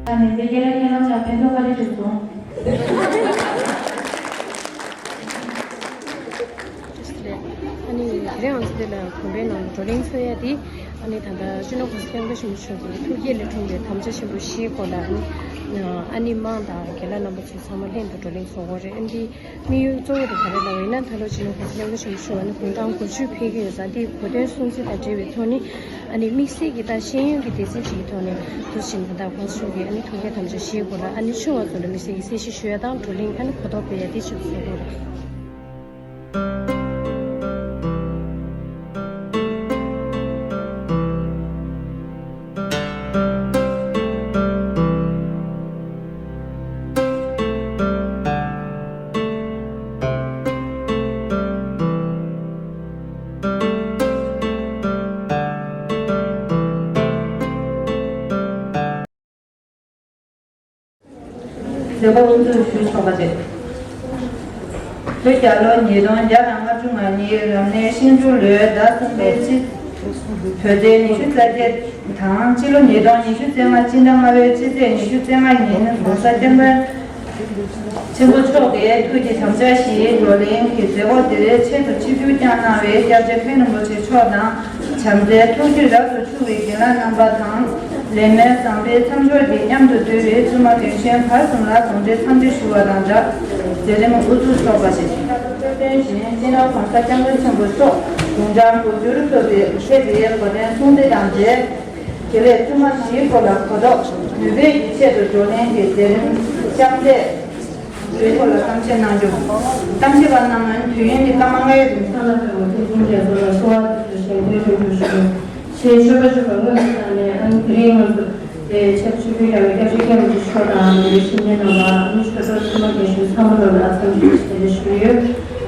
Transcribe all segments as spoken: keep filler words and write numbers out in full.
ད་ནས་འདི་སྐད་ལ་ཁྱེད་རང་ཚོ་ཕན་ཐོགས་ག་རེ་བྱུང་སོང་། ཨ་ནི་དེ་རིང་ང་ཚོ་འདི་ལ་དགོན་པའི་ནང་བགྲོ་གླེང་འཚོགས་ཡ་དེ། ཨ་ནི་ད་ལྟ་སྤྱི་ནོར་༸གོང་ས་༸སྐྱབས་མགོན་ཆེན་པོ་མཆོག་གི་ཐུགས་བསྐྱེད་ལས་འཁྲུངས་པའི་དམ་བཅའ་ཆེན་པོ་བཞིའི་སྐོར་ལ། ཨ་ནི་ཨ་ནེ་མང་དང་རྒན་ལགས་རྣམ་པ་ཚོ་ཚང་མ་ལྷན་དུ་བགྲོ་གླེང་འཚོགས་ཀྱི་ཡོད་རེད། ཨ་ནི་འདི་དམིགས་ཡུལ་གཙོ་བོ་དེ་ག་རེ་ལབ་པ་ཡིན་ན། ད་ལོ་སྤྱི་ནོར་༸གོང་ས་༸སྐྱབས་མགོན་ཆེན་པོ་མཆོག་ཨ་ནི་དགུང་གྲངས་དགུ་བཅུ་ཕེབས་ཀྱི་ཡོད་ཙང་། དེའི་གོ་སྟོན་སྲུང་བརྩི་དང་འབྲེལ་བའི་ཐོག་ནས། ཨ་ནི་དམིགས་བསལ་གྱི་ད་ཤེས་ཡོན་གྱི་སྡེ་ཚན་ཞིག་གི་ཐོག་ནས་དུ་ཕྱིན་ད་ལྟ་༸གོང་ས་མཆོག་གི་ཨ་ནི་ཐུགས་བསྐྱེད་དམ་བཅའ་བཞིའི་སྐོར་ལ། ཨ་ནི་ཆུང་བ་ཚོ་ལ་དམིགས་བསལ་གྱི་གསལ་བཤད་ཞུ་ཡ་དང་། བགྲོ་གླེང་ཨ་ནི་གོ་རྟོགས་སྤེལ་ཡ་དེ་ཆེད་དུ་བཟོས་ཡོད་རེད། མཛད་སྒོ་དབུ་འཛུགས་ཞུ་ཆོག་པ་བྱེད། བོད་རྒྱལ་ལོ་ཉིས་སྟོང་བརྒྱ་དང་ལྔ་བཅུ་ང་གཉིས་རབ་གནས་ཤིང་འབྲུག་ལོའི་ཟླ་གསུམ་པའི་ཕྱི། བོད་ཟླ་ཉི་ཤུ་རྩ་བརྒྱད་དང་། སྤྱི་ལོ་ཉིས་སྟོང་ཉི་ཤུ་རྩ་ལྔ་སྤྱི་ཟླ་ལྔ་པའི་ཕྱི་ཚེས་ཉི་ཤུ་རྩ་ལྔ་ཉིན་༸གོང་ས་༸སྐྱབས་མགོན་ཆེན་པོ་མཆོག་གིས་ཐུགས་ཀྱི་དམ་བཅའ་བཞིའི་བགྲོ་གླེང་གི་མཛད་སྒོ་དེར་ཆེད་དུ་ཆིབས་བསྒྱུར་བསྐྱངས་གནང་བའི་སྐྱབས་རྗེ་མཁན་རིན་པོ་ཆེ་མཆོག་དང་། བྱམས་བརྩེའི་ཐུགས་རྒྱུད་རབ་ཏུ་འཁྲུངས་པའི་རྒན་ལགས་རྣམ་པ་དང་། ལས་སྨོན་བཟང་པོའི་མཚམས་སྦྱོར་གྱིས་མཉམ་དུ་བསྡུས་པའི་བཙུན་མ་རྒན་གཞོན་བར་གསུམ་ལ་གདུང་སེམས་འཚམས་འདྲི་ཞུ་བ་དང་སྦྲགས། མཛད་རིམ་དབུ་འཛུགས་ཆོག་པ་ཞིག་སྤྱི་ནོར་༸གོང་ས་༸སྐྱབས་མགོན་ཆེན་པོ་མཆོག་དགུང་གྲངས་དགུ་བཅུར་ཕེབས་པའི་ཕེབས་པའི་གོ་སྟོན་སྲུང་བརྩི་དང་འབྲེལ། དགེ་ལས་བཙུན་མ་བཞིའི་སྐོར་ལ་གོ་རྟོགས་ནུས་པའི་ཡིད་ཆེད་དུ་བགྲོ་གླེང་གི་མཛད་རིམ་བསྐྱངས་ཏེ། དེའི་ཐོག་ལ་གཏམ་བཤད་གནང་རྒྱུ། གཏམ་བཤད་པ་རྣམས་དུས་ཡུན་གྱི་སྐར་མ་ལྔའི་རིང་། ས་ལ་ཕེབས་པའི་ཐེག་ཆེན་རྒྱ་མཚོ་ལ་གསོལ་བ་འདེབས་ཞུ། ཞལ་འདེབས་ཞུ་རྒྱུ་ཞུ། ཞེས་མཆོད་པ་ཞུ་བ་སྔོན་དུ་བཏང་ནས། ཨ་ནི་དེ་རིང་ང་ཚོ་དེ་ཆབ་ཆུ་ཕུལ་རྒྱ་བའི་སྐྱབས་རྗེ་མཁན་པོ་ཆེ་མཆོག་དང་། དེ་རིང་ཆིབས་ཉན་རྣམ་པ། ཨ་ནི་ཆོས་གྲོགས་བཙུན་མ་རྒན་གཞོན་ཚང་མ་ལ་འཚམས་འདྲི་ཞུ་ཡོད།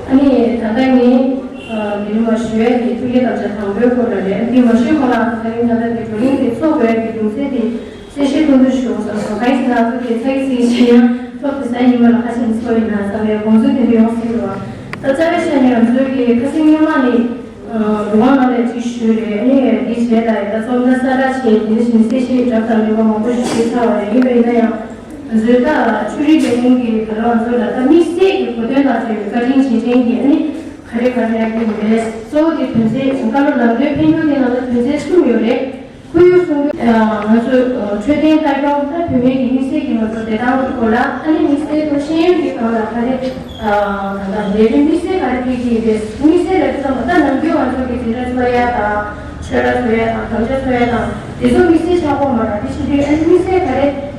ཨ་ནི་ད་ལྟ་ངས་འདི་རིང་མ་ཞུ་བའི་དེ་ཐུགས་བསྐྱེད་དམ་བཅའ་དང་པོའི་སྐོར་ལ་རེད། འདི་མ་ཞུས་གོང་ལ་ད་རིང་ད་ལྟ་འདི་བགྲོ་གླེང་འདི་ཚོགས་དགོས་ཀྱི་རྒྱུ་མཚན་དེ། གསལ་བཤད་ཐུང་ཐུང་ཞུ་དགོས་བསམ་སོང་། གང་ཡིན་ཟེར་ན་ང་ཚོ་དེ་ཚོ་གི་ཚིག་བྱས་ཡང་ཐོབ་དེ་ས་ཉིན་མ་ལ་ཁ་ཤས་ནས་ཚོར་ཡིན་ན་བསམ་པའི་དགོངས་ཚུལ་དེ་འདྲ་ཡོང་སྲིད་འདུག་ད་རྩ་བའི་ཆ་ནས་ང་ཚོའི་གི་ཁ་སང་སྔོན་མ་ནས་འདུ་ཁང་ནང་ལ་ཅིག་ཞུས་རེད། ཨ་ནི་དེ་བྱས་ད་ད་རྩོམ་ད་གསལ་བསྒྲགས་བྱས། དེ་འདྲ་བྱས་ནས་གསལ་བཤད་འདྲ་དང་འདྲ་པོ་མང་པོ་ཞིག་ཞུས་ཚར་བ་རེད། ཡིན་པ་ཡིན་ན་ཡང་ང་ཚོའི་ད་ཆོས་རིག་ལས་ཁུངས་ཀྱི་ད་ལོ་ང་ཚོ་ལ་ད་དམིགས་བསལ་གྱི་གོ་སྟོན་དང་འབྲེལ་བའི་བཀའ་དྲིན་རྗེས་དྲན་གྱི་ཨ་ནི་ག་རེ་ག་རེ་ཡག་གི་མེད། གཙོ་བོ་དེ་དོན་ཚན་བཀའ་སློབ་ལམ་སྟོན་ཕན་ཐོགས་དེ་ནང་ལ་དོན་ཚན་གསུམ་ཡོད་རེད། ཁོར་ཡུག་སྲུང་སྐྱོབ། ང་ཚོ་འཕྲོད་བསྟེན་ལྟ་སྐྱོང་ད་བོད་མི་གི་དམིགས་བསལ་གྱི་ང་ཚོ་བདེ་ཐང་གི་སྐོར་ལ། ཨ་ནི་དམིགས་བསལ་དུ་ཤེས་ཡོན་གྱི་སྒང་ལ་ག་རེ་ད་ལྟ་ལས་རིམ་དམིགས་བསལ་ག་རེ་སྤེལ་གྱི་ཡོད་པས། དམིགས་བསལ་ལ་ད་ད་ནམ་རྒྱུན་ང་ཚོ་གི་འཛིན་གྲྭ་འཚོགས་ཡ་དང་ཆོས་ར་འཚོགས་ཡ་དང་དམ་བཅའ་འཚོགས་ཡ་དང་དེ་ཚོ་དམིགས་བསལ་ཆགས་ཀྱི་མ་རེད། དེ་བྱེད་དུས་ཨ་ནི་དམིགས་བསལ་ག་རེ་བྱེད་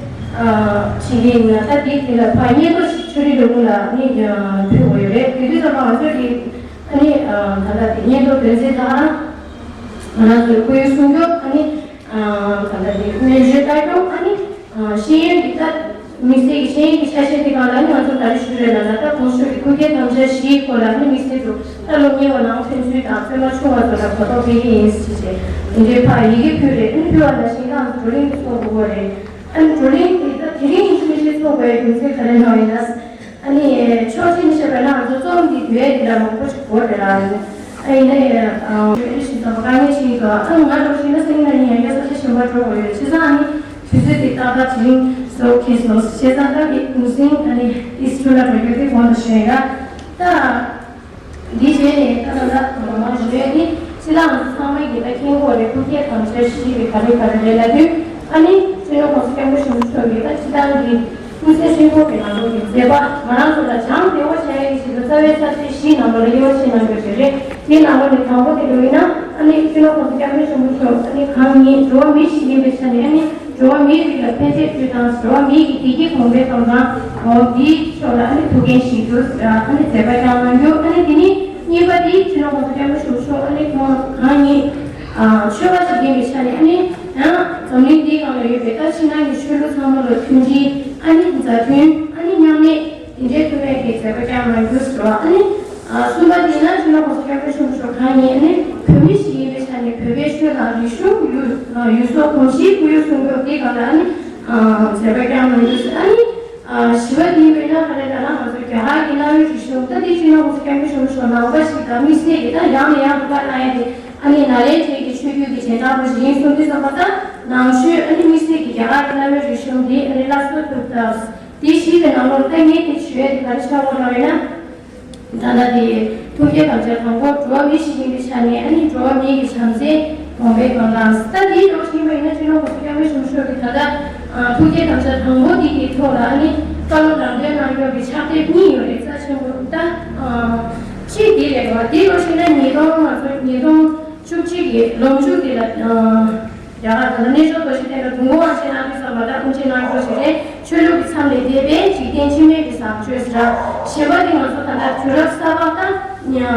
ཀྱི་ཡིན་ན། ད་དེ་དེ་ལ་ཕར་སྙན་ཐོ་ཞིག་ཆོས་རིག་ལས་ཁུངས་ལ་ནི་ཕུལ་དགོས་ཡོད་རེད། དེ་དུས་ཙམ་པ་ང་ཚོ་གི་ཨ་ནི་ད་ལྟ་དེ་སྙན་ཐོ་དོན་ཚན་དང་། ང་རང་ཚོའི་ཁོར་ཡུག་སྲུང་སྐྱོབ། ཨ་ནི་ད་ལྟ་དེ་སྨན་བཅོས་ལྟ་སྐྱོང་། ཨ་ནི་ཤེས་ཡོན་གྱི་ད་དམིགས་བསལ་གྱི་ཤེས་ཡོན་གྱི་ཆ་ཤས་དེ་སྒང་ལ་ནི་ང་ཚོ་ག་རེ་ཞུ་རེད་ལབ་ན། ད་གོང་ཞུས་པའི་ཐུགས་བསྐྱེད་དམ་བཅའ་བཞིའི་སྐོར་ལ་ནི་དམིགས་བསལ་དུ་ད་སློབ་གཉེར་བ་ནང་ཕན་ཚུན་དང་། ཚོད་མ་ཆུང་བ་ཚོ་ལ་གོ་རྟོགས་སྤེལ་གྱི་ཡིན་ཟེར་བྱས་དེ་འདྲའི་ཕར་ཡི་གེ་ཕུལ་རེད། ཨ་ནི་ཕུལ་བ་ནང་བཞིན་ད་ང་ཚོ་བགྲོ་གླེང་དེ་ཚོགས་དགོས་རེད། ཨ་ནི་བགྲོ་གླེང་དེ་ད་དེ་རིང་ཡིན་གཅིག་མིན་གཅིག་ཚོགས་དགོས་ཡ་རྒྱུ་མཚན་ག་རེ་ནང་ཡིན་ན། ཨ་ནི་ཕྱོགས་གཅིག་ནས་བཤད་པ་ན་ང་ཚོ་རྩོམ་འདི་འདུལ་ཡ་འདི་ལ་མང་པོ་ཞིག་དགོས་རེད་ལ། ཨ་ཡིན་ན་ཡང་ཨ་ཡོད་རེད་ཞིག་ཙམ་པ་དཀའ་ངལ་ཞིག་འདུག་ཨ་ང་འགྲོ་ཞིག་ན་སང་ཉིན་གནངས་ཉིན་ཡང་བསྐྱར་ས་ཆ་གཞན་པ་འགྲོ་དགོས་ཡོད། བྱས་ཙང་ཨ་ནི་དུས་ཚོད་འདི་ཏག་ཏག་དེ་རིང་བཟོ་གལ་སོང་། བྱས་ཙང་ད་འདི་གུང་སེང་ཨ་ནི་ཏིས་ཊུར་ལ་འགྲོ་རྒྱུ་དེ་གོང་དུ་ཞུས་ཡིན་ལ། ད་འདི་བྱས་ནས་ད་ད་ད་མ་ཞུས་ནི་སྤྱི་བཏང་ང་ཚོ་ཚང་མ་གི་ད་མཁྱེན་གྱི་ཡོད་རེད། ཐུགས་བསྐྱེད་དམ་བཅའ་བཞི་པའི་ག་རེ་ག་རེ་རེད་ལབ་དུས། ཨ་ནི་སྤྱི་ནོར་༸གོང་ས་༸སྐྱབས་མགོན་ཆེན་པོ་མཆོག་གིས་ད་སྤྱི་བཏང་གི་ཀུན་གསལ་ཧྲིལ་པོ་གི་ང་ཚོ་གི་མཛད་པ་ང་རང་ཚོ་ལ་སྦྱངས་བདེ་བོ་བྱ་ཡག་གི་ཆེད་དུ་རྩ་བའི་ས་བཅད་བཞིའི་ནང་ལོགས་ལ་དབྱེ་བ་ཕྱེ་གནང་ཡོད་པ་རེད། དེའི་ནང་ལོགས་ནས་དང་པོ་དེ་ལོས་ཡིན་ན། ཨ་ནི་སྤྱི་ནོར་༸གོང་ས་༸སྐྱབས་མགོན་ཆེན་པོ་མཆོག་ཨ་ནི་གང་ཉིད་འགྲོ་བ་མི་ཞིག་ཡིན་པའི་ཆ་ནས། ཨ་ནི་འགྲོ་བ་མིའི་རིགས་ལ་ཕན་བདེ་བཅུ་དང་། འགྲོ་བ་མིའི་གི་བདེ་སྐྱིད་གོང་འཕེལ་གཏོང་སྟངས་འོ་དེའི་ཕྱོགས་ལ་ཨ་ནི་ཐུགས་འགན་བཞེས་རྒྱུ། ཨ་ནི་མཛད་པ་བསྐྱངས་གནང་རྒྱུ། ཨ་ནི་དེ་ནི་གཉིས་པ་དེ་སྤྱི་ནོར་༸གོང་ས་༸སྐྱབས་མགོན་ཆེན་པོ་མཆོག་ཨ་ནི་ཁོང་གང་ཉིད་ཆོས་པ་ཞིག་ཡིན་པའི་ཆ་ནས། ཨ་ནི་ཡང་འཛམ་གླིང་འདིའི་སྒང་ལ་ཡོད་པའི་ད་ཕྱི་ནང་གི་ཆོས་ལུགས་ཚང་མ་ལ་མཐུན་སྒྲིལ། ཨ་ནི་མཛའ་མཐུན། ཨ་ནི་མཉམ་གནས། དེ་འདྲའི་ཐུགས་མེད་ཀྱི་མཛད་པ་བསྐྱངས་གནང་རྒྱུ་ཟེར་བ། ཨ་ནི་གསུམ་པ་དེ་ཡིན་ན་སྤྱི་ནོར་༸གོང་ས་༸སྐྱབས་མགོན་ཆེན་པོ་མཆོག་གང་ཉིད་ཨ་ནི་བོད་མི་ཞིག་ཡིན་པའི་ཆ་ནས་བོད་པའི་ཆོས་དང་རིག་གཞུང་། ཡུལ་ཡུལ་སྲོལ་གོམས་གཤིས། ཁོར་ཡུག་སྲུང་སྐྱོབ་དེའི་སྒང་ལ་ཨ་ནི་མཛད་པ་བསྐྱངས་གནང་རྒྱུ་ཟེར། ཨ་ནི་བཞི་པ་དེ་ཡིན་པས་ན་ག་རེ་ལབ་ན། ང་ཚོ་རྒྱ་གར་གྱི་གནའ་བོའི་རིག་གཞུང་ད་དེ་སྤྱི་ནོར་༸གོང་ས་༸སྐྱབས་མགོན་ཆེན་པོ་མཆོག་ནང་པ་ཞིག་དང་དམིགས་བསལ་གྱི་ད་ཡང་ནས་ཡང་དུ་བཀའ་གནང་ཡ་དེ། ཨ་ནི་ནཱ་ལེནྡྲའི་གི་ཆོས་བརྒྱུད་ཀྱི་རྗེས་འབྲང་པ་ཞིག་ཡིན་སོང་དུས་ཙམ་པ། ད་ནང་ཆོས་ཨ་ནི་དམིགས་བསལ་གྱི་ རྒྱ་གར་གྱི་བླ་མའི་རིག་གཞུང་འདི་ཨ་ནི་སླར་གསོ་ཐུབ་ཐབས། དེ་བཞི་གི་ནང་ལོགས་ལ་ངས་དེ་ཞུ་ཡ་དེ་ག་རེ་ཆགས་ཡོད་ལབ་ན། ད་ལྟ་དེ་ཐུགས་བསྐྱེད་དམ་བཅའ་དང་པོ་འགྲོ་བ་མི་ཞིག་ཡིན་པའི་ཆ་ནས་ཨ་ནི་འགྲོ་བ་མིའི་གི་བྱམས་བརྩེ་གོང་འཕེལ་གཏོང་སྟངས། ད་དེའི་ལོགས་ཤིག་ཡིན་པ་ཡིན་ན་སྤྱི་ནོར་གོང་ས་སྐྱབས་མགོན་ཆེན་པོ་མཆོག་གིས་ད་ལྟ་ཐུགས་བསྐྱེད་དམ་བཅའ་དང་པོ་དེ་གི་ཐོག་ལ་ཨ་ནི་བཀའ་སློབ་ལམ་སྟོན་གནང་ཡོད་པའི་ཕྱག་དེབ་གཉིས་ཡོད་རེད། རྩ་ཆེན་པོ་ད་གཅིག་དེ་རེད་བ། དེའི་ལོགས་ཤིག་ན་ཉིས་སྟོང་ང་ཚོ་ཉིས་སྟོང་བཅུ་གཅིག་གི་ལོ་མཇུག་དེ་ལ། རྒྱ་གར་དང་གནས་མཆོག་རྡོ་རྗེ་གདན་ལ་དགུང་ལོ་དབང་ཆེན་གནང་དུས་ཙམ་པ་ད་དབུ་འབྱེད་གནང་རྒྱུ་ཞིག་རེད། ཆོས་ལུགས་ཀྱི་མཚམས་ལས་འདས་པའི་འཇིག་རྟེན་སྤྱི་སྨན་གྱི་བཟང་སྤྱོད་ཟེར། གཞན་པ་དེ་ང་ཚོ་ད་ལྟ་དུས་རབས་གསར་པ་དང་།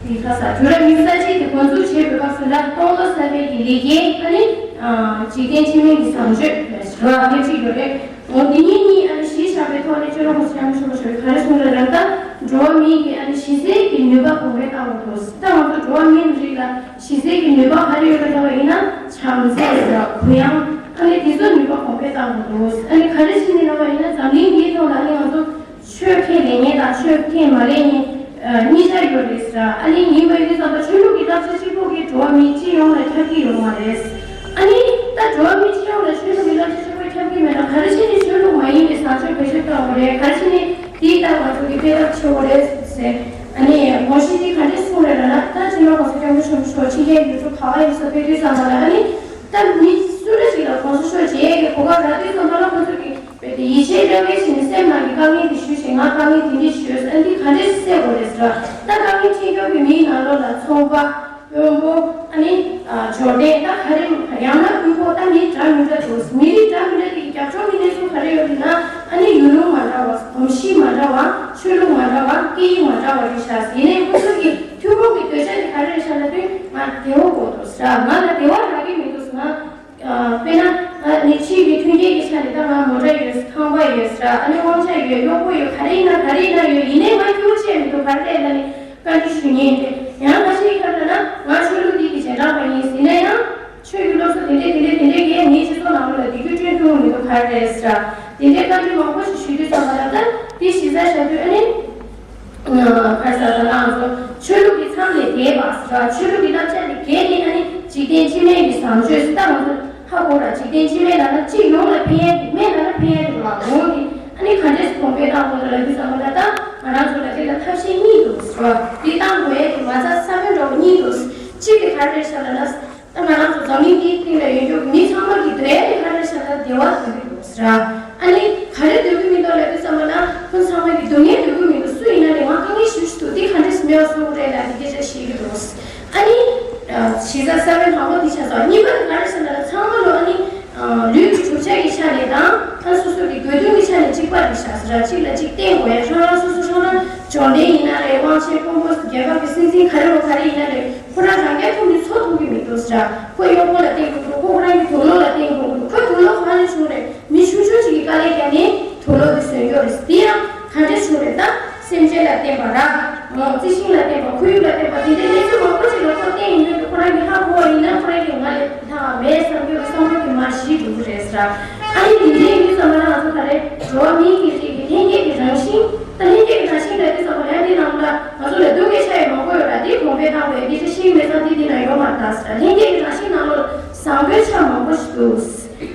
དེ་ཁ་ས་དུས་རབས་ཉི་ཤུ་རྩ་གཅིག་དེ་འགོ་འཛུགས་བྱས་པའི་སྐབས་སུ་ལ་སྟོང་ལོ་གསར་པའི་གི་ལེགས་སྐྱེས་ཨ་ནི་འཇིག་རྟེན་སྤྱི་སྨན་གྱི་བཟང་སྤྱོད་ཟེར་བ་དེ་གཅིག་ཡོད་རེད། འོ་དེ་གཉིས་གཉིས་ཨ་ནི་གཞི་བཞག་པའི་ཐོག་ནས་ཆོས་ལུགས་ཀྱི་སྐྱབས་མགོན་ཆེན་པོ་མཆོག་གིས་ག་རེ་གསུངས་ལབ་ན། ད་འགྲོ་བ་མིའི་གི་ཨ་ནི་གཞི་རྩའི་གི་ནུས་པ་གོང་འཕེལ་གཏང་དགོས་འདུག་ད་ང་ཚོ་འགྲོ་བ་མིའི་རིགས་ལ་གཞི་རྩའི་གི་ནུས་པ་ག་རེ་ཡོད་རེད་ལབ་པ་ཡིན་ན། བྱམས་བརྩེ་དང་གུ་ཡངས་ཨ་ནི་དེ་ཚོ་ནུས་པ་གོང་འཕེལ་གཏང་དགོས་འདུག་ཨ་ནི་ག་རེ་བྱས་ནས་ལབ་པ་ཡིན་ན། འཛམ་གླིང་འདིའི་ཐོག་ལ་ཨ་ནི་ང་ཚོ་ཆོས་ཁས་ལེན་མཁན་དང་ཆོས་ཁས་མ་ལེན་མཁན་གཉིས་ཆ་ཡོད་རེད་ཟེར། ཨ་ནི་ཡིན་པ་ཡིན་དུས་ཙམ་པ་ཆོས་ལུགས་ཀྱི་བསླབ་བྱ་གཅིག་པོ་གིས་འགྲོ་བ་མི་སྤྱི་ཡོངས་ལ་ཁྱབ་ཀྱི་ཡོད་མ་རེད། ཨ་ནི་ད་འགྲོ་བ་མི་སྤྱི་ཡོངས་ལ་ཆོས་ལུགས་ཀྱི་བསླབ་བྱ་གཅིག་པོ་ཁྱབ་ཀྱི་མེད་ན། ག་རེ་བྱས་ནས་ཆོས་ལུགས་མ་ཡིན་པའི་བཟང་སྤྱོད་བེད་སྤྱོད་གཏོང་བ་རེད། ག་རེ་བྱས་ནས་དེའི་ལྟར་ང་ཚོ་གི་དཔེ་རླབས་ཆེ་བོ་རེད་ཟེར། ཨ་ནི་དགོངས་གཞི་དེ་ག་འདྲས་གསུངས་རེད་ལབ་ན། ད་སྤྱི་ནོར་གོང་ས་སྐྱབས་མགོན་ཆེན་པོ་མཆོག་ཕྱི་རྒྱལ་ཡུལ་གྲུ་ག་བ་ཡིན་ས་ཕེབས་དུས་ཙམ་པ་ལ་ཨ་ནི་ད་མི་སུ་འདྲ་ཞིག་ལ་གོང་ས་མཆོག་མཇལ་ཡས་ཀྱི་གོ་སྐབས་རག་དུས་ཙམ་པ་ལ་ཁོ་ཚོ་གིས་རྦད་དེ་ཡིད་ཆེས་སླེབས་མཁན་ཞིག་ནས་སེམས་ནང་གི་དཀའ་ངལ་དེ་ཞུས་ཤིང་། ང་དཀའ་ངལ་དེ་འདྲས་ཞུས་ཟེར། ཨ་ནི་དེ་ག་འདྲས་སེལ་དགོས་རེད་ཟེར། ད་དཀའ་ངལ་འཕྲད་མཁན་གྱི་མིའི་ནང་ལོགས་ལ་ཚོང་པ། དཔོན་པོ། ཨ་ནི་ཨ་འབྱོར་ལྡན། ད་ག་རེ་ཡང་ན་དབུལ་པོ། ད་མི་འདྲ་མི་འདྲ་འདུག་མི་རིགས་འདྲ་མི་འདྲ་དེ་གི་རྒྱབ་ལྗོངས་ཀྱི་གནས་ཚུལ་ག་རེ་ཡོད་རེད་ན། ཨ་ནི་ཡུལ་ལུང་མ་འདྲ་བ། གོམས་གཤིས་མ་འདྲ་བ། ཆོས་ལུགས་མ་འདྲ་བ། སྐད་ཡིག་མ་འདྲ་བ་རེད་ཤག་ཡིན་ནའི་ཁོ་ཚོ་གི་ཐུན་མོང་གི་འདོད་ཆགས་དེ་ག་རེ་རེད་ཤག་ལབ་དུས། ང་བདེ་བོ་དགོས་འདུག་ཟེར། ང་ལ་བདེ་བ་རག་གི་མི་འདུག་ང་ཨ་དཔེར་ན་ང་ནི་ཕྱིའི་གི་མཐུན་རྐྱེན་གྱི་ཆ་ནས་ད་ང་མོ་ཊ་ཡོད། ཁང་པ་ཡོད་ཟེར། ཨ་ནི་དབང་ཆ་ཡོད། གཡོག་པོ་ཡོད། ག་རེ་ཡིན་ན་ག་རེ་ཡིན་ན་ཡོད། ཡིན་ནའི་ང་སྐྱིད་པོ་བྱས་མི་འདུག་ག་རེ་རེད་ལབ་ནས་བཀའ་འདྲི་ཞུ་མཁན་དེ། ཡང་ཁ་ཤས་ཀྱིས་ག་རེ་ལབ་ན། ང་ཆོས་ལུགས་འདི་གི་རྗེས་འབྲང་པ་ཡིན། ཡིན་ན་ཡང་ཆོས་ཀྱི་སློབ་གསོ་དེ་འདྲས་དེ་འདྲས་དེ་འདྲས་ཀྱིས་ངའི་སྤྱི་ཚོགས་ནང་ལོགས་ལ་བདེ་སྐྱིད་བསྐྲུན་ཐུབ་མི་འདུག་ག་རེ་རེད་ཟེར། དེ་འདྲས་བཀའ་འདྲི་མང་པོ་ཞིག་ཞུ་དུས་ཙམ་པ་ལ། ད་དེ་གཞི་རྩ་བཞག་དུས་ཨ་ནི། ཁ་ས་ད་ང་ཚོ་ཆོས་ལུགས་ཀྱི་མཚམས་ལས་འདས་པ་ཟེར། ཆོས་ལུགས་ཀྱི་བསླབ་བྱ་དེ་བརྒལ་ནས་ཨ་ནི་འཇིག་རྟེན་སྤྱི་སྨན་གྱི་བཟང་སྤྱོད་ཟེར། ད་ང་ཚོ་ཧ་གོ་ར། འཇིག་རྟེན་སྤྱི་སྨན་ལབ་ན་སྤྱི་ཡོངས་ལ་ཕན་ཡ་དེ། སྨན་ལབ་ན་ཕན་ཡ་དེ་རེད་བ། འོ་དེ་ཨ་ནི་ག་འདྲས་སེ་གོང་འཕེལ་གཏང་དགོས་འདུག་ལབ་དུས་ཙམ་པ་ལ། ད་ང་རང་ཚོ་ལ་དེ་ལ་ཐབས་ཤེས་གཉིས་འདུག་ཟེར་བ། དེ་གཏང་དགོས་ཡ་དེ་མ་རྩ་ས་བོན་འདྲ་བོ་གཉིས་འདུག་གཅིག་དེ་ག་རེ་རེད་ཤག་ལབ་ན། ད་ང་རང་ཚོ་འཛམ་གླིང་འདིའི་སྟེང་ལ་ཡོད་རྒྱུ་མི་ཚང་མ་གི་འདོད་ཡ་དེ་ག་རེ་རེད་ཤག་ལབ་ན་བདེ་བ་འདོད་ཀྱི་འདུག་ཟེར། ཨ་ནི་ག་རེ་འདོད་ཀྱི་མི་འདུག་ལབ་དུས་ཙམ་པ་ལ། ཁོ་ཚང་མ་གི་སྡུག་བསྔལ་འདོད་ཀྱི་མི་འདུག་སུ་ཡིན་ན་ལས་ང་དཀའ་ངལ་ཞེ་པོ་ཅིག་འདུག་འདི་ག་འདྲས་སེ་མེད་པ་བཟོ་དགོས་རེད་ལབ་དེ་སྐད་ཆ་བཤད་ཀྱི་འདུག་ཨ་ནི་གཞི་རྩ་གསར་པའི་དང་པོ་འདི་ཆགས་སོང་། གཉིས་པ་དེ་ག་རེ་ཟེར་ན། ཚང་མ་ལོ་ཨ་ནི་ལུས་ཀྱི་གྲུབ་ཆ་གི་ཆ་ནས་དང་། ཨ་སོ་སོ་གི་དགོས་འདུན་གྱི་ཆ་ནས་གཅིག་པ་རེད་ཤག་ཟེར། གཅིག་ལ་གཅིག་བརྟེན་དགོས་ཡ། རང་རང་སོ་སོ་རང་རང་འབྱོར་ལྡན་ཡིན་ན་རེད། དབང་ཆེན་དཔོན་པོ་རྒྱལ་ཁབ་ཀྱི་སྲིད་འཛིན་ག་རེ་བ་ག་རེ་ཡིན་ན་རེད། ཁོ་རང་རང་རྐྱ་ཐུབ་ནས་འཚོ་ཐུབ་ཀྱི་མི་འདུག་ཟེར། ཁོ་གཡོག་པོ་ལ་བརྟེན་དགོས་འདུག་ཁོ་ཁོ་རང་གི་དུག་ལོག་ལ་བརྟེན་དགོས་འདུག་ཁོ་དུག་ལོག་གང་ནས་བྱུང་རེད། མི་ཆུང་ཆུང་ཞིག་གིས་དཀའ་ལས་བརྒྱབ་ནས་དུག་ལོག་དེ་བཟོས་ཡོད་རེད། དེ་ཡང་ག་འདྲས་བྱུང་རེད། ད་སེམས་ཅན་ལ་བརྟེན་པ་ར། མོ་རྩི་ཤིང་ལ་བརྟེན་པ། ཁོར་ཡུག་ལ་བརྟེན་པ། དེ་འདྲའི་གནས་ཚུལ་མང་པོ་ཞིག་ལ་ཁོ་བརྟེན་ཡོང་དུས། ཁོ་རང་གིས་ཧ་གོ་བ་ཡིན་ན། ཁོ་རང་གིས་ང་ལས་ཐ་མེད་བསམ་རྒྱུ་གི་བསམ་བློ་དེ་མར་ཞི་འགྲོ་གི་རེད་ཟེར། ཨ་ནི་དེ་འདྲའི་ཡིན་དུས་ཙམ་པ་ལ་ང་ཚོ་ག་རེ། འགྲོ་བ་མིའི་གི་རིགས་ཀྱི་ལྷན་སྐྱེས་ཀྱི་རང་བཞིན། ད་ལྷན་སྐྱེས་ཀྱི་རང་བཞིན་ལབ་དུས་ཙམ་པ་ལ་ཡང་འདི་ནང་ལ་ང་ཚོ་ལ་སྡུག་སྐད་ཆ་ཡང་མང་པོ་ཡོད་ར། དེ་གོང་འཕེལ་བཏང་དགོས་ཡ་འདི་འདྲ་ཞིག་མེད་ཙང་དེ་འདི་ན་ཡོད་མ་རེད་ད་ཟེར། ལྷན་སྐྱེས་ཀྱི་རང་བཞིན་ནང་ལོགས་ལ་བཟང་པོའི་ཆ་མང་པོ་ཞིག་འདུག་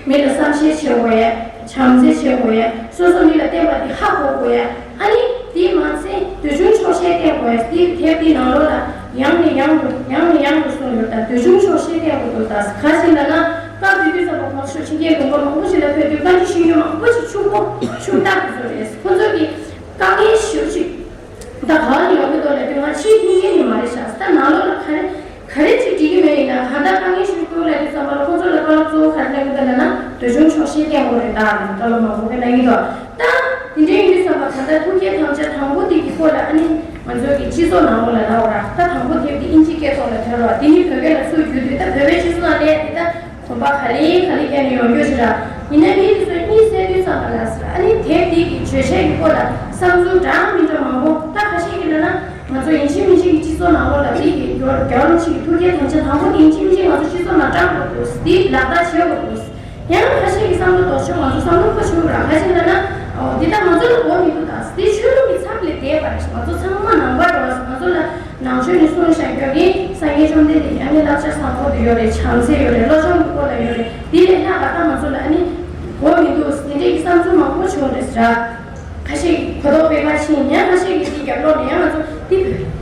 མི་ལ་བསམ་ཤེས་བྱེད་དགོས་ཡ། བྱམས་བརྩེ་བྱེད་དགོས་ཡ། སོ་སོ་མི་ལ་བརྟེན་པ་དེ་ཧ་གོ་དགོས་ཡ། ཨ་ནི་དེ་མ་ཚད་འདོད་ཆུང་ཆོག་ཤེས་བསྟེན་དགོས་ཡ། དེ་དེབ་དེའི་ནང་ལོགས་ལ་ཡང་ནས་ཡང་དུ་ཡང་ནས་ཡང་དུ་གསུངས་ཡོད་ད། འདོད་ཆུང་ཆོག་ཤེས་བསྟེན་དགོས་འདུག་ད་ག་ཞིག་ལབ་ན། སྐབས་དེ་དུས་ཙམ་པ་གོང་ས་མཆོག་ཕྱི་རྒྱལ་ལུང་པ་མང་པོ་ཞིག་ལ་ཕེབས་དུས་བཀའ་འདྲི་ཞུ་མཁན་མང་པོ་ཞིག་ཕྱུག་པོ་ཕྱུག་བདག་དེ་ཚོ་རེད། ཁོ་ཚོ་གིས་དཀའ་ངལ་ཞེ་པོ་ཅིག་ད་ག་ནས་ཡོང་གི་འདུག་ལབ་དུས། ང་ཕྱིའི་མཐུན་རྐྱེན་ནི་མ་རེད་ཤག་ད་ནང་ལོགས་ལ་ག་རེ་ག་རེ་ཅིག་འགྲིག་གི་མེད་ཡིན་ན། གང་ལྟར་དཀའ་ངལ་ཞིག་འདུག་ལབ་དུས་ཙམ་པ་ལ། ཁོ་ཚོ་ལ་བཀའ་སློབ་གཙོ་བོ་ག་རེ་གནང་གི་འདུག་ལབ་ན། འདོད་ཆུང་ཆོག་ཤེས་བསྟེན་དགོས་རེད་ད་ལབ་ནས་བཀའ་སློབ་མང་པོ་གནང་གི་འདུག་ད་དེ་འདྲ་ཡིན་དུས་ཙམ་པ་གང་ལྟར་ཐུགས་བསྐྱེད་དམ་བཅའ་དང་པོ་དེ་གི་སྐོར་ལ། ཨ་ནི་ང་ཚོ་གི་སྤྱི་ཚོགས་ནང་ལོགས་ལ་ལབ་པ་ར། ད་དང་པོ་དེབ་དེ་ཨིན་ཇི་སྐད་ཐོག་ལ་ཐོན་ར། དེ་ནི་བོད་སྐད་ལ་ཚུར་བསྒྱུར་དུས། ད་བོད་པའི་སྤྱི་ཚོགས་ནང་སླེབས་དེ་ད་གོམ་པ་ག་ལེ་ག་ལེ་བརྒྱབ་ནས་ཡོང་རྒྱུ་ཞིག་ར། ཡིན་ན་མི་དེ་ཚོས་གཉིད་སད་དུས་ཙམ་པ་ལ་ཟེར། ཨ་ནི་དེབ་འདི་གི་བརྗོད་བྱ་གི་སྐོར་ལ་བསམ་ཚུལ་འདྲ་མི་འདྲ་མང་པོ། ད་ཁ་ཤས་ཀྱིས་ལབ་ན། ང་ཚོ་ཡིན་གཅིག་མིན་གཅིག་གི་སྤྱི་ཚོགས་ནང་ལོགས་ལ་དེ་གི་རྒྱལ་བ་རིན་པོ་ཆེ་གི་ཐུགས་བསྐྱེད་དམ་བཅའ་དང་པོ་དེ་ཡིན་གཅིག་མིན་གཅིག་ང་ཚོ་སྤྱི་ཚོགས་ནང་བཀྲམ་དགོས་འདུག་དེ་ལག་བསྟར་བྱེད་དགོས་འདུག་ཡང་ཁ་ཤས་ཀྱི་བསམ་བློ་ལྡོག་ཕྱོགས། ང་ཚོ་བསམ་བློ་ཁ་ཕྱོགས་ར། ག་ཅི་ལབ་ན། འོ་འདི་ལྟར་ང་ཚོ་ལ་གོ་མི་འདུག་ད་འདི་ཆོས་ལུགས་ཀྱི་མཚམས་ལས་འདས་པ་རེད། ང་ཚོ་ཚང་མ་ནང་པ་རེད་བ། ང་ཚོ་ལ་ནང་ཆོས་ནས་གསུངས་བཞག་རྒྱུ་གི་སངས་རྒྱས་བཅོམ་ལྡན་འདས་ཀྱི་ཨ་ནི་བསླབ་བྱ་བཟང་པོ་དེ་ཡོད་རེད། བྱམས་བརྩེ་ཡོད་རེད། བློ་སྦྱོང་གི་སྐོར་ལ་ཡོད་རེད། འདི་ལས་ལྷག་པ་ད་ང་ཚོ་ལ་ཨ་ནི་གོ་མི་འདུག་དེ་འདྲའི་གི་བསམ་ཚུལ་མང་པོ་བྱུང་རེད་ཟེར། ཁ་ཤས་ཀྱིས་གོ་རྟོགས་སྤེལ་བ་ཕྱིན། ཡང་ཁ་ཤས་ཀྱིས་དེའི་རྒྱབ་ལོགས་ནས་ཡང་ང་ཚོ་འདི་བོད་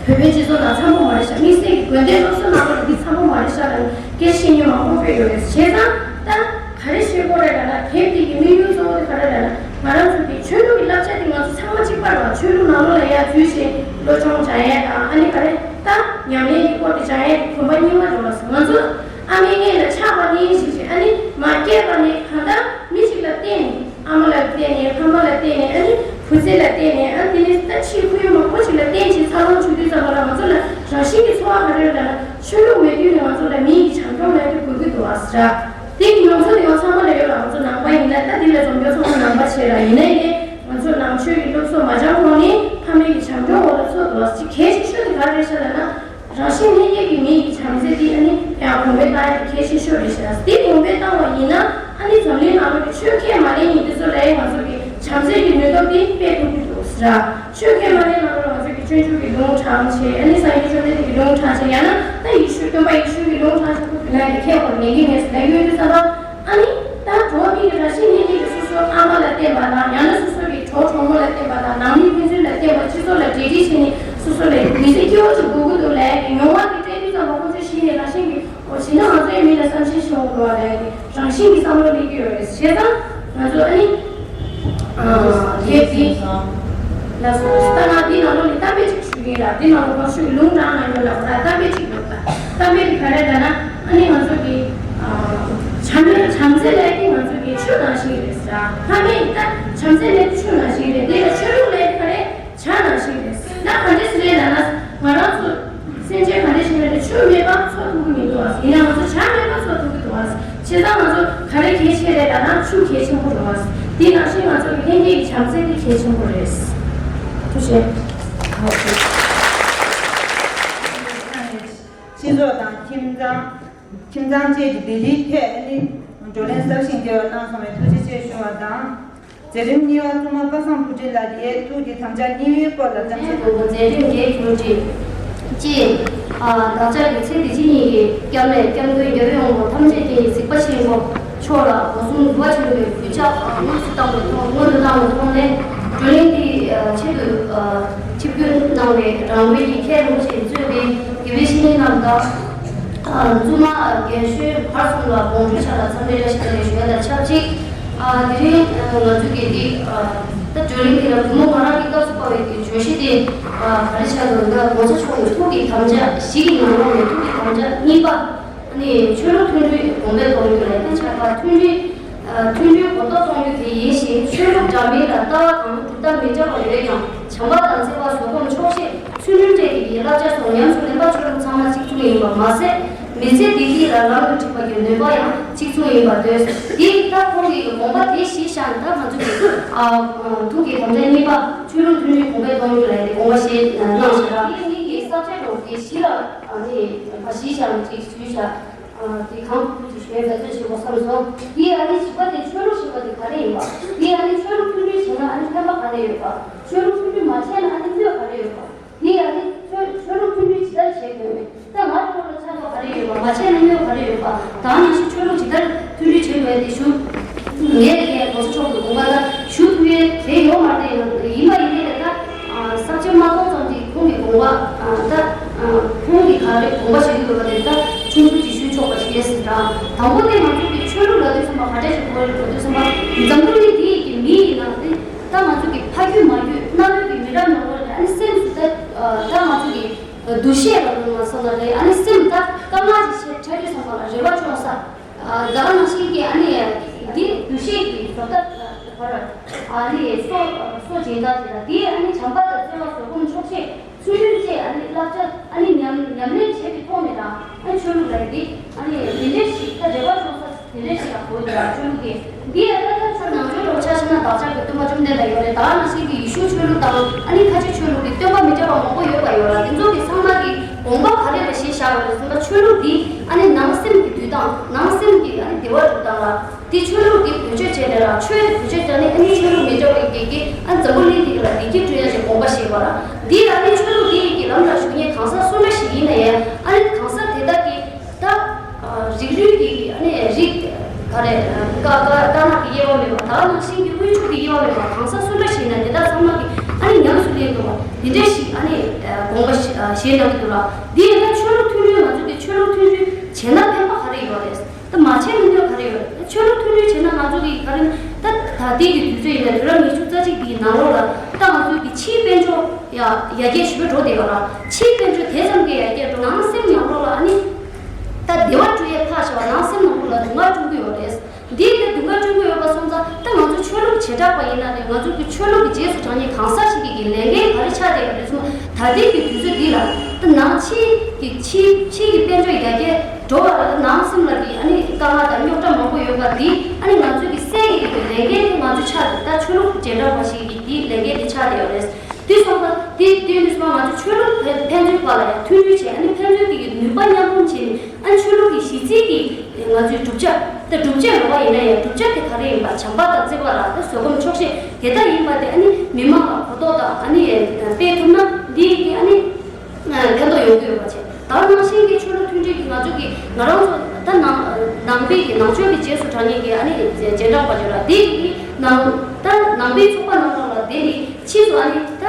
བོད་པའི་སྤྱི་ཚོགས་ནང་འཚམ་པོ་མ་རེད་ཤག་དམིགས་བསལ་གྱི་དགོན་སྡེའི་སློབ་གསོ་ནང་ལོགས་ལ་འདི་འཚམ་པོ་མ་རེད་ཤག་ལབ་ནས་སྐད་ཆ་བཤད་མཁན་མང་པོ་དཔེ་ཡོད་རེད། བྱས་ཙང་ད་ག་རེ་བཤད་དགོས་རེད་ལབ་ན། དེབ་འདི་གི་དམིགས་ཡུལ་གཙོ་བོ་དེ་ག་རེ་རེད་ལབ་ན། ང་རང་ཚོ་གི་ཆོས་ལུགས་ཀྱི་བསླབ་བྱ་དེ་ང་ཚོ་ཚང་མ་གཅིག་པ་རེད་བ། ཆོས་ལུགས་ནང་ལོགས་ལ་ཡར་འཛུལ་བྱས་བློ་སྦྱོང་སྦྱང་ཡས་དང་། ཨ་ནི་ག་རེ་ད་ཉམས་ལེན་གྱི་སྐོར་དེ་སྦྱང་ཡས་དེ་གོམ་པ་རྙིང་མ་འགྲོ་བ་སོང་། ང་ཚོ་ཨ་མའི་མངལ་ལ་ཆགས་པ་ནས་བྱས་བྱས། ཨ་ནི་མ་སྐྱེས་པ་ནས་གང་ལྟར་མི་ཞིག་ལ་བརྟེན་ནས། ཨ་མ་ལ་བརྟེན་ནས། ཕ་མ་ལ་བརྟེན་ནས། ཨ་ནི་བུ་ཚ་ལ་བརྟེན་ནས། ཨ་དེ་ནས་ད་ཕྱིའི་ཁོར་ཡུག་མང་པོ་ཞིག་ལ་བརྟེན་བྱས་འཚར་ལོངས་བྱུང་དུས་ཙམ་པ་ལ་ང་ཚོ་ལ་རང་བཞིན་གྱི་ཚོར་བ་ག་རེ་ཡོད་ལབ་ན། ཆོས་ལུགས་མེད་དུས་ནས་ང་ཚོ་ལ་མི་ཡི་བྱམས་སྐྱོང་ལབ་དེ་དགོས་ཀྱི་འདུག་ཨ་ཟེར། དེ་གི་མྱོང་ཚོར་ཡོང་ཚང་མ་ལ་ཡོད་ལ། ང་ཚོ་ནང་པ་ཡིན་ན། ད་དེ་ལ་འཛོམས་རྒྱུ་ཚང་མ་ནང་པ་བྱས་ར། ཡིན་ན་ཡིན་ནའི་ང་ཚོ་ནང་ཆོས་ཀྱི་སློབ་གསོ་མ་སྦྱང་གོང་ནས་ཕ་མའི་གི་བྱམས་སྐྱོང་འོག་ལ་འཚོ་འདུག་ཨ་ཟེར། གལ་ཆེ་ཤོས་དེ་ག་རེ་རེད་ཤག་ལབ་ན། རང་བཞིན་ལྷན་སྐྱེས་ཀྱི་མི་ཡི་བྱམས་བརྩེ་འདི་ཨ་ནི་ཡང་གོང་འཕེལ་བཏང་ཡ་དེ་གལ་ཆེ་ཤོས་རེད་ཤག་འདི་གོང་འཕེལ་བཏང་བ་ཡིན་ན། ཨ་ནི་འཛམ་གླིང་ནང་ལོགས་ཀྱི་ཆོས་མཁས་མ་ལེན་ཡིན་དེ་ཚོ་ལ་ཡང་ང་ཚོ་གི་བྱམས་བརྩེ་གི་ནུས་སྟོབས་དེ་སྤེལ་ཐུབ་ཀྱི་འདུག་ཟེར། ཆོས་མཁས་མ་ལེན་ནང་ལོགས་ང་ཚོ་གི་སྤྱོད་འཇུག་གི་ལུང་དྲངས་བྱས། ཨ་ནི་སངས་རྒྱས་བཅོམ་ལྡན་འདས་ཀྱི་ལུང་དྲངས་བྱས། ཡང་ན་ད་ཡེ་ཤུ་སྟོན་པ་ཡེ་ཤུ་གི་ལུང་དྲངས་བྱས། ཁོ་དེ་ན་ཡང་ཁྱད་པར་མེད་ཀྱི་མེད་ཟེར་ལབ་ཡོང་དུས་ཙམ་པ། ཨ་ནི་ད་འགྲོ་བ་མི་གི་རང་བཞིན་ལྷན་སྐྱེས་ཀྱི་སོ་སོའི་ཨ་མ་ལ་བརྟེན་པ་དང་། ཡང་ན་སོ་སོ་གི་གྲོགས་གྲོགས་མོ་ལ་བརྟེན་པ་དང་། ནང་མི་ཕན་ཚུན་ལ་བརྟེན་པ། སྤྱི་ཚོགས་ལ་འབྲེལ་འདྲིས་བྱས་ནས་སོ་སོ་ལ་མི་ཚེ་སྐྱིད་པོ་ཅིག་དགོས་ཀྱི་འདུག་ལབ་ཡ་གི་མྱོང་བ་དེ་སྤྲད་དུས་ཙམ་པ། ཁོང་ཚོས་གཞི་ནས་རང་བཞིན་གྱི་འོ་བྱས་ན་ང་ཚོའི་མི་ལ་བསམ་ཤེས་ཤོར་འགྲོ་བ་ལབ་ཡ་གི་རང་བཞིན་གྱི་བསམ་བློ་སླེབས་ཀྱི་ཡོད་རེད། བྱས་ཙང་ང་ཚོ་ཨ་ནི་དེབ་འདི་ལ་སོ་སོ་ལྟ་ན་འདི་ནང་ལོགས་ནས་གཏམ་དཔེ་ཅིག་ཞུ་གི་ཡིན་ལ། འདི་ནང་ལོགས་གོང་ཞུས་ཀྱི་ལུང་དྲངས་ན་ཡོད་ལ། ད་གཏམ་དཔེ་ཅིག་ཡོད་ད། གཏམ་དཔེ་འདི་ག་རེ་ལབ་ན། ཨ་ནི་ང་ཚོ་གི་ཨ་བྱམས་བརྩེ། བྱམས་བརྩེ་ལབ་ཡ་དེ་ང་ཚོ་གི་ཆུ་ནང་བཞིན་རེད་ཟེར། ཕ་མས་ད་བྱམས་བརྩེ་ལབ་ཡ་དེ་ཆུ་ནང་བཞིན་རེད། དེ་ལ་ཆོས་ལུགས་ལབ་ཡ་དེ་ག་རེ་ཇ་ནང་བཞིན་རེད། ད་ག་འདྲས་སེ་རེད་ལབ་ན། ང་རང་ཚོ་སེམས་ཅན་ག་འདྲས་ཤིག་རེད། ཆུ་མེད་པར་འཚོ་ཐུབ་ཀྱི་མི་འདུག་ཨ། ཡིན་ནའང་ང་ཚོ་ཇ་མེད་པར་འཚོ་ཐུབ་ཀྱི་འདུག་ཨ། བྱས་ཙང་ང་ཚོ་ག་རེ་གལ་ཆེ་རེད་ལབ་ན། ཆུ་གལ་ཆེན་པོ་རེད་ཨ། དེ་ནང་བཞིན་ང་ཚོ་གི་ལྷན་སྐྱེས་ཀྱི་བྱམས་བརྩེ་དེ་གལ་ཆེན་པོ་རེད། ཐུགས་རྗེ་ཆེ། སྤྱི་ཚོགས་དང་ཁྱིམ་ཚང་། ཁྱིམ་ཚང་བཅས་ཀྱི་བདེ་སྐྱིད་ཐད་ནི་བགྲོ་གླེང་ཟབ་ཞིང་རྒྱས་པ་གནང་སོང་བས་ཐུགས་རྗེ་ཆེ་ཞུ་བ་དང་། མཛད་རིམ་གཉིས་པ་བཙུན་མ་པ་སངས་བུ་ཁྲིད་ལགས་ཀྱིས་ཐུགས་ཀྱི་དམ་བཅའ་གཉིས་པའི་སྐོར་ལ་གཏམ་བཤད། མཛད་རིམ་བརྒྱད་གྱུར་ཅིག་ཅེས། བདག་ཅག་གི་ཚེ་འདི་ཕྱི་གཉིས་ཀྱི་སྐྱབས་གནས་སྐྱབས་མགོན་རྒྱལ་བའི་དབང་པོ་ཐམས་ཅད་མཁྱེན་གཟིགས་པ་ཆེན་པོ་མཆོག་ལ་སྒོ་གསུམ་འབུལ་བ་ཆེན་པོའི་གུས་ཕྱག་དངོས་སུ་བཏང་བའི་ཐོག་སྔོན་དུ་བཏང་བའི་ཐོག་ནས། བགྲོ་གླེང་འདི་ཆེད་དུ་ཆིབས་བསྒྱུར་གནང་བའི་རང་ངོས་ཀྱི་མཁན་རིན་པོ་ཆེས་གཙོས་པའི་དགེ་བའི་བཤེས་གཉེན་རྣམས་དང་། བཙུན་མ་རྒན་གཞོན་བར་གསུམ་ལ་དགོངས་འཁྲོལ་ཆ་ལ་འཚམས་འདྲི་བཀྲ་ཤིས་བདེ་ལེགས་ཞུ་ཡ་དང་ཆབས་ཅིག་དེ་རིང་ང་ཚོ་གི་འདི་ད་བགྲོ་གླེང་འདི་ལ་བུ་མོ་ང་རང་གི་སྐབས་སུ་བབས་པའི་གི་བརྗོད་གཞི་དེ་ག་རེ་ཆགས་འདུག་ད་༸གོང་ས་མཆོག་གི་ཐུགས་ཀྱི་དམ་བཅའ་བཞི་གི་ནང་ལོགས་ནས་ཐུགས་ཀྱི་དམ་བཅའ་གཉིས་པ། ཨ་ནི་ཆོས་ལུགས་མཐུན་སྒྲིལ་གོང་འཕེལ་གཏོང་རྒྱུ་ལ་ཡང་ཆགས་པ། མཐུན་སྒྲིལ་མཐུན་སྒྲིལ་གོ་རྟོགས་གཏོང་རྒྱུ་དེ་ཡིན་ཞིང་། ཆོས་ལུགས་འདྲ་མིན་ལ་ལྟ་བ་དང་གྲུབ་མཐའ་མི་འདྲ་བ་ཡོད་ཀྱང་། བྱམས་པ་དང་བརྩེ་བ། བཟོད་སྒོམ་ཆོག་ཤེས། ཚུལ་ཁྲིམས་བཅས་ཀྱི་བསླབ་བྱ་སོགས་ཉམས་སུ་ལེན་པ་ཆོས་ལུགས་ཚང་མ་གཅིག་མཚུངས་ཡིན་པ་མ་ཟད། མི་ཚེ་བདེ་སྐྱིད་ལ་ལམ་དུ་ཁྲིད་པ་གི་ནུས་པ་ཡང་གཅིག་མཚུངས་ཡིན་པར་འདོད། འདི་ལྟར་ཁོང་གིས་དགོངས་པ་དེ་གཞི་བཞག་ནས། ད་ང་ཚོ་གི་ཨ་ཐུགས་ཀྱི་དམ་བཅའ་གཉིས་པ་ཆོས་ལུགས་མཐུན་སྒྲིལ་གོང་འཕེལ་གཏོང་རྒྱུ་ལ་དེ་དགོངས་པ་བཞེས་གནང་བཞག་ར། འདི་གཉིས་ཀྱི་ས་བཅད་ལོ་དེ་གཞི་ལ་ཨ་ནི་གཞི་བཞག་ནས་ཅིག་ཞུས་བཞག་དེ་གང་ཐུབ་ཐུབ་ཅིག་ཞུ་ཡ་འབད་བརྩོན་བྱེད་དགོས་བསམ་སོང་། དེ་ཡང་ཨ་ནི་བཞི་པ་དེ་ཆོས་ལུགས་ཞེས་པ་དེ་ག་རེ་ཡིན་པ། དེ་ཡང་ཨ་ནི་ཆོས་ལུགས་མཐུན་སྒྲིལ་བྱས་ན་ཨ་ནི་ཕན་པ་ག་རེ་ཡོད་པ། ཆོས་ལུགས་མཐུན་སྒྲིལ་མ་བྱས་ན་ཨ་ནི་གནོད་ག་རེ་ཡོད་པ། དེ་ཡང་ཨ་ནི་ཆོས་ཆོས་ལུགས་མཐུན་སྒྲིལ་ཇི་ལྟར་བྱེད་དགོས་མེད། ད་ང་ཚོ་ལ་ཆགས་པ་ག་རེ་ཡོད་པ། མ་བྱས་ན་གནོད་ག་རེ་ཡོད་པ། ད་ནང་བཞིན་ཆོས་ལུགས་ཇི་ལྟར་མཐུན་སྒྲིལ་བྱེད་དགོས་དེ་ཞུ། ངས་ངས་༸གོང་ས་མཆོག་གི་དགོངས་པ་ལ་ཞུ་ཐུབ་ཡས་དེ་ཡོད་མ་རེད། ཡིན་པ་ཡིན་ནའི་ད་ས་བཅད་མ་གཏོགས་ཙམ་ཅིག་ཁོང་གི་དགོངས་པ་ད་ཁོང་གིས་ག་རེ་དགོངས་པ་བཞེས་ཀྱི་ཡོད་པ་དེ་ད་ཆུང་ཆུང་ཅིག་ཞུས་ཆོག་པ་ཞིག་རེད་ཟེར། ད་དང་པོ་དེ་ང་ཚོ་གི་ཆོས་ལུགས་ལབ་དུས་ཙམ་པ་ག་འདྲ་ཞིག་དགོས་རེད་ལབ་དུས་ཙམ་པ། འཛམ་བུ་གླིང་འདི་ཡི་གི་མི་ཡིན་ན་དེ་ད་ང་ཚོ་གི་ཕ་རྒྱུད་མ་རྒྱུད་རྣ་བོད་ཀྱི་མི་རབས་ནང་ལོགས་ལ་ཨ་ནི་སེམས་སུ་ད་ད་ང་ཚོ་གི་འདུ་ཤེས་ལ་ལོ་མ་སོང་ན་རེད། ཨ་ནི་སེམས་ད་དཀའ་ངལ་ཅིག་ཆེ་ཕྲ་རྒྱུ་ཙམ་པ་ལ་རེ་བ་ཅུང་ཟད། ཨ་ད་ག་ནང་བཞིན་གྱི་ཨ་ནི་འདི་འདུ་ཤེས་ཀྱི་བཟོ་ལྟ་བར་ཨ་ནི་སོ་སོ་སྦྱིན་བདག་ཅིག་ལ་འདི་ཨ་ནི་བྱམས་པ་དང་བརྩེ་བ་བཟོད་སྒོམ་ཆོག་ཤེས་ཚུལ་ཁྲིམས་བཅས་ཨ་ནི་བསླབ་བྱ་ཨ་ནི་ཉམས་ཉམས་ལེན་བྱེད་པའི་ཐོག་ནས་དང་ཨ་ནི་ཆོས་ལུགས་ལ་འདི་ཨ་ནི་འདི་འདྲ་ཞིག་ད་རེ་བ་ཅུང་ཟད་དེ་འདྲ་ཞིག་ལ་གོ་ཡོད་ལ་ཆོས་ལུགས་ཀྱི་འདི་ཨ་ད་ད་ཆོས་ནང་ཆོས་ལུགས་ཆ་བཞག་ན་བདག་ཅག་གི་སྟོན་པ་བཅོམ་ལྡན་འདས་ཡོད་རེད། ད་ག་ནང་བཞིན་གྱི་ཡེ་ཤུ་ཆོས་ལུགས་དང་ཨ་ནི་ཁ་ཆེ་ཆོས་ལུགས་ཀྱི་སྟོན་པ་མི་འདྲ་བ་མང་པོ་ཡོད་པ་ཡོད་ལ་དེ་ཚོ་གི་ཚང་མ་གི་དགོངས་པ་ག་རེ་ལ་གཞི་བཞག་ཡོད་རེད་ཟེར་ན། ཆོས་ལུགས་འདི་ཨ་ནི་ནང་སེམས་ཀྱི་འདུལ་སྟངས། ནང་སེམས་ཀྱི་ཨ་ནི་བདེ་བ་སྒྲུབ་སྟངས་ལ་ དེ་ཆོས་ལུགས་དེ་བེད་སྤྱོད་བྱས་ནས་ར་ཆོས་དེ་བེད་སྤྱོད་བྱས་ནས་ཨ་ནི་ཆོས་ལུགས་མི་འདྲ་བའི་གེགས་ཀྱིས་ཨ་འཛམ་བུ་གླིང་འདི་ག་ལ་བདེ་སྐྱིད་བསྐྲུན་ཡ་ཞིག་དགོངས་པ་བཞེས་པ་ར། འདི་ཨ་ནི་ཆོས་ལུགས་དེ་ཡི་གི་ལམ་ལ་ཞུགས་མཁན་གང་ཟག་སུ་འདྲ་ཞིག་ཡིན་ན་ཡང་ཨ་ནི་གང་ཟག་དེ་དག་གི་ད་རིགས་རུས་ཀྱི་ཨ་ནི་རིགས་ག་རེ་ཀ་ཀ་རྟ་ནག་གི་དབྱེ་བ་མེད་པ། ད་ནང་བཞིན་གྱི་དབུལ་ཕྱུག་གི་དབྱེ་བ་མེད་པ། གང་ཟག་སུ་འདྲ་ཞིག་ཡིན་ན་དེ་དག་ཚང་མ་གི་ཨ་ནི་ཉམས་སུ་ལེན་དགོས་པ་འདི་འདྲ་ཞིག་ཨ་ནི་དགོངས་པ་བཞེས་གནང་གི་འདུག་ལ། འདི་ཡིན་ན་ཆོས་ལུགས་མཐུན་སྒྲིལ། ང་ཚོ་གི་ཆོས་ལུགས་མཐུན་སྒྲིལ་བྱས་ན་ཕན་པ་ག་རེ་ཡོད་རེད། ད་མ་བྱས་ན་གནོད་ག་རེ་ཡོད་རེད། ཆོས་ལུགས་མཐུན་སྒྲིལ་བྱས་ན་ང་ཚོ་གི་ག་རེ་ད་ལྟའི་གི་དུས་ཚོད་ཡིན་ན་དུས་རབས་ཉི་ཤུ་རྩ་གཅིག་པའི་ནང་ལོགས་ལ་ད་ང་ཚོ་གི་ཕྱིའི་དཔལ་འབྱོར་ཡ་ཡར་རྒྱས་ཞེ་པོ་འགྲོ་བསྡད་ཡོད་ར། ཕྱིའི་དཔལ་འབྱོར་དེ་ཙམ་གྱིས་ཡར་རྒྱས་འགྲོ། ནང་སེམས་ནང་ལོགས་ལ་ཨ་ནི་ད་བདེ་བ་བསྐྲུན་ཡས་ཕར་བཞག་པ། ནང་སེམས་ནང་ལོགས་ལ་སྡུག་བསྔལ་བསྐྲུན་གྱི་ཡོད་རེད། འདི་ལྟར་སྡུག་བསྔལ་བསྐྲུན་གྱི་ཡོད་པ་སོང་ཙང་ད་ང་ཚོ་ཆོས་ལུགས་བྱེ་བྲག་པ་ཡིན་ན་རེད། ང་ཚོ་གི་ཆོས་ལུགས་ཀྱི་རྗེས་སུ་འབྲང་མཁན་གང་ཟག་ཞིག་གི་ལས་འགན་ག་རེ་ཆགས་བསྡད་ཡོད་རེད་ཟེར་ན། ད་ལྟའི་གི་དུས་ཚོད་འདི་ལ་ད་ནང་ཕྱི་གི་ཕྱི་ཕྱི་གི་དཔལ་འབྱོར་ཡར་རྒྱས་འགྲོ་བ་ལ་ནང་སེམས་ལ་གི་ཨ་ནི་དཀའ་ངལ་དང་རྙོག་དྲ་མང་པོ་ཡོད་པ་འདི་ཨ་ནི་ང་ཚོ་གི་སེལ་ཡས་ཀྱི་ལས་འགན་དེ་ང་ཚོ་ཆགས་བསྡད། ད་ཆོས་ལུགས་བྱེ་བྲག་པ་ཞིག་གི་འདི་ལས་འགན་དེ་ཆགས་བསྡད་ཡོད་རེད། དེ་སོང་ཙང་དེ་དེ་ནི་སོང་ང་ཚོ་ཆོས་ལུགས་ཕན་ཕན་ཚུན་བར་ལ་ཡང་མཐུན་སྒྲིལ་བྱས། ཨ་ནི་ཕན་ཚུན་གྱི་ནུས་པ་མཉམ་སྤུངས་བྱས་ནས། ཨ་ནི་ཆོས་ལུགས་ཀྱི་གཞི་རྩའི་གི་ང་ཚོའི་བསྒྲུབ་བྱ་ད་སྒྲུབ་བྱེད་ལོག་པ་ཡིན་ན་ཡང་བསྒྲུབ་བྱ་དེ་ག་རེ་ཡིན་པ། བྱམས་པ་དང་བརྩེ་བ་ར་ད་བཟོད་སྒོམ་ཆོག་ཤེས་དེ་དག་ཡིན་པ་དེ་ཨ་ནི་མི་མང་ལ་གོ་རྟོགས་དང་ཨ་ནི་སྤེལ་ཐུབ་ན་འདི་གི་ཨ་ནི་ཕན་ཐོགས་ཡོང་གི་ཡོད་པ་བྱས། ད་ནང་བཞིན་གྱི་ཆོས་ལུགས་མཐུན་སྒྲིལ་གྱི་ང་ཚོ་གི་ང་རང་ཚོ་ད་ནང་ནང་པའི་གི་ནང་ཆོས་ཀྱི་རྗེས་སུ་འབྲང་མཁན་གྱི་ཨ་ནི་རྗེས་འབྲང་པ་ཅིག་ར། དེ་གི་ནང་ད་ནང་པའི་ཚོགས་པ་ནང་ལོགས་ལ་དེ་ནི་ཕྱིས་སུ་ཨ་ནི་ད་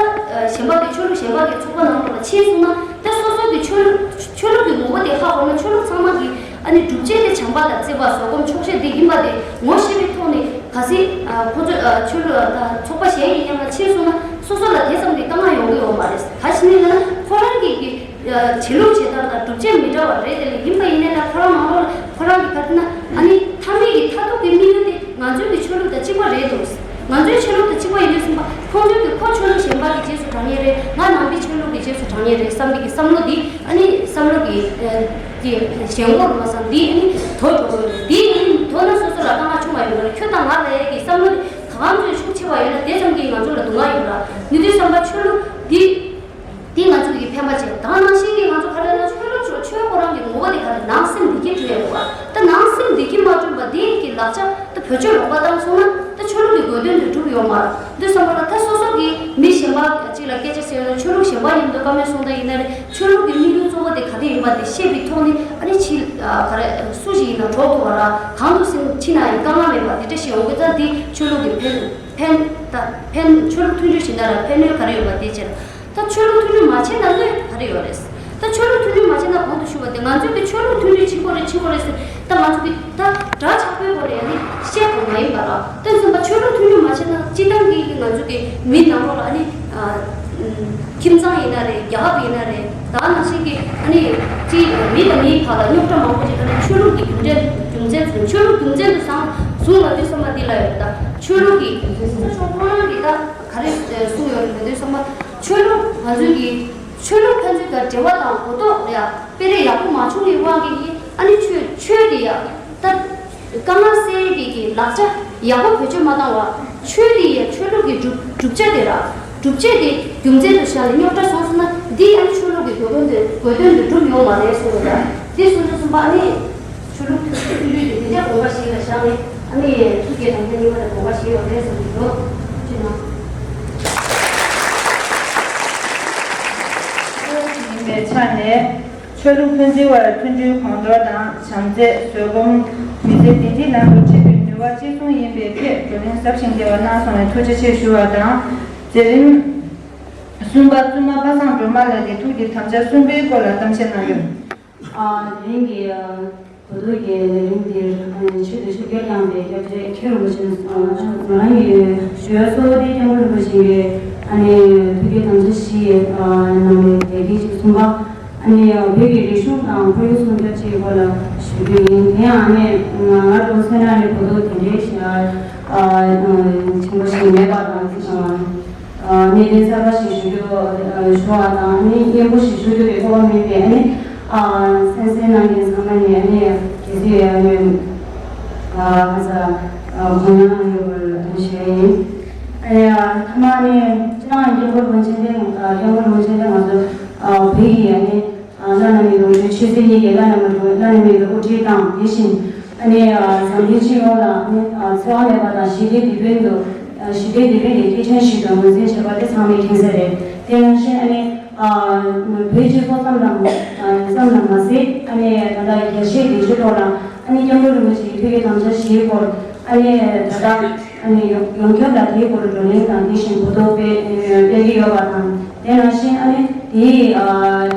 གཞན་པ་གི་ཆོས་ལུགས་གཞན་པ་གི་ཚོགས་པ་ནང་ལོགས་ལ་ཕྱིན་སོང་ན་ད་སོ་སོ་གི་ཆོས་ལུགས་ཆོས་ལུགས་ཀྱི་ངོ་བོ་དེ་ཧ་གོ་ན་ཆོས་ལུགས་ཚང་མ་གི་ཨ་ནི་སྒྲུབ་བྱེད་དེ་བྱམས་པ་དང་བརྩེ་བ་བཟོད་སྒོམ་ཆོག་ཤེས་དེ་ཡིན་པ་དེ་ངོ་ཤེས་པའི་ཐོག་ནས་གལ་སྲིད་ཁོ་ཚོ་ཆོས་ལུགས་ཚོགས་པ་གཞན་ཡིན་ཡང་ལ་ཕྱིན་སོང་ན་སོ་སོ་ལ་དེ་ཙམ་གྱི་དཀའ་ངལ་ཡོང་གི་ཡོད་མ་རེད། ག་ཞིག་ནས་ལབ་ན་ཁོ་རང་གི་གི་བྱེད་ལུགས་བྱེད་སྟངས་དང་སྒྲུབ་བྱེད་མི་འདྲ་བ་རེད། དེ་ལས་ཡིན་པ་ཡིན་ནའི་ད་ཁོ་རང་ནང་ལོགས་ལ་ཁོ་རང་གི་ག་རེ་ན་ཨ་ནི་མཐའ་མའི་གི་མཐར་ཐུག་གི་དམིགས་ཡུལ་དེ་ང་ཚོའི་གི་ཆོས་ལུགས་དང་གཅིག་པ་རེད་འདུག་ང་ཚོའི་ཆོས་ལུགས་དང་གཅིག་པ་ཡིན་དུས་ཙམ་པ་ཁོང་ཚོའི་གི་ཁོ་ཆོས་ལུགས་གཞན་པ་གི་རྗེས་སུ་འབྲང་ངེས་རེད། ང་ནང་པའི་ཆོས་ལུགས་ཀྱི་རྗེས་སུ་འབྲང་ངེས་རེད་བསམ་པའི་གི་བསམ་བློ་འདི་ཨ་ནི་བསམ་བློ་གི་གི་ཞེན་ཁོག་རུ་མ་སང་འདི་ཨ་ནི་དོ་འགྲོ་གི་ཡོད་རེད། འདི་ཨ་ནི་མདོར་ན་སོ་སོ་ལ་དཀའ་ངལ་བྱུང་བ་ཡོད་རེད། ཁྱོད་དང་ང་ལ་ཡ་གི་བསམ་བློ་འདི་གང་ཚོད་ཤུགས་ཆེ་བ་ཡོད་ན་དེ་ཙམ་གྱིས་ང་ཚོ་ལ་སྡུག་བསྔལ་ཡོད་ར། ནུས་དུས་བསམ་པ་ཆོས་ལུགས་འདི། དེ་ང་ཚོ་གི་ཕན་པ་བྱེད། ད་ནང་བཞིན་གྱི་ང་ཚོ་ག་རེ་ལ་ཆོས་ལུགས་ཆོས་ཆོས་ཁོ་རང་གི་ངོ་བོ་དེ་ག་རེ་ནང་སེམས་བདེ་སྐྱིད་བསྐྲུན་ཡོད་པ། ད་ནང་སེམས་བདེ་སྐྱིད་མ་བསྐྲུན་པ་དེ་གི་ལག་ཆ་ད་བེད་སྤྱོད་ལོག་པ་བཏང་སོང་ན་ད་ཆོས་ལུགས་ཀྱི་དགོས་དོན་དེ་འགྲུབ་ཡོང་མ་རེད། འདི་བསམ་པ་ལ་ད་སོ་སོ་གི་མི་གཞན་པ་གཅིག་ལ་སྐད་ཆ་ཟེར་ཡོང་ན་ཆོས་ལུགས་གཞན་པ་ཡིན་འདུག་བཀའ་མོལ་གསུང་སྟངས་ཡིན་ན་རེད། ཆོས་ལུགས་ཀྱི་དམིགས་ཡུལ་གཙོ་བོ་དེ་ག་རེ་ཡིན་པ་དེ་ཤེས་པའི་ཐོག་ནས་ཨ་ནི་ཕྱི་ག་རེ་སུ་ཞིག་ཡིན་ན་གྲོགས་ཐུབ་པ་ར་གང་དུ་ཕྱིན་ཕྱིན་ན་ཡང་དཀའ་ངལ་མེད་པ་དེ་འདྲ་ཞིག་ཡོང་གི། ད་འདི་ཆོས་ལུགས་ཀྱི་ཕན་ཕན་ད་ཕན་ཆོས་ལུགས་མཐུན་སྒྲིལ་བྱེད་ན་ར་ཕན་གནོད་ག་རེ་ཡོད་པ་དེ་བྱས་ན། ད་ཆོས་ལུགས་མཐུན་སྒྲིལ་མ་བྱས་ན་གནོད་ག་རེ་ཡོད་རེད། ད་ཆོས་ལུགས་མཐུན་སྒྲིལ་མ་བྱས་ན་གོང་དུ་ཞུས་པ་དེ་ང་ཚོས་དེ་ཆོས་ལུགས་མཐུན་སྒྲིལ་བྱེད་དགོས་རེད་བྱེད་དགོས་རེད་ཟེར། ད་ང་ཚོ་གི་ད་དགྲ་ཆགས་པོའི་སྐོར་ལ་ཡང་ནི་བཤད་དགོས་མ་ཡིན་པ་ལ། དེ་ཚོ་ད་ཆོས་ལུགས་མཐུན་སྒྲིལ་མ་བྱས་ན་སྤྱི་བཏང་གི་ང་ཚོ་གི་མི་ནང་ལོགས་ལ་ནི་ཁྱིམ་ཚང་ཡིན་ན་རེད། རྒྱལ་ཁབ་ཡིན་ན་རེད། ད་ནང་བཞིན་གྱི་ཨ་ནི་ཅི་མི་དང་མིའི་བར་ལ་རྙོག་དྲ་མང་པོ་ཞིག་ད་ནི་ཆོས་ལུགས་ཀྱི་རྒྱུ་འབྲས་རྒྱུ་མཚན་ཚུལ་ཆོས་ལུགས་རྒྱུ་མཚན་དུ་བཟུང་བཟུང་ལ་དུས་སོ་མ་འདི་ལ་ཡོད། ད་ཆོས་ལུགས་ཀྱི་རྒྱུ་མཚན་ཚུལ་ཁོ་རང་གི་ད་ག་རེ་གསུངས་ཡོད་རེད་དུས་སོ་མ། ཆོས་ལུགས་ང་ཚོའི་གི་ཆོས་ལུགས་ཕན་ཚུན་དང་འབྲེལ་བ་དང་གོ་རྟོགས་ཡ་སྤེལ་རེས་ཡག་པོ་མ་བྱུང་བའི་དབང་གིས་ཨ་ནི་ཆོས་ཆོས་དེ་ཡ་ད་དཀའ་ངལ་སེལ་ཡས་ཀྱི་གི་ལག་ཆ་ཡག་པོ་བེད་སྤྱོད་མ་བཏང་བ། ཆོས་དེ་ཡ་ཆོས་ལུགས་ཀྱི་སྒྲུབ་སྒྲུབ་བྱ་དེ་ར་སྒྲུབ་བྱེད་དེ་རྒྱུ་མཚན་དུ་བཞག་ནས་རྙོག་དྲ་སོང་སོང་ན་འདི་ཨ་ནི་ཆོས་ལུགས་ཀྱི་དགོས་དོན་དེ་དགོས་དོན་དེ་འགྲུབ་ཡོང་བ་རེད་གསུངས་ཡོད་ལ། འདི་གསུངས་དུས་གསུངས་པ་ཨ་ནི། ཆོས་ལུགས་མཐུན་སྒྲིལ་དེ་དེ་འདྲ་དགོངས་པ་བཞེས་ལ་བཞག་ནས་ཨ་ནི་ཐུགས་བསྐྱེད་དམ་བཅའ་གཉིས་པ་དེ་དགོངས་པ་བཞེས་ཡོད་རེད་བསམ་གྱི་འདུག་ཅེ་ན། ཡིན་པའི་ཆ་ནས་ཆོས་ལུགས་ཕན་ཚུན་བར་མཐུན་སྒྲིལ་གོང་མཐོར་དང་བྱམས་བརྩེ་བཟོད་སྒོམ་མི་ཚེ་བདེ་སྐྱིད་ལམ་དུ་ཁྲིད་པའི་ནུས་པ་གཅིག་མཚུངས་ཡིན་པའི་ཐད་བགྲོ་གླེང་ཟབ་ཞིང་རྒྱས་པ་གནང་སོང་བས་ཐུགས་རྗེ་ཆེ་ཞུ་བ་དང་། མཛད་རིམ་གསུམ་པ་བཙུན་མ་པ་སངས་སྒྲོལ་མ་ལགས་ཀྱིས་ཐུགས་ཀྱི་དམ་བཅའ་གསུམ་པའི་སྐོར་ལ་གཏམ་བཤད་གནང་ཡོད། ཨ་དེ་རིང་གི་ཨ་གོ་ཐོས་ཀྱི་ལས་རིམ་འདིར་ཨ་ནི་ཆེད་དུ་ཆིབས་བསྒྱུར་གནང་བའི་སྐྱབས་རྗེ་མཁན་རིན་པོ་ཆེ་ང་རང་གི་ཞུ་ཡ་གཙོ་བོ་དེ་སྐྱབས་མགོན་རིན་པོ་ཆེ་གི་ཨ་ནི་ཐུགས་ཀྱི་དམ་བཅའ་བཞི་ཨ་གནང་བའི་ལས་འགུལ་ཅིག་གསུམ་པ། ཨ་ནི་བོད་ཀྱི་རིག་གཞུང་དང་ཁོར་ཡུག་སྲུང་སྐྱོབ་ཅེས་སྐོར་ལ་ཞུ་རྒྱུ་ཡིན། དེ་ཡང་ཨ་ནི་ང་རང་ཚོ་སེ་ན་རི་གོ་ཐོས་དེ་འདྲའི་ཞིག་ཨ་ཆེན་པོ་ཞིག་མེད་པ་དང་། ཨ་གནད་དོན་གསར་པ་ཞིག་ཞུ་རྒྱུ་ཨ་ཞུ་བ་དང་ཨ་ནི་སྙན་པོ་ཞིག་ཞུ་རྒྱུ་རེད་གོ་བ་མེད་པས། ཨ་ནི་ཨ་གསན་གཟིགས་གནང་མཁན་ཚང་མ་ནས་ཨ་ནི་གལ་སྲིད་ཨ་ནི་ཨ་ཁ་ས་ཨ་དགོངས་གནང་ཡོད་པར་ཨ་ནི་ཞུ་ཡ་ཡིན། ཨ་ནི་ཨ་མཐའ་མ་ཨ་ནི་སྤྱི་བཏང་སྐྱབས་མགོན་རིན་པོ་ཆེ་ལྡན་ཨ་སྐྱབས་མགོན་རིན་པོ་ཆེ་ལྡན་ང་ཚོ་ཨ་བོད་ཀྱི་ཨ་ནི་ཨ་བླ་ན་མེད་པའི་དབུ་ཁྲིད། ཆོས་སྲིད་གཉིས་ཀྱི་བླ་ན་མེད་པའི་བླ་ན་མེད་པའི་དབུ་ཁྲིད་དང་དེ་བཞིན། ཨ་ནི་འཛམ་གླིང་སྤྱི་ཡོངས་ལ་ཨ་ནི་འཚེ་བ་མེད་པ་དང་ཞི་བདེ་དེད་དཔོན་དུ་ཞི་བདེ་དེད་དཔོན་གྱི་སྐྱེས་ཆེན་ཞིག་ཏུ་ངོས་འཛིན་བྱེད་པ་དེ་ཚང་མས་མཁྱེན་གསལ་རེད། དེ་ནང་བཞིན་ཨ་ནི་བོད་སྤྱི་ཚོགས་ཙམ་དང་ཙམ་དང་མ་ཟད་ཨ་ནི་ད་ལྟ་རྒྱལ་སྤྱིའི་སྡིངས་ཆའི་ཐོག་ལ་ཨ་ནི་སྐྱབས་མགོན་རིན་པོ་ཆེའི་ཐུགས་ཀྱི་དམ་བཅའ་བཞིའི་སྐོར་ཨ་ནི་ད་ལྟ་ཨ་ནི་ཡོངས་ཁྱབ་ལ་དེའི་སྐོར་བགྲོ་གླེང་དང་དེ་བཞིན་གོ་རྟོགས་སྤེལ་སྤེལ་གྱི་ཡོད་པ་དང་། དེ་ནང་བཞིན་ཨ་ནི་དེའི་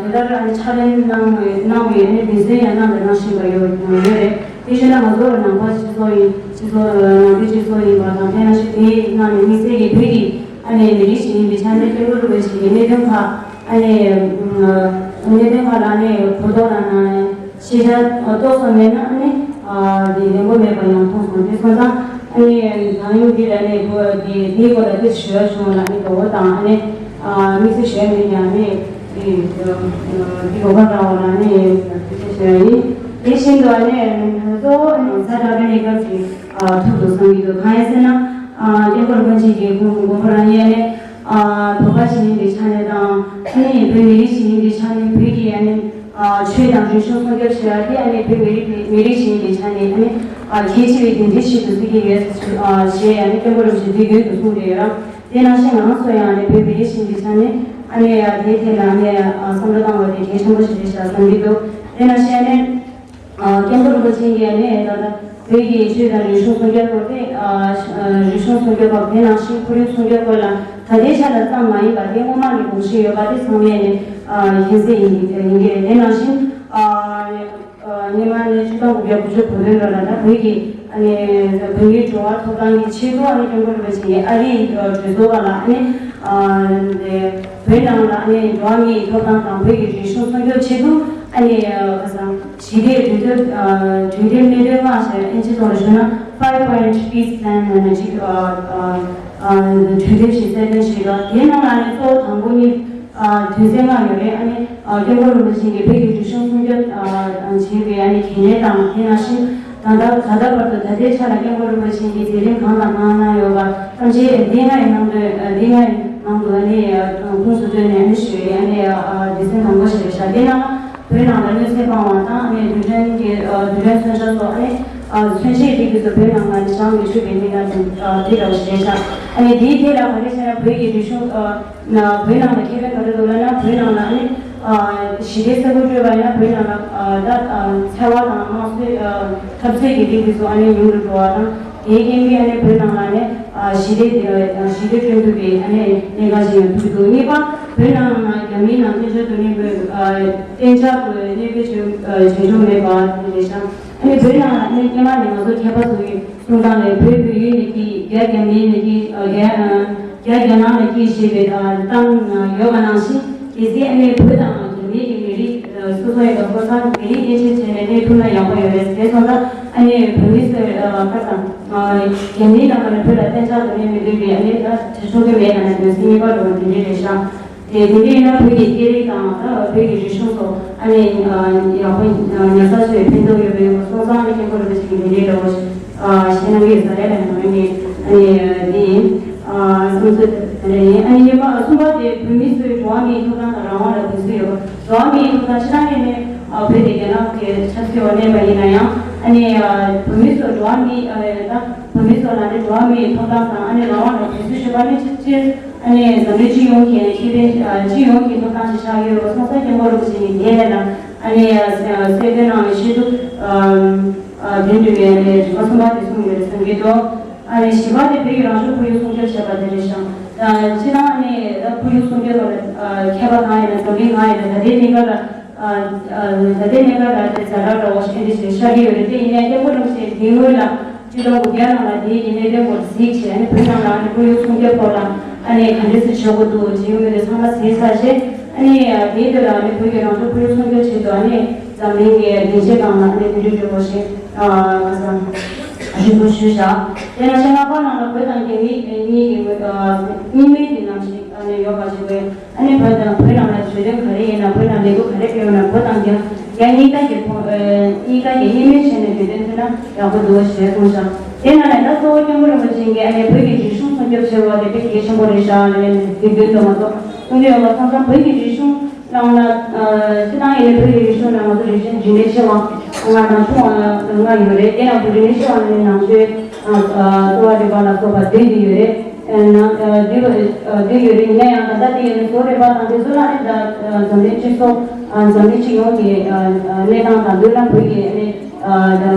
དེ་ལྟར་ཨ་ནི་ཕྱག་ལེན་གནང་བའི་གནང་བའི་ཨ་ནི་འབད་བརྩོན་ཡང་གནང་དང་གནང་བཞིན་པ་ཡོད་ཡོད་རེད། དེ་བཞིན་ང་ཚོ་ནང་པ་སྤྱི་ཚོགས་ཡིན་སྤྱི་ཚོགས་ནང་པའི་སྤྱི་ཚོགས་ཡིན་པ་དང་དེ་ནང་བཞིན་དེའི་ནང་ནས་དམིགས་བསལ་གྱི་བོད་ཀྱི་ཨ་ནི་མི་རིགས་ཤིག་ཡིན་པའི་ཆ་ནས་སྐྱབས་མགོན་རིན་པོ་ཆེ་གི་གནད་དོན་ཁག་ཨ་ནི་གནད་དོན་ཁག་ལ་ཨ་ནི་གོ་རྟོགས་དང་ཤེས་བྱ་ཏོག་ཙམ་མེད་ན་ཨ་ནི་དེ་ལེགས་པོ་མེད་པ་ཡང་མཐོང་སོང་། དེ་སོང་ཙང་ཨ་ནི་ད་ཡོང་འདི་ལ་ནི་གོ་དེ་དེའི་སྐོར་ལ་དེ་ཞུ་ཡ་བྱུང་ལ་ནི་གོ་བོ་དང་ཨ་ནི་དམིགས་བསལ་ཞུ་ཡ་མེད་ཀྱང་ནི་དེ་དེ་གོ་བ་རང་བ་ལ་ནི་དེ་ཞུ་ཡ་ཡིན། དེ་བཞིན་དུ་ཨ་ནི་གཙོ་བོ་ནི་ས་ཁྲ་ཀ་ནི་སྐབས་ཀྱི་ཐུགས་སུ་བསམ་གྱི་འདུག་གང་ཡིན་ཟེར་ན་སྐྱབས་མགོན་རིན་པོ་ཆེ་གི་དགོངས་པ་རང་ཡིན་ནི། བོད་པ་ཞིག་ཡིན་པའི་ཆ་ནས་དང་ཨ་ནི་བོད་མི་རིགས་ཤིག་ཡིན་པའི་ཆ་ནས་བོད་ཀྱི་ཨ་ནི་ཆོས་དང་རིག་གཞུང་སྲུང་སྐྱོབ་བྱེད་ཡ་དེ་ཨ་ནི་བོད་མི་རིགས་མི་རིགས་ཤིག་ཡིན་པའི་ཆ་ནས་ཨ་ནི་གལ་ཆེ་བའི་འགན་འཁྲི་ཞིག་ཏུ་བརྩི་གི་ཡོད་ཞེས་ཨ་ནི་སྐྱབས་མགོན་རིན་པོ་ཆེ་དུས་རྒྱུན་དུ་གསུངས་ཏེ་ཡོད་ར། དེ་ནང་བཞིན་ང་རང་ཚོ་ཡང་ཨ་ནི་བོད་མི་རིགས་ཤིག་ཡིན་པའི་ཆ་ནས་ཨ་ནི་དེའི་ཐད་ལ་ཨ་ནི་བསམ་བློ་བཏང་བ་དེ་གལ་ཆེན་པོ་ཞིག་རེད་ཤག་བསམ་གྱི་འདུག་དེ་ནང་བཞིན་ཨ་ནི། སྐྱབས་མགོན་རིན་པོ་ཆེ་གིས་ནི་ད་ལྟ་བོད་ཀྱི་ཆོས་དང་རིག་གཞུང་སྲུང་སྐྱོབ་སྐོར་དེ་རིག་གཞུང་སྲུང་སྐྱོབ་པ་དེ་ནང་བཞིན་ཁོར་ཡུག་སྲུང་སྐྱོབ་སྐོར་ལ་ད་ལྟའི་ཆ་ལ་ཙམ་མ་ཡིན་པར་དེ་སྔོན་མ་ནས་དགོངས་བཞེས་ཡོད་པ་དེ་ཚང་མས་ནི་མཁྱེན་གསལ་ཡིན་ཡིན་གྱི་རེད། དེ་ནང་བཞིན་སྔོན་མ་ནས་ཆིག་སྟོང་དགུ་བརྒྱ་དགུ་བཅུ་གོ་བདུན་ལོ་ལ་ད་བོད་ཀྱི་བོད་མིའི་འགྲོ་བ་ཐོབ་ཐང་གི་ཆེད་དུ་ཨ་ནི་སྐྱབས་མགོན་རིན་པོ་ཆེ་ཡིས་ཨ་རིའི་གྲོས་ཚོགས་ཁག་ལ་ཨ་ནི་བོད་ནང་ལ་ཨ་ནི་འགྲོ་བ་མིའི་ཐོབ་ཐང་དང་བོད་ཀྱི་རིག་གཞུང་སྲུང་སྐྱོབ་ཆེད་དུ་ཨ་ནི་ཁ་སང་། ཞི་བདེའི་གྲོས་མཐུན། གྲོས་མཐུན་གནད་དོན་ལྔ་ཞེས་ཨིན་ཇིའི་ཐོག་ལ་ཞུས་ན་Five Point Peace Plan ནང་ནས་ཅིག་གྲོས་མཐུན་ཞིག་གསལ་སྟོན་བྱས་ཡོད། དེའི་ནང་ལ་ནི་གཙོ་བོ་དང་པོ་ནི་དོན་ཚན་ལྔ་ཡོད་རེད། ཨ་ནི་སྐྱབས་མགོན་རིན་པོ་ཆེ་གིས་བོད་ཀྱི་རིག་གཞུང་སྲུང་སྐྱོབ་བྱེད་པའི་ཨ་ནི་གལ་གནད་དང་དེ་ནང་བཞིན་ད་ལྟ་ད་ལྟ་བར་དུ་ད་ལྟའི་ཆ་ལ་སྐྱབས་མགོན་རིན་པོ་ཆེ་གིས་མཛད་རིམ་གང་དང་གང་གནང་ཡོད་པ་ཐམས་ཅད་འདི་ལྔ་ཡི་ནང་དུ་འདི་ལྔ་ཡི་ནང་དུ་ཨ་ནི་ཁུངས་སུ་བཏོན་ནས་ཨ་ནི་ཞུ་ཡི་ཨ་ནི་སྡེ་ཚན་དང་པོ་ཞིག་རེད་ཤག་དེ་ནང་། བོད་ནང་ལ་གནོད་འཚེ་སྤང་བ་དང་ཨ་ནི་རྡུལ་ཕྲན་གྱི་རྡུལ་ཕྲན་མཚོན་ཆ་སོགས་ཨ་ནི་མཚོན་ཆའི་རིགས་ཀྱི་སོགས་བོད་ནང་ལ་ནི་བཞེངས་མི་ཆོག་པའི་གནད་འགག་དེ་འདྲ་བ་ཞིག་རེད་ཤག་ཨ་ནི་དེའི་ཐད་ལ་ག་རེ་བྱས་ན་བོད་ཀྱི་རིག་གཞུང་ན་བོད་ནང་ལ་ཁེ་ཕན་ག་རེ་འདུག་ལབ་ན་བོད་ནང་ལ་ཨ་ནི་ཞི་བདེ་གསར་པ་སྤྲོད་པ་ཡིན་ན་བོད་ནང་ལ་ད་འཚེ་བ་དང་དམངས་གཙོའི་འཐབ་རྩོད་ཀྱི་རིགས་ཀྱི་སོགས་ཨ་ནི་ཉུང་རུ་འགྲོ་བ་དང་། དེའི་རྐྱེན་གྱིས་ཨ་ནི་བོད་ནང་ལ་ནི་ཞི་བདེ་ཞི་བདེ་བསྐྲུན་ཐུབ་པའི་ཨ་ནི་གནད་འགག་ཅིག་ཡང་ཐུག་འདུག་གཉིས་པ། བོད་ནང་ལ་རྒྱ་མིའི་ནང་གཏན་འཇགས་དུ་གནས་སྤོས་གཏན་འཇགས་དུ་གནས་སྤོས་བྱེད་བྱེད་ཆོག་མེད་པ་དེ་རེད་ཤག་ཨ་ནི་བོད་ནང་ལ་ཨ་ནི་སྔོན་མ་ནས་ང་ཚོ་མཁས་པ་ཚོ་གི་གསུང་སྟངས་ལས་བོད་བོད་ཡུལ་ནས་སྐྱིད་རྒྱ་རྒྱ་མིའི་ནས་སྐྱིད་རྒྱ་རྒྱ་ནག་ནས་སྐྱིད་ཞེས་པའི་གཏམ་ཡོད་པ་ནང་བཞིན། གལ་སྲིད་ཨ་ནི་བོད་དང་རྒྱ་མི་གི་མི་རིགས་སོ་སོ་ཡིན་པ་སོང་ཙང་དེ་རིགས་དབྱེ་འབྱེད་བྱས་ནས་གནས་ཐུབ་ན་ཡག་པོ་ཡོད་རེད། དེ་སོང་ཙང་ཨ་ནི་བོད་མི་ཚོས་ཁ་སང་རྒྱ་མིའི་ནང་ནས་བོད་ལ་གཏན་འཇགས་སུ་གནས་མི་འདོད་པའི་ཨ་ནི་ད་བྱེད་ཆོག་གི་མེད་ལབ་ནས་དོན་ཚན་གཉིས་པ་འགྲོ་བ་དེ་འདྲས་རེད་ཤག་དེ་དེ་འདྲས་ཡིན་ན་བོད་ཀྱི་སྐད་རིགས་དང་ད་བོད་ཀྱི་རིག་གཞུང་སོགས་ཨ་ནི་ཡག་པོ་ཉར་ཚགས་བྱེད་ཕན་ཐོགས་ཡོད་པ་ཡིན་པ་སོང་ཙང་ཨ་ནི་སྐྱབས་མགོན་རིན་པོ་ཆེ་གིས་དེ་འདྲས་འདྲ་བོ་ཞིག་བཤད་གནང་གི་ཡོད་ས་རེད་ལབ་ནས་ངས་ཨ་ནི་འདི་ཡིན། བསམ་ཚུལ་དེ་འདྲ་ཡིན། ཨ་ནི་གཉིས་པ་གསུམ་པ་དེ་བོད་མི་ཚོའི་འགྲོ་བ་མིའི་ཐོབ་ཐང་དང་རང་དབང་ལ་གུས་བརྩི་ཡོད་པ། འགྲོ་བ་མིའི་ཐོབ་ཐང་སྤྱིར་བཏང་ནས་ནི་བོད་དེ་རྒྱ་ནག་གི་ཆབ་སྲིད་འོག་གནས་པ་ཡིན་ན་ཡང་ཨ་ནི་བོད་མི་ཚོ་འགྲོ་བ་མི་ད་བོད་མི་ཚོ་ལ་ནི་འགྲོ་བ་མིའི་ཐོབ་ཐང་དང་ཨ་ནི་རང་དབང་ལ་གུས་བརྩི་ཞུ་བ་ནི་སྤྱིར་ཨ་ནི་འཛམ་གླིང་སྤྱི་ཡོངས་ཀྱི་ཁེ་ཕན་སྤྱི་ཡོངས་ཀྱི་ཐོབ་ཐང་ཞིག་ཆགས་ཀྱི་ཡོད་པ་སོང་ཙང་སྐྱབས་མགོན་རིན་པོ་ཆེ་ནས་དེའི་ཐད་ལ་ཨ་ནི་གསལ་སྟོན་གནང་བའི་ཆེད་དུ། དེ་འདྲ་བའི་ནས་རིམ་པ་གསུམ་པ་དེ་གསུངས་ཡོད་རེད་བསམ་གྱི་འདུག་ཨ་ནི་བཞི་པ་དེ་བོད་ཀྱི་རང་བྱུང་ཁོར་ཡུག་སྲུང་སྐྱོབ་བྱེད་པ་དེ་རེད་ཤག་ད་སྤྱིར་བཏང་ནས་ད་ཁོར་ཡུག་སྲུང་སྐྱོབ་ལ་མཁས་པ་གང་ཡིན་ན་འཛམ་གླིང་གང་ཡིན་ན་ད་ལྟའི་གནས་སྐབས་ལ་ད་ལྟའི་གནས་སྐབས་ལ་དེ་ཛ་དྲག་འདྲ་བོ་ཞིག་དེ་འདྲ་ཞིག་ཤར་གྱི་ཡོད་རེད། དེ་ཡིན་ནའི་སྐྱབས་མགོན་རིན་པོ་ཆེ་དེ་སྔོན་ལ་ཆིག་སྟོང་དགུ་བརྒྱ་ནང་ལ་དེའི་གནད་དོན་སྐོར་གཟིགས་བྱས་ནས་བོད་ནང་ལ་ཁོར་ཡུག་སྲུང་སྐྱོབ་སྐོར་ལ་ཨ་ནི་ག་འདྲ་སེ་བྱེད་དགོས་འདུག་བྱེད་ཡོང་མི་དེ་ཚང་མ་གཟིགས་ཚར་རྗེས་ཨ་ནི་དེའི་དོན་ལ་ཨ་ནི་བོད་ཀྱི་རང་བྱུང་ཁོར་ཡུག་སྲུང་སྐྱོབ་ཆེད་དུ་ཨ་ནི། འཛམ་གླིང་གི་སྡིངས་ཆའི་སྒང་ལ་ཨ་ནི་དེ་འདྲའི་འགྲོ་བ་ཞིག་ཁ་སང་རིམ་པ་ཞུས་བཞག་དེ་ནང་བཞིན་ལྷག་པར་ནང་ལ་བོད་དང་རྒྱ་མི་གཉིས་ཀྱི་གཉིས་སྨན་གྱི་ནང་བཞིན་ཨ་ནི་ཡོད་པ་ཞིག་རེད། ཨ་ནི་བོད་དང་བོད་ནང་ལ་བརྗོད་དོན་ག་རེ་ཡིན་ན་བོད་ནང་ལས་འགུལ་ག་རེ་སྤེལ་ཡོད་ན་བོད་དང་རྒྱ་རྒྱ་གཉིས་ཀ་གི་ཁོ་གཉིས་ཀ་གི་གཉིས་སྨན་བྱས་ནས་བརྗོད་དོན་བྱས་ན་ཡག་པོ་འདུག་ཞེས་གསུངས་ཤག་དེ་ནང་ལ་ད་གཙོ་བོ་སྐྱབས་མགོན་རིན་པོ་ཆེ་གིས་ཨ་ནི་བོད་ཀྱི་རིག་གཞུང་སྲུང་སྐྱོབ་བྱེད་དགོས་པ་དེ་དཔེ་གལ་ཆེན་པོ་རེད་ཤག་ལབ་ནས་དུས་རྒྱུན་དུ་ང་ཚོ་གསུང་གི་ཡོད་པ་སོང་ཙང་བོད་ཀྱི་རིག་གཞུང་ ལ་སྤྱི་བཏང་ཡིན་ན་བོད་ཀྱི་རིག་གཞུང་ལ་ང་ཚོ་རིག་གཞུང་རྒྱུན་ལྡན་ཆེ་བ་ལྔ་དང་ཆུང་བ་ལྔ་ཡོད་རེད། དེ་ཡང་རྒྱུན་ལྡན་ཆེ་བ་ནི་ནང་ཆོས་གསོ་བ་རིག་པ་ལ་སོགས་པ་བདུན་དེ་ཡོད་རེད། ནང་བདུན་བདུན་ཡོད་རེད། ཡིན་ན་ཡང་ད་ལྟ་དེ་ཡིན་ན་གསོ་བ་རིག་པ་དང་དེ་ཚོ་ལ་ནི་ད་འཛམ་གླིང་སྤྱི་ཚོགས་འཛམ་གླིང་སྤྱི་ཡོངས་ཀྱི་གནས་སྟངས་དང་མདོར་ན་བོད་ཀྱི་ནི་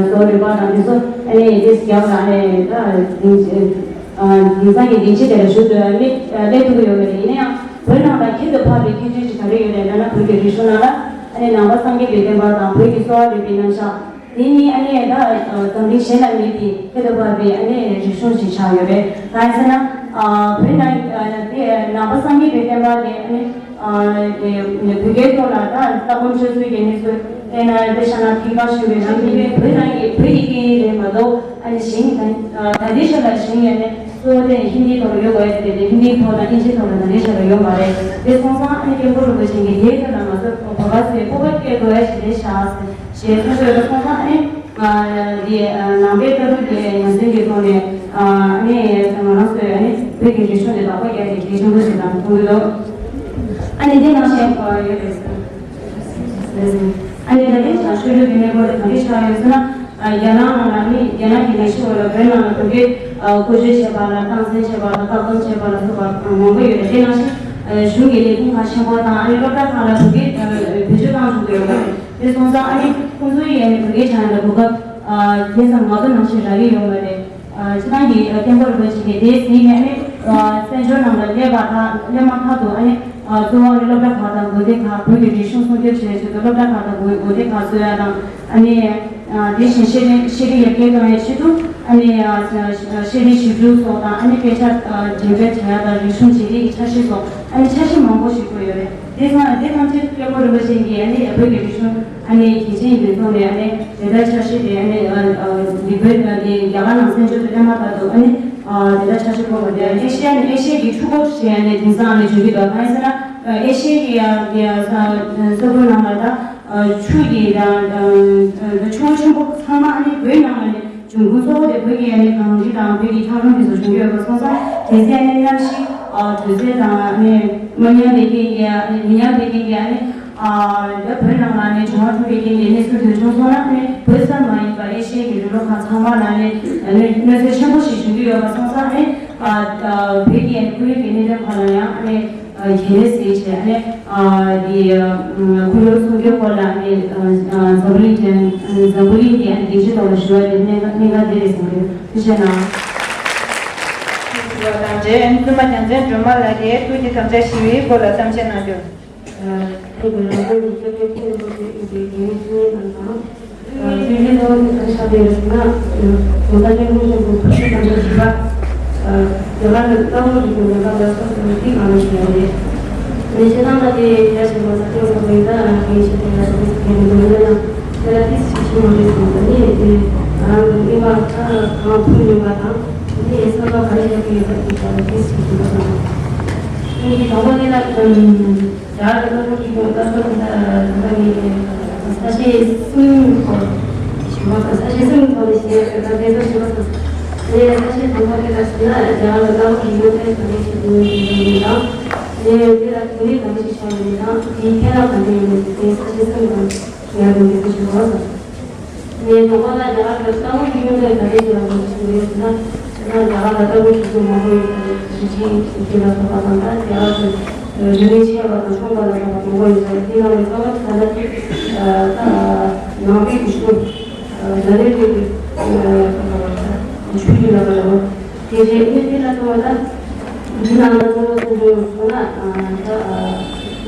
གསོ་བ་རིག་པ་དང་དེ་ཚོ་ནི་དེ་རྒྱབ་ལ་ནི་ད། དེང་སང་གི་སྡིངས་ཆ་དེ་ལ་བཞུགས་ཏེ་སླེབས་སླེབས་ཐུབ་ཀྱི་ཡོད་མ་རེད། ཡིན་ན་ཡང་བོད་ནང་ལ་ཁྱད་དུ་འཕགས་པའི་ཁྱད་ཆོས་ཅིག་ག་རེ་ཡོད་རེད་ལབ་ན། བོད་ཀྱི་རིག་གཞུང་ནང་ལ་ཨ་ནི་ནང་པ་སངས་རྒྱས་པའི་བསྟན་པ་དང་བོད་ཀྱི་གསོ་བ་རིག་པའི་རྣམ་གཞག་དེ་གཉིས་ཨ་ནི་ད་འཛམ་གླིང་གཞན་ལ་མེད་པའི་ཁྱད་དུ་འཕགས་པའི་ཨ་ནི་རིག་གཞུང་ཞིག་ཆགས་ཡོད་རེད། གང་ཡིན་ཟེར་ན་བོད་ནང་དེ་ནང་པ་སངས་རྒྱས་པའི་བསྟན་པ་དེ་ཨ་ནི། ཨ་དེ་བོད་སྐད་ཐོག་ལ་ད་ལྟ་སྒོམ་སྤྱོད་ཚུལ་གྱི་གནས་ཚུལ་དཔེར་ན་དཔེ་བཞག་ན་ཐེག་པ་ཆེན་པོའི་ལམ་གྱི་བོད་ནང་གི་བོད་ཀྱི་སྐད་ཡིག་རེད་མ་གཏོགས་ཨ་ནི་གཞན་ད་ད་ལྟའི་ཆ་ལ་གཞན་ཡང་ནི་གཙོ་བོ་དེ་ཧིན་དིའི་ཐོག་ལ་ཡོད་དགོས་ཡ་དེ་དེ་ཧིན་དིའི་ཐོག་དང་ཨིན་ཇིའི་ཐོག་ལ་ད་ལྟའི་ཆ་ལ་ཡོད་མ་རེད། དེ་སོང་ཙང་ཨ་ནི་སྐྱབས་མགོན་རིན་པོ་ཆེ་གིས་དེའི་ཐོག་ལ་ང་ཚོ་བོད་པ་ཚོས་སྤོབས་པ་སྐྱེ་དགོས་ཡ་ཞིག་རེད་ཤག་ཞེས་གསུངས་སོང་། དེ་སོང་ཙང་ཨ་ནི། འདི་ནང་པའི་ལྟ་གྲུབ་ཀྱི་ཉམས་ལེན་གྱི་ཐོག་ནས་ཨ་ནི་ང་རང་ཚོས་ཨ་ནི་བོད་ཀྱི་རིག་གཞུང་དེ་བདག་པོ་རྒྱག་ཡག་གལ་ཆེན་པོ་ཞིག་དང་མཐོང་གི་འདུག་ཨ་ནི་འདི་ནང་བཞིན་ཡོད་རེད། ཨ་ནི་ད་ལྟའི་ཆར་ཆོས་ལུགས་ཀྱི་གནས་བབ་དེ་ག་འདྲ་ཆགས་ཡོད་ཟེར་ན། རྒྱ་ནག་ནང་ལ་ནི་རྒྱ་ནག་གི་ལས་གཞི་འོག་ལ་བོད་ནང་ལ་བོད་སྐད་བཀོལ་སྤྱོད་བྱེད་པ་ལ་སྟངས་འཛིན་བྱེད་པ་ལ་བཀག་སྡོམ་བྱེད་པ་ལ་སོགས་པ་མང་པོ་ཡོད་རེད། དེ་ནང་བཞིན་གཞུང་གི་ལས་ཁུངས་ཁག་ཆེན་པོ་དང་ཨ་ནི་སློབ་གྲྭ་ཁག་ལ་བོད་སྐད་བེད་སྤྱོད་བཏང་བཅུག་གི་ཡོད་པ་རེད། དེ་སོང་ཙང་ཨ་ནི་ཁོང་ཚོའི་ཡ་ནི་བོད་སྐད་སྦྱང་ཡ་ལ་གོ་སྐབས་དེ་ཙམ་མང་པོ་ནང་བཞིན་རག་གི་ཡོད་མ་རེད། སྤྱི་བཏང་གི་སྐྱབས་མགོན་རིན་པོ་ཆེ་གིས་དེའི་གཟིགས་ནས་ཨ་ནི་བཙན་བྱོལ་ནང་ལ་སླེབས་པ་དང་སླེབས་མ་ཐག་ཏུ་ཨ་ནི་གཙོ་བོ་ནི་སློབ་གྲྭ་ཁག་དང་དགོན་སྡེ་ཁག་བོད་ཀྱི་རིག་གཞུང་སྲུང་སྐྱོབ་བྱེད་ཆེད་དུ་སློབ་གྲྭ་ཁག་དང་དགོན་དགོན་སྡེ་ཁག་བཟོ་ཡ་དང་ཨ་ནི་དེ་བཞིན་ཤེས་རིག་ཤེས་རིག་ཡར་རྒྱས་གཏོང་ཡའི་ཆེད་དུ་ཨ་ནི་ཤེས་རིག་ཞིབ་འཇུག་སོགས་དང་ཨ་ནི་དཔེ་ཆ་འགྲེམས་སྤེལ་བྱེད་ཡ་དང་རིག་གཞུང་བརྗེ་རེས་ཀྱི་འཆར་གཞི་སོགས་ཨ་ནི་འཆར་གཞི་མང་པོ་ཞིག་བཀོད་ཡོད་རེད། དེ་ཚང་དེ་ཐམས་ཅད་སྐྱབས་མགོན་རིན་པོ་ཆེ་གིས་ཨ་ནི་བོད་ཀྱི་རིག་གཞུང་ཨ་ནི་གལ་ཆེན་ཡིན་པའི་ཐོག་ནས་ཨ་ནི་དེ་ལྟར་འཆར་གཞི་དེ་ཨ་ནི་འདི་བོད་ཨ་ནི་རྒྱ་གར་ནང་བཙན་བྱོལ་དུ་སླེབས་མ་ཐག་ཏུ་ཨ་ནི་དེ་ལྟར་འཆར་གཞི་བཀོད་པ་དེ་ཨེ་ཤི་ཡ་ནི་ཨེ་ཤི་ཡ་གི་ཆུ་འགོ་ཞེས་ཨ་ནི་དེང་སང་ཨ་ནི་བརྗོད་ཀྱི་འདུག་གང་ཡིན་ཟེར་ན་ཨེ་ཤི་ཡ་གི་ས་ས་ཁུལ་ནང་ལ་ད་ཆུ་གི་ཆུ་བོ་ཆེན་པོ་ཚང་མ་ཨ་ནི་བོད་ནང་ལ་ནི། འབྱུང་ཁུངས་གཙོ་བོ་དེ་བོད་ཀྱི་ཨ་ནི་གངས་རི་དང་བོད་ཀྱི་འཁྱགས་རོམ་དེ་ཚོ་བྱུང་གི་ཡོད་པ་སོང་ཙང་དེ་ཚོའི་ཨ་ནི་གནམ་གཤིས་དྲོད་ཚད་དང་ཨ་ནི་མ་ཉམས་པའི་རྐྱེན་གྱིས་ཨ་ནི་མི་ཉམས་པའི་རྐྱེན་གྱིས་ཨ་ནི་ད་བོད་ནང་ལ་ཨ་ནི་འབྱུང་བ་འཁྲུགས་པའི་རྐྱེན་གྱིས་གནས་ཚུལ་དེ་བྱུང་སོང་ན་ཨ་ནི་བོད་ཙམ་མ་ཡིན་པར་ཨེ་ཤི་ཡའི་རི་ལོ་ཁག་ཚང་མ་ལ་ཨ་ནི་གནོད་འཚེ་ཆེན་པོ་ཞིག་བྱུང་གི་ཡོད་པ་སོང་ཙང་ཨ་ནི་བོད་ཀྱི་ཨ་ནི་ཁོར་ཡུག་གི་གནད་དོན་ཁག་ལ་ཡང་ཨ་ནི། གལ་གནད་གཟིགས་བྱས་ནས་འདི་ཁོར་ཡུག་སྲུང་སྐྱོབ་སྐོར་ལ་ནི་འཛམ་བུ་གླིང་ཅན་འཛམ་བུ་གླིང་གི་སྡིངས་ཆ་ཐོག་ལ་ཞུ་བ་དེ་གནད་འགག་གནད་འགག་དེ་རེད་བསམ་གྱི་ཡོད། ཐུགས་རྗེ་གནང་། ཞུ་བ་དང་འབྲེལ་བཙུན་མ་རྒྱལ་མཚན་སྒྲོལ་མ་ལགས་ཀྱིས་ཐུགས་ཀྱི་དམ་བཅའ་ཞི་བའི་སྐོར་ལ་གཏམ་བཤད་གནང་རྒྱུ། ཐུགས་ཀྱི་རང་དབང་གི་སྐྱབས་རྗེ་ཁོང་རྣམ་པ་ཡིན་པའི་དགེ་བའི་བཤེས་གཉེན་རྣམས་དང་། ཨ། ཆོས་རྒྱལ་གཙོ་བོ་གི་ག་རེ་ཆགས་བསྡད་ཡོད་ཟེར་ན། ཨ། གོང་ས་སྐྱབས་མགོན་ཆེན་པོ་ཐུགས་ཀྱི་དམ་བཅའ་བཞི་པ། ཨ། རྒྱ་གར་ནང་རྩ་བོ་རིག་པའི་ངོ་བོ་ལ་སོགས་པའི་ཐིག་ཨ་ལ་ཞིག་ཡོད་རེད། ཨ་ནི་སྤྱིར་བཏང་ལ་དེ་ཡ་ཞིག་མ་ས་སྐྱོང་ས་བོད་ད་ངས་ཤེས་དེ་ཡ་ཞིག་དེ་ཚིག་གི་མི་འདུག་ཡིན་ན་ཡང་དེ་ལ་ཏིས་ཞིག་ཤེས་མ་རེད་ཟེར་ན་ནི་དེ་རང་གི་ཨེ་མ་ཁ་གང་ཕུལ་ཡོད་པ་དང་དེ་ནས་བསམ་པ་ག་རེ་བཞག་གི་ཡོད་པ་དེ་ལ་ཏིས་ཞིག་ཞུ་བ་དང་། ཨ་ནི་དང་པོ་དེ་ལ་ཨམ། རྒྱ་གར་ལྟ་བུ་གི་ཡོང་ལྟ་ཚུལ་དེ་ལ་ད་ངས་ས་བཤད་གསུམ་གྱི་ཐོག་ཞུ་བ་དང་ས་བཤད་གསུམ་གྱི་ཐོག་ནས་ཞུ་ཡ་ད་དེ་ཚོ་ཞུ་བ་དང་། དེ་ས་བཤད་དང་པོ་དེ་ལ་ཞུ་ན་རྒྱ་གར་ལྟ་བུ་གི་ཡོང་ལྟ་ག་འདྲ་ཞིག་ཡོང་གི་ཡོད་མེད་དང་། དེ་དེ་ལ་གོ་གནས་ག་འདྲ་ཞིག་ཆགས་ཡོད་མེད་དང་དེའི་ཁྱད་ལ་ག་འདྲ་ཡོད་མེད་དེ་ས་བཤད་གསུམ་གྱི་ཐོག་ཞུ་ཡ་དང་དེ་ཚོ་ཞུ་བ་དང་། ངས་དང་པོ་ལ་རྒྱ་གར་གྱི་ལྟ་བུ་ཡོན་ཏན་ག་རེ་ཞིག་ལ་གོ་ཞིག་ཡོད་ཟེར་ན། ཁྱེད་རང་རྒྱ་གར་ལ་ལྟ་བུ་ཞིག་ཏུ་མང་པོ་ཡོད་ཟེར་ཞིག་ཅིག་ཅིག་ལ་སོགས་པ་དང་ད་རྒྱ་གར་གྱི་རིག་གནས་ཆེ་བ་དང་ཆུང་བ་ལ་སོགས་པ་མང་པོ་ཡོད་ཟེར་དེ་ནང་ནས་གཙོ་བོ་ད་ལྟ་ཅིག་ད་ནང་པའི་རིག་གཞུང་། ད་ལྟའི་དུས་ཀྱི་ཆོས་བརྒྱུད་ལ་ག་ལ་བ། དེ་རྗེས་ཨེ་དེ་ལ་གཏོང་བ་ད། འདི་ནང་ལ་གཙོ་བོ་གསུང་དོན་སོང་ན་ད་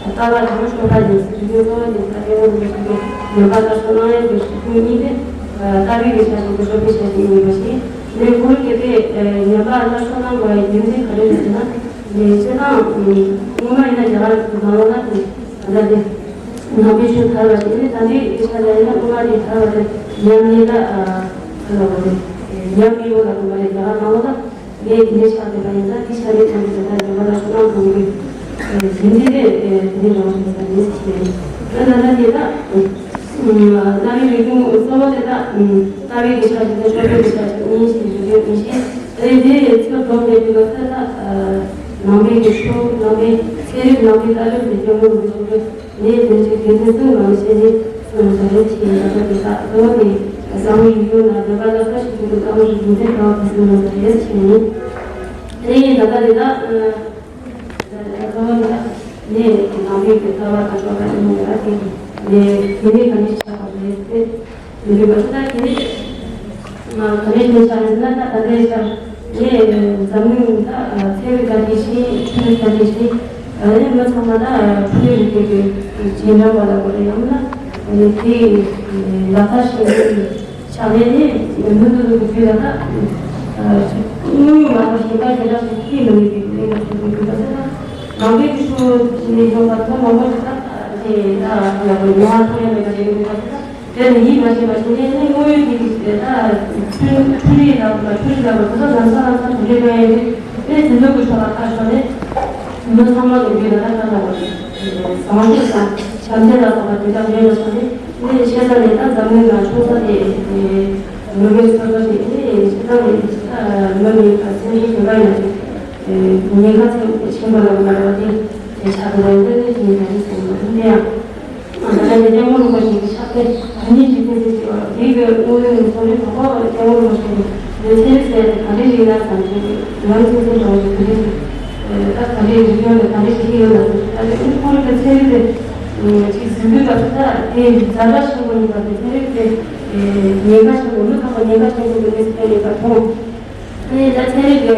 ལྟ་བ་དང་སྤྱོད་པ་ཡིན་ཟེར་དུས་གཙོ་བོ་ཡིན་ས་ཡོད་འདུག་ཟེར་དུས་ཉམས་པ་ལ་སོགས་གནང་ཡས་ཀྱི་རིགས་གཉིས་ཏེ་ལྟ་བའི་གི་ཆ་ཞིག་དང་སྤྱོད་པའི་ཆ་ཞིག་ཡིན་པ་ཞིག་ལས་ཁོང་གིས་དེ་ཉམས་པ་ལ་སོགས་གནང་དགོས་ཡ་རྒྱུ་མཚན་ག་རེ་རེད་ཟེར་ན། ལས་སྤྱིར་བཏང་སྔོན་མ་ཡིན་ན་རྒྱ་གར་གྱི་ནང་ལོགས་ལ་དེ་ད་ལྟ་དེ། ནང་པའི་ཆོས་དར་བ་དེ་ནི་ད་ལྟའི་དུས་ཆ་ལ་ཡིན་ན་སྔོན་མ་དེ་དར་བ་དེ་ཉམས་ལེན་ལ་ཨ་ཁ་ལ་བ་དེ་ཉམས་ལེན་བོ་ལ་དགོན་པ་ལས་རྒྱ་གར་ནང་ལོགས་ལ་ལས་དེ་འདྲའི་ཆགས་བསྡད་པ་ཡིན་ཙང་དེ་ཆ་ལས་ཀྱང་དེ་ད་ཉམས་པ་ལ་སོགས་གནང་དགོས་ཀྱི་ཡིན་དེ་དེ་དེ་འདྲའི་རང་བཞིན་ས་ནས་ཞིག་ཡིན། ད་ད་ལྟ་དེ་ད་རྣམ་དབྱེ་རིག་གཞུང་གཙོ་བོ་དེ་ད་ལྟ་བའི་གི་ཆ་ཞིག་དང་སྤྱོད་པའི་གི་ཆ་ཞིག་གཉིས་ཤིག་རིག་གཞུང་གཉིས་ཤིག་དེ་དེ་ཚོ་སྒྲོམ་ནས་དེ་ག་ས་ད། ནང་པའི་གི་ཆོས་ནང་པའི་ཚན་རིག་ནང་པའི་ལྟ་གྲུབ་དེ་སྐྱོང་བར་མི་ཆོག་པས། ངས་དོན་གཅིག་དགེ་མཚན་གསུམ་ནང་བཤད་ནས་གསུངས་བཞག་རེད། ཆེས་ཡག་པོ་དེ་དག་གཙོ་བོ་དེ་བསམ་བློ་ཡིན་ཡོང་ན་འདོད་པ་ལ་ཁ་ཞིག་གི་བསམ་བློ་ཞིག་ཡིན་ཚེ་གང་དུ་སུན་མི་འདུག་རེད་ཆེ་ཡིན། དེ་ཡིན་ད་ལྟ་དེ་དག་གཙོ་བོ་དེ་དག་ནས་ནང་པའི་གི་ལྟ་བ་དང་སྤྱོད་པ་ཡིན་ཡོད་ར། དེ་ནས་དེ་ནས་ག་ནས་ཆགས་པ་རེད་དེ། མི་འདུག་པ་ད་དེ་ནས་ག་ནས་ཆགས་རེད་ན་ད་ད་ལྟའི་ཆར་ངས་འཛམ་གླིང་ད་ཚན་རིག་ད་དེ་བཞིན་འཕྲུལ་རིག་ད་དེ་བཞིན་ཨ་ནི་མི་ཚང་མ་ད་འཕྲུལ་རིག་པའི་གི་རྗེས་འབྲང་བ་ལ་གོ་རེ་ཡང་ན་ཨ་ནི་དེ་ལག་བསྟར་བྱེད་པའི་ཕྱག་ལས་ནི་མི་འདུག་འདུག་གི་དུས་ལ་ད་དངོས་ཡོད་མ་གཏོགས་གཞན་པ་དེ་འདྲ་ཞིག་ཤེས་མི་ནུས་པའི་གནས་སྐབས་ཤིག་ཡོད་པ་ད་ནང་པའི་གི་ཆོས་ཀྱི་ནས་ཡོང་བ་ད་མང་པོ་ཞིག་ད་དེ་ད་ཡག་པོ་ཡོང་བ་མཐོང་ཡ་མེད་པ་ཞིག་ཡོད་པ་ད། དེ་ནི་ཡིད་མ་ཆེས་པ་ཞིག་ནས་ནི་དངོས་ཡོད་ཀྱི་ད་འཕྲུལ་རིག་ལ་འཕྲུལ་རིག་ལ་གོ་ཚོད་ལམ་སང་ལམ་སང་དུ་འདྲེས་པ་ཡིན་ཏེ། དེ་དེ་ཚོ་གི་ཕྱོགས་ལ་ཁ་ཕྱོགས་ནས་མི་ཚང་མ་གི་ལུས་ལ་ད་ཁ་ལྟ་བ་རེད། བཟང་སྤྱོད་དང་བྱམས་བརྩེ་ལ་སོགས་པ་དེ་དག་ཡོད་པ་སོགས་ནས་ནི་ཆེ་ས་ནས་ད་འཛམ་གླིང་ལ་ཆུང་ས་དེ་མི་གི་སོ་སོ་ཞིག་ནི་ཆེ་ས་ནས་མི་མིན་པ་སེམས་ཤིང་དུ་ལ་ཡོད་ཅིག་ཉེན་ཁ་ཆེན་པོ་ལ་མ་རེད་པ། དེ་དེ་ཆགས་པ་ཡིན་ཏེ་ནི་ཞིང་ཡང་ནི་སེམས་མ་རུང་དེ་ཡང་། ང་ཚོའི་སྐྱབས་མགོན་རིན་པོ་ཆེ་གི་ཕྱག་དཔེ་དོན་གཉིས་ཀྱི་ཕན་ཚུན་བརྩེ་བ་དེ་གི་དངོས་ཡོད་ནས་ཚོར་རིག་གོ་བ་སྐྱབས་མགོན་རིན་པོ་ཆེ་གི་ལུས་ཚན་ཟེར་ཏེ་ག་འདྲ་ཞིག་ཡིན་ན་བསམ་ཚུལ་ཡང་ཚིག་ཚིག་འདྲ་བོ་ཞིག་དེ་འདྲ་ཞིག་ད་ག་འདྲའི་རིག་གཞུང་ལ་ག་འདྲ་ཞིག་ཤེས་ཡོད་ན་ཟེར་ད་ལྟ་ཨུ་ཁོང་གི་ཚན་རིག་དེ་ཅིག་གཟིགས་དུས་ད་ཚོད་ད་དེ་ཛ་དྲག་ཆེན་པོ་ཡིན་པ་དེ་ཚན་རིག་དེ་ཉེན་ཁ་ཆེན་པོ་མི་ཚང་མ་ཉེན་ཁ་ཆེན་པོ་གི་གནས་སུ་ཕེབས་ཡོད་པ་མཐོང་། ཨ་ནི་ད་ཚན་རིག་གི་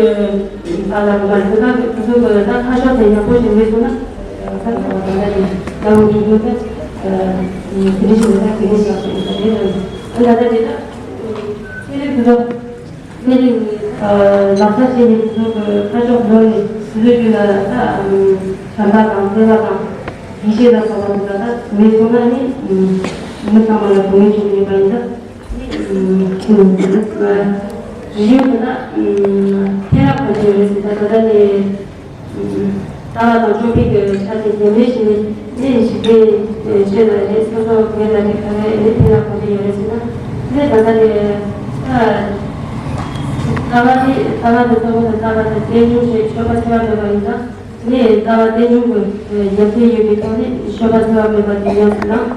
བར་ལ་མ་ལྷོད་ཁ་གི་ཕུན་སུམ་གི་ད་ཁ་ཕྱོགས་དེ་ཡག་པོ་ཞིག་མེད་སོང་ན་ད་ད་ད་ད་ད་ད་འགྲིག་གི་ད་དེ་འདྲ་ཞིག་ད་དེ་འདྲ་ཞིག་ཡག་པོ་ཡིན་ད་དེ་ད་ད་ད་ད་ད་ད་ཚན་རིག་ཕུན་སུམ་ཚན་རིག་ལག་ཆ་བྱས་ནས་ཕུན་སུམ་གི་ཁ་ཕྱོགས་ལོན་ནས་དུས་ཚོད་ཀྱི་ལ་ད་བྱམས་པ་དང་བརྩེ་བ་དང་ཡིད་ཆེས་ལ་སོགས་པ་དེ་ད་ད་མེད་སོང་ན་ནི་མི་ཚང་མ་ལ་དོན་ངེས་ཆེན་པོ་ཡིན་པ་ཡིན་ད། ཕན་ཐོགས་ཡོད་ན་ལྟ་བ་དང་སྤྱོད་པའི་གི་ཆ་དེ་རྒྱུན་ལས་བྱས་ནས་ལས་ཞིག་གི་ཆེད་ལ་རེད། སོ་སོ་གི་ལ་རེད། ག་རེ་ལས་ཕན་ཐོགས་ཡོད་རེད་ཟེར་ན་ལས་ད་ལྟ་ལས་ལྟ་བ་དེ་ལྟ་བ་དེ་གཙོ་བོ་དང་ལྟ་བ་དང་རྟེན་འབྱུང་ཞེས་ཆོས་པ་ཆེ་བ་འདོད་པ་ཡིན་ན། ནས་ལྟ་བ་རྟེན་འབྱུང་གི་རྒྱབ་རྟེན་ཡོད་པའི་ཐོག་ནས་སྤྱོད་པ་འཚེ་བ་མེད་པ་དེ་ཉམས་སུ་བླངས།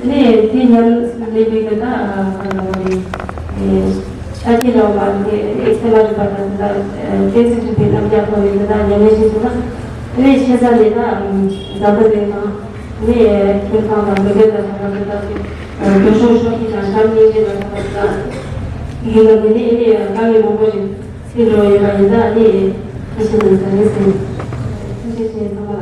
ནས་དེ་ཉམས་སུ་ལེན་པའི་གི་ད་ག་ལ་བ་རེད། ཆ་རྐྱེན་འདྲ་བ་མ་རེད་དེ་ཚད་མ་རིག་པ་དང་དེ་དག་གཏན་ཚིགས་རིག་པའི་རྣམ་གཞག་ཐོག་ནས་དེ་དག་ཉམས་ལེན་བྱེད་ཐུབ་ན། ནས་ཆེ་ས་ནས་ད་བཟའ་ཟླ་ལས་དང་ནས་ཁྱིམ་ཚང་དང་མི་སྒེར་དང་དེ་དག་གི་ད་སྐྱོ་ཤོས་ཤོར་གྱི་དང་བྱམས་སྙིང་རྗེ་དང་དེ་དག་ཡིན་ལ་དེ་ནས་ནས་དཀའ་ངལ་མང་པོ་ཞིག་ཚིག་འགྲོ་ཡོད་པ་ཡིན་ད་ནི་ཁ་ཤས་ནང་ས་ནས་ཟིན། ཐུགས་རྗེ་ཆེ་ཚང་མ་ལ།